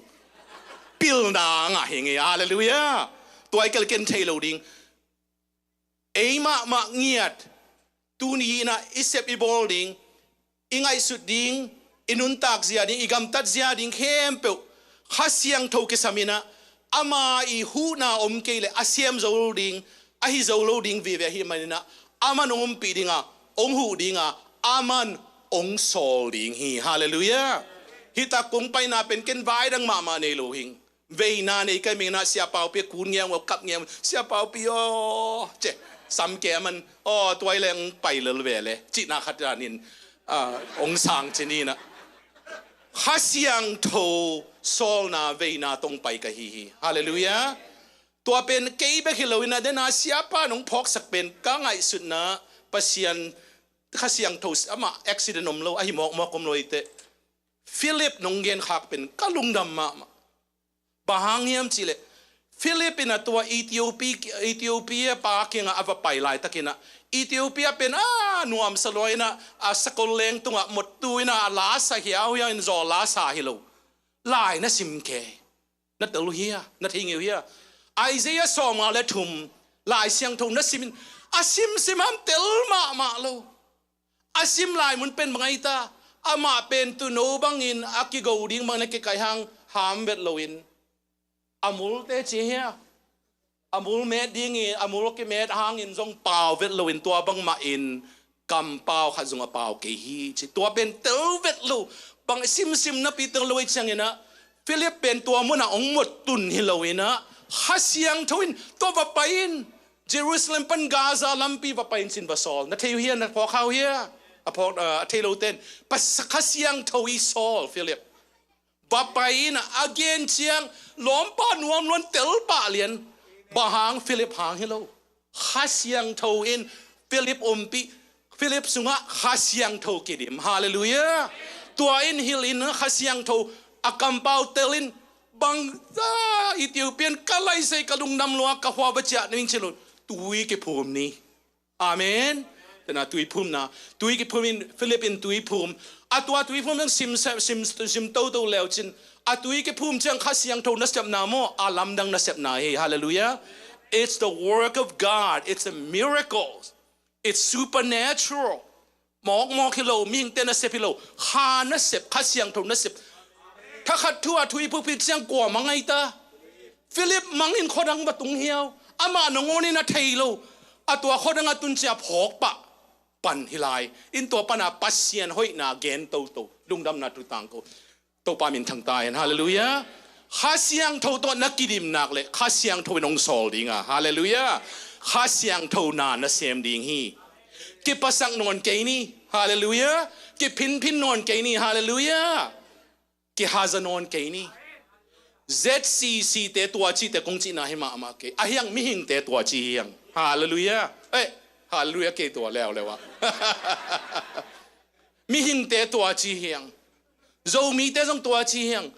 pilna ngah hi ngei. Halleluiah. Tua i kelken thei lo ding. Ei mahmah ngiat, tuni inah i sep i bawl ding, i ngaihsut ding, i nuntak zia ding, i gamtat zia ding khempeuh Kha Siangtho kisam inah ama i huhna om kei leh a siam zo ding, ahi zo lo ding vive ahih manin ah, aman hong umpih ding a, hong huh ding a, aman hong sawl ding hi. Halleluiah. Hih tak kong paina pen ken vai dang mahmah nei lo hing. Veina nei ka hih manin ah Sia Pau Pi a kun ngiau, kap ngiau, Sia Pau Pi aw, ci, sam ke aman, aw, tua hi leh hong pai lel ve le, cihna khat danin, ah, hong sang ci ni in ah. Kha Siangtho sawlna veina tawh hong pai ka hi hi. Halleluiah. Tua pen kei bek hi lo in ah, den a Siapa in hong phawksak pen ka ngaihsutna, Pasian, Kha Siangtho, amah accident om lo, ahi mawkmawk om lo hi teh. Philip nong genkhak pen ka lungdam mahmah. Bang hang hiam cih leh, Philip in ah tua Ethiopia, Ethiopia pa kiangah a va pai laitakin ah, Ethiopia pen a nuamsa lua in ah, a sakol leng tungah mottu in ah, a la sa hiauhiau in, zawl la sa hi lo. Lai na sim ke, na tel uh hia, na thei ngei uh hia? Isaiah sawmnga le thum, Lai Siangtho na sim in, a simsim ham, tel mahmah lo. A sim lai mun pen bang a hi ta? Amah pen tuuno bangin a kigo ding bangin a kikaih hang ham vet loin, a multe ci hia, a mul met dingin, a mul kimet hangin zong pau vet loin, tua bangmahin kampau khat zong a pau kei hi ci. Tua pen tel vet lo, bang simsim napi tel lo ahih ciangin ah, Philip pen tua munah hong muttun hi loin ah, Kha Siangtho in tua va pai in, Jerusalem pan Gaza lampi va pai in ci-in va sawl. Na thei uh hia, na phawk kha uh hia? A phawk, ah, a thei lote in, Pas-, Kha Siangtho i sawl Philip. Va pai in ah, a gen ciang, lawmpa nuam luan, tel pah lian. Bang hang? Philip hang hi lo. Kha Siangtho in Philip umpih, Philip sungah Kha Siangtho kidim. Halleluiah. Tua in hilh in Kha Siangtho a kampau tel in, bangzah Ethiopia in ka laisei, ka lungdam lua, ka hua va ciah ning ci lo. Tui kiphum ni. Amen. Tena tui phumna, tui kiphum in, Philip in tui phum. A tua tui phum in sim, sim, sim toto leu cin, a tui kiphum ciang Kha Siangtho nasepna maw, a lamdang nasepna hi. Halleluiah. It's the work of God. It's a miracle. It's supernatural. Mawkmawk hi lo, mihingte nasep hi lo, Kha nasep, Kha Siangtho nasep. Thakhat thu a tui phupit ciang kua mang a hi ta? Philip mangin khuadang va tung hiau. Amah nangawn in a thei lo. A tua khuadang a tun ciang phawk pah pan hi lai. In tua pana Pasian hoihna gen toto, lungdamna thu tangko. Topa min thang ta hen. Halleluiah. Kha Siangtho tawh na kidim nak leh Kha Siangtho in hong sawl ding a. Halleluiah. Kha Siangtho na nasem ding hi. Kipasak nawn kei ni. Halleluiah. Kiphinphin nawn kei ni. Halleluiah. Kihaza nawn kei ni. Z C C te tua cite kong cihna hi mahmah kei. A hiang mihingte tua ci hiang. Halleluiah. Eh, halleluiah kei tua leuleu ah. Mihingte tua ci hiang. Zomite zong tua ci hiang.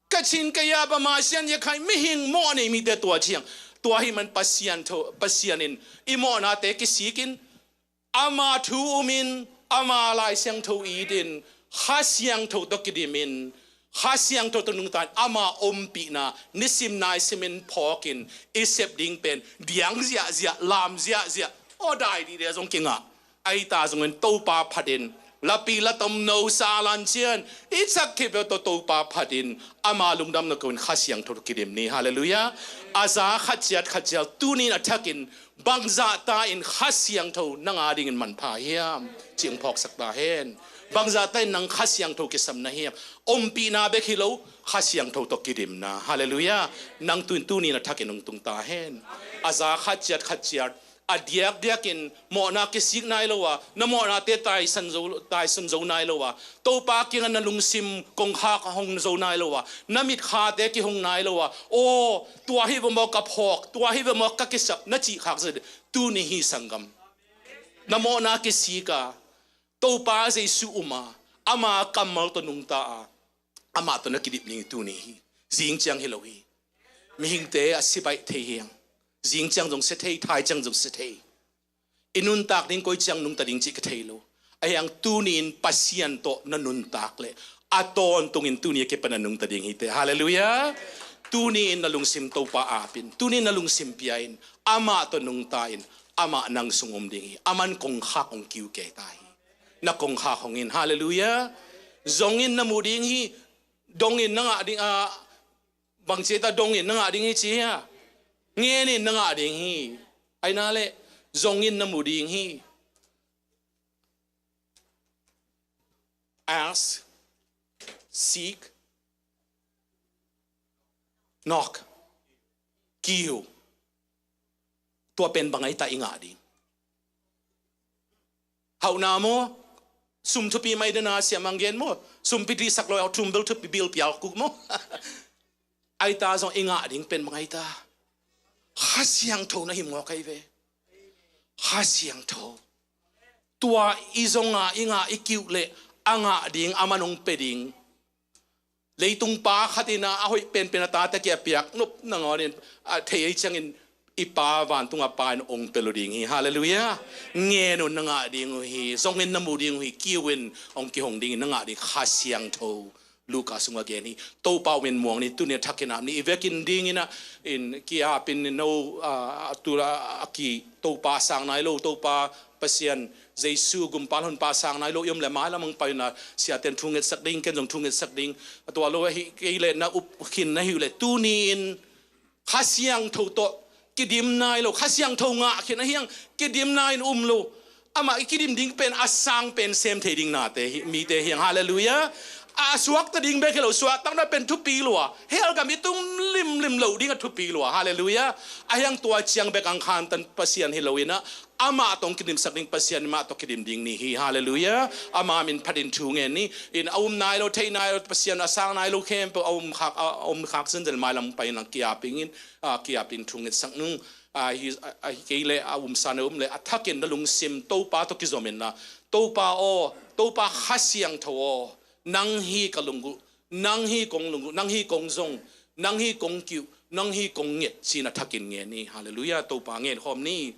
Kachin, Kayah, Burma, Shan, Rakhine, mihing mawh nei mite tua ci hiang. Tua ahih man Pasian tho, Pasian in i mawhnate kisik in, ama thu um in, ama Lai Siangtho it in, Kha Siangtho tawh kidim in, Kha Siangtho tawh nungta in, ama ompihna nisim naisim in phawk in, i sep ding pen diang ziahziah, lam ziahziah, aw dai dihdih a zong kingah. Ahi ta zongin Topa phat in, lapi latom no sa lan cian, i cak khit bel tawh Topa phat in, ama lungdamna ko in Kha Siangtho tawh kidim ni. Halleluiah. A za khat ciat khat ciat tuni in a thakin, bangzah ta in Kha Siangtho nang a dingin manpha hiam cih hong phawksak ta hen. Bangzah ta in nang Kha Siangtho kisam na hiam? Ompihna bek hi lo, Kha Siangtho tawh kidimna. Halleluiah. Nang tu in tuni in a thakin hong tung ta hen. A za khat ciat khat ciat, a diakdiakin mawhna kisik nai lo a, na mawhnate taisan zo, taisan zo nai lo a, Topa kiangah na lungsim kongkhak hong zo nai lo a, na mitkhate kihong nai lo a, aw, tua hi ve maw ka phawk, tua hi ve maw ka kisap, na cih khak zia, tuni hi sanggam. Na mawhna kisik a, Topa Jesu um a, ama kammal tawh nungta a, amah tawh na kidim ding hi tuni hi. Zing ciang hi lo hi. Mihingte a si baih thei hiang. Zing ciang zong sia thei, thai ciang zong sia thei. I nuntak ding koi ciang nungta ding cih ka thei lo. A hiang tuni in Pasian tawh na nuntak leh, a tawntungin tuni a kipan a nungta ding hi teh. Halleluiah. Tuni in na lungsim Topa ap in, tuni in na lungsim pia in, amah tawh nungta in, amah nang sung um ding hi. Aman kongkhak hong kiu kei ta hi. Na kongkhak hong in. Halleluiah. Zong in na mu ding hi. Dong in na ngah ding a, bangci ta dong in na ngah ding hi ci hia? Ngen in na ngah ding hi. Aina le zongin na mu ding hi. Ask, seek, knock, kiu. Tua pen bang aita i ngah ding? Hauhna maw? Sum thupi mai dena siamang gen maw? Sum piti sak lo, thum bel thupi bil pial kuk maw? Aita zong i ngah ding pen bang aita? Kha Siangtho na him ngawk ahi ve. Kha Siangtho. Tua i zong a i ngah i kiuh le a ngah ding a man hong pe ding. Leitung pa khat in a hoih penpen a tate kia piak nop nangawn in a thei ei ciangin i pa vantung a pa in ong pe lo ding hi. Halleluiah. Ngen un na ngah ding uh hi. Zongin na mu ding uh hi. Kiu in ong kihong dingin na ngah ding Kha Siangtho. Luka sungah gen hi. Topa umin muang ni, tuni a thakin ap ni. I vekin dingin a in kiapin no a tula a ki Topa sang nai lo, Topa Pasian Jesu gumpal honpa sang nai lo i om le mailam ang paina siaten thungetsak ding, ken zong thungetsak ding. A tua lo ahi kei le na up khin na hi uh le tuni in Kha Siangtho tawh kidim nai lo, Kha Siangtho ngah khin ahiang kidim nai in um lo. Amah i kidim ding pen a sang pen sem thei ding nate hi, mite hiang. Halleluiah. A suakta ding bek hi lo, suaktakna pen thupi lua. Hell gam i tung limlim lo ding a thupi lua. Halleluiah. Ahiang tua ciang bek ang khantan Pasian hi lo in a amah tawh ong kidimsak ding Pasian mah tawh kidim ding ni hi. Halleluiah. Ama min phatin thu ngen ni. In a um nai lo, thei nai lo, Pasian a sang nai lo khempeuh a um khak, a um khak zenzen mailam pai in a kiaping in, a kiaping thu ngetsak nung. A hi, a, a hi kei le a um san a um le a thakin na lungsim Topa tawh kizom in na. Topa aw, Topa Kha Siangtho aw, nang hi ka lunggulh, nang hi kong lunggulh, nang hi kong zong, nang hi kong kiuh, nang hi kong nget, ci-in a thakin ngen ni. Halleluiah. Topa ngen khawm ni.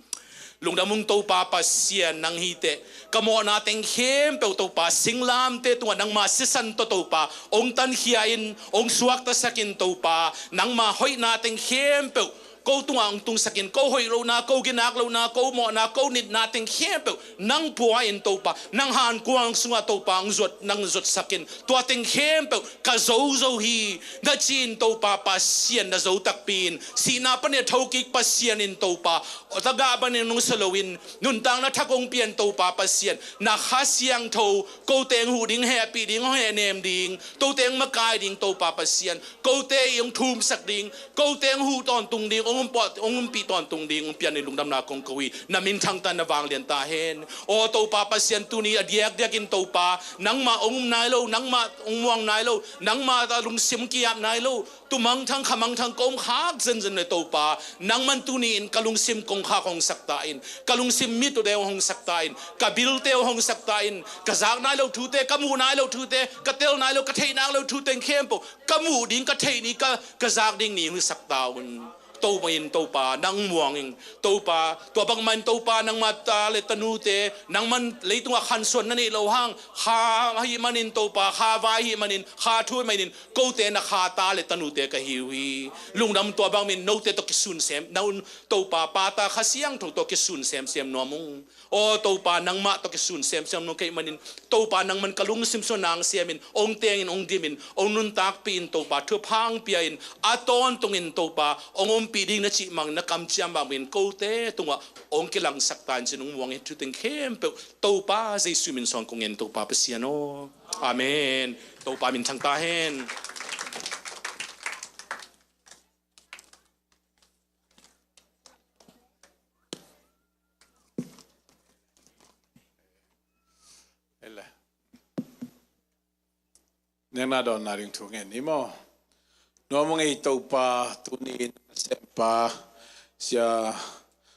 Lungdam ung Topa Pasian, nang hi teh ka mawhna teng khempeuh Topa, singlamte tungah nangma sisan tawh Topa ong tankhia in, ong suaktasak in Topa, nangma hoihna teng khempeuh ko tungah ong tungsak in, ko hoih lohna, ko ginak lohna, ko mawhna, ko nitna teng khempeuh nang pua in Topa, nang hankuang sungah Topa ong zuat, nang zuatsak in, tua teng khempeuh ka zo zo hi, na ci-in Topa Pasian na zo takpi in, sihna pan a thokik Pasian in Topa, tagah banin nungsa loin, nuntakna thak ong pian Topa Pasian, na Kha Siangtho, kote ong huh ding, hehpih ding, hong hehnem ding, kote ong makai ding Topa Pasian, kote i ong thumsak ding, kote ong huh tawntung ding, ong umpih tawntung ding, ong pian in lungdamna kong ko hi, na minthang tan na vanglian ta hen. Aw Topa Pasian, tuni a diakdiak in Topa, nangmah ong um nai lo, nangmah ong muang nai lo, nangmah a lungsim kiap nai lo, tu mangthang kha mangthang ka om khak zenzen le Topa, nangman tuni in ka lungsim kongkhak hong sak ta in, ka lungsim mit uh deuh hong sak ta in, ka bilte uh hong sak ta in, ka zak nai lo thute, ka muh nai lo thute, ka tel nai lo, ka theih nak lo thu teng khempeuh, ka muh ding, ka theih ni, ka, ka zak ding ni hong sak ta un. Topa in Topa, nang muang in Topa, tua bangmah in Topa, nangma ta le tanute, nangman leitungah khansuan na neih lo hang, kha ahih manin Topa, kha vai ahih manin, kha thu ahih manin, kote na kha ta le tanute ka hi uh hi. Lungdam, tua bangmin note tawh kisun sem, na un Topa, Pa, Ta, Kha Siangtho tawh kisun semsem nuam ung. Aw Topa, nangmah tawh kisun semsem nuam ka hih manin, Topa, nangman ka lungsim sungah na ong siamin, ong tengin, ong dimin, ong nuntakpih in Topa, thupha ong pia in, a tawntungin Topa, ong ompih ding na cih mangin, na kamciam mangin, kote tungah ong kilangsak ta in, ci-in ong muang hi. Thu teng khempeuh Topa Jesu min suang kong ngen, Topa Pasian aw. Amen. Topa minthang ta hen. Nengna dawnna ding thu ngen ni maw? Nuam ung ei Topa, tuni in a sempa Sia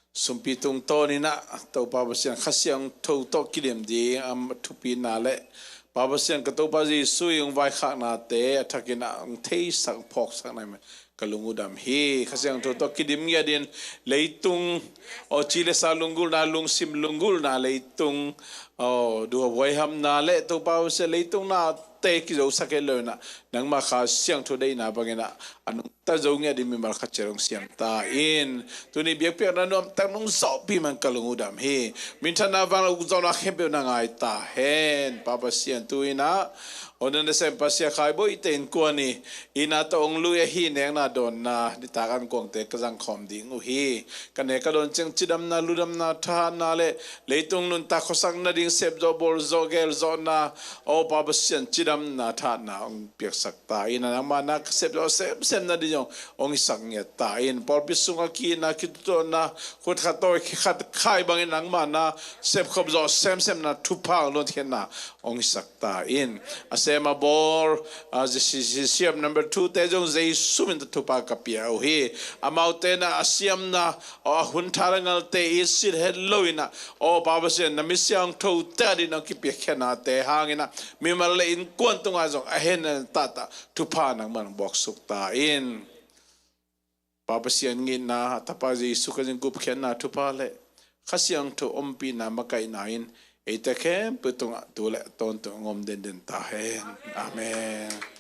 Sumpi tungtawn in ah Topa Pasian Kha Siangtho tawh kidim ding a thupina le Pa Pasian ka Topa Jesu i hong vaikhaknate a thakin ah hong theisak, phawksak nai mah ka lung uh dam hi. Kha Siangtho tawh kidim ngiat in leitung, aw, ci le sa lunggulhna, lungsim lunggulhna, leitung, aw, duhhuaihamna le Topa Pasian leitung nate kizosak het lo in ah Nangmah Kha Siangtho deihna bangin ah a nungta zo ngiat ding mimal khat ciat hong siam ta in. Tuni biakpiakna nuamtak nong zawhpih man ka lung uh dam hi. Minthanna, vangliatna khempeuh na ngai ta hen. Pa Pasian, tu-in ah hong nasem Pasian Khai Bawi te innkuan i inn ah tawh hong lui ahi nekna dawnna nitak an kuangte ka zang khawm ding uh hi. Ka nek ka dawn ciang cidamna, ludamna, thahatna le leitung nuntak khuasak nading sepzawh, bawlzawh, gelzawhna, aw Pa Pasian, cidamna, thahatna hong piaksak ta in, nangmah na ka sepzawh semsem nading zong hong hisak ngiat ta in. Pawlpi sungah ki-itna, kitutuahna, khut khat tawi khat khai bangin nangmah na sepkhop zawh semsemna thupha hong luankhiatna hong hisak ta in. A sem a bawl, a, zi-, si-, si-, siam number two te zong Jesu min tawh thupha ka pia uh hi. Amaute na a siamna, aw, a hun tha le ngalte i sit het lo in ah, aw Pa Pasian, na mi siangtho te ading hong kipiakkhiatnate hangin ah mimal le innkuan tungah zong a henna tahtah thupha nangmah hong buaksuk ta in. Pa Pasian ngitna, a Tapa Jesu Khrih gupkhiatna thupha le Kha Siangtho ompihna makaihna in eite khempeuh tungah tu le tawntung hong om denden ta hen. Amen.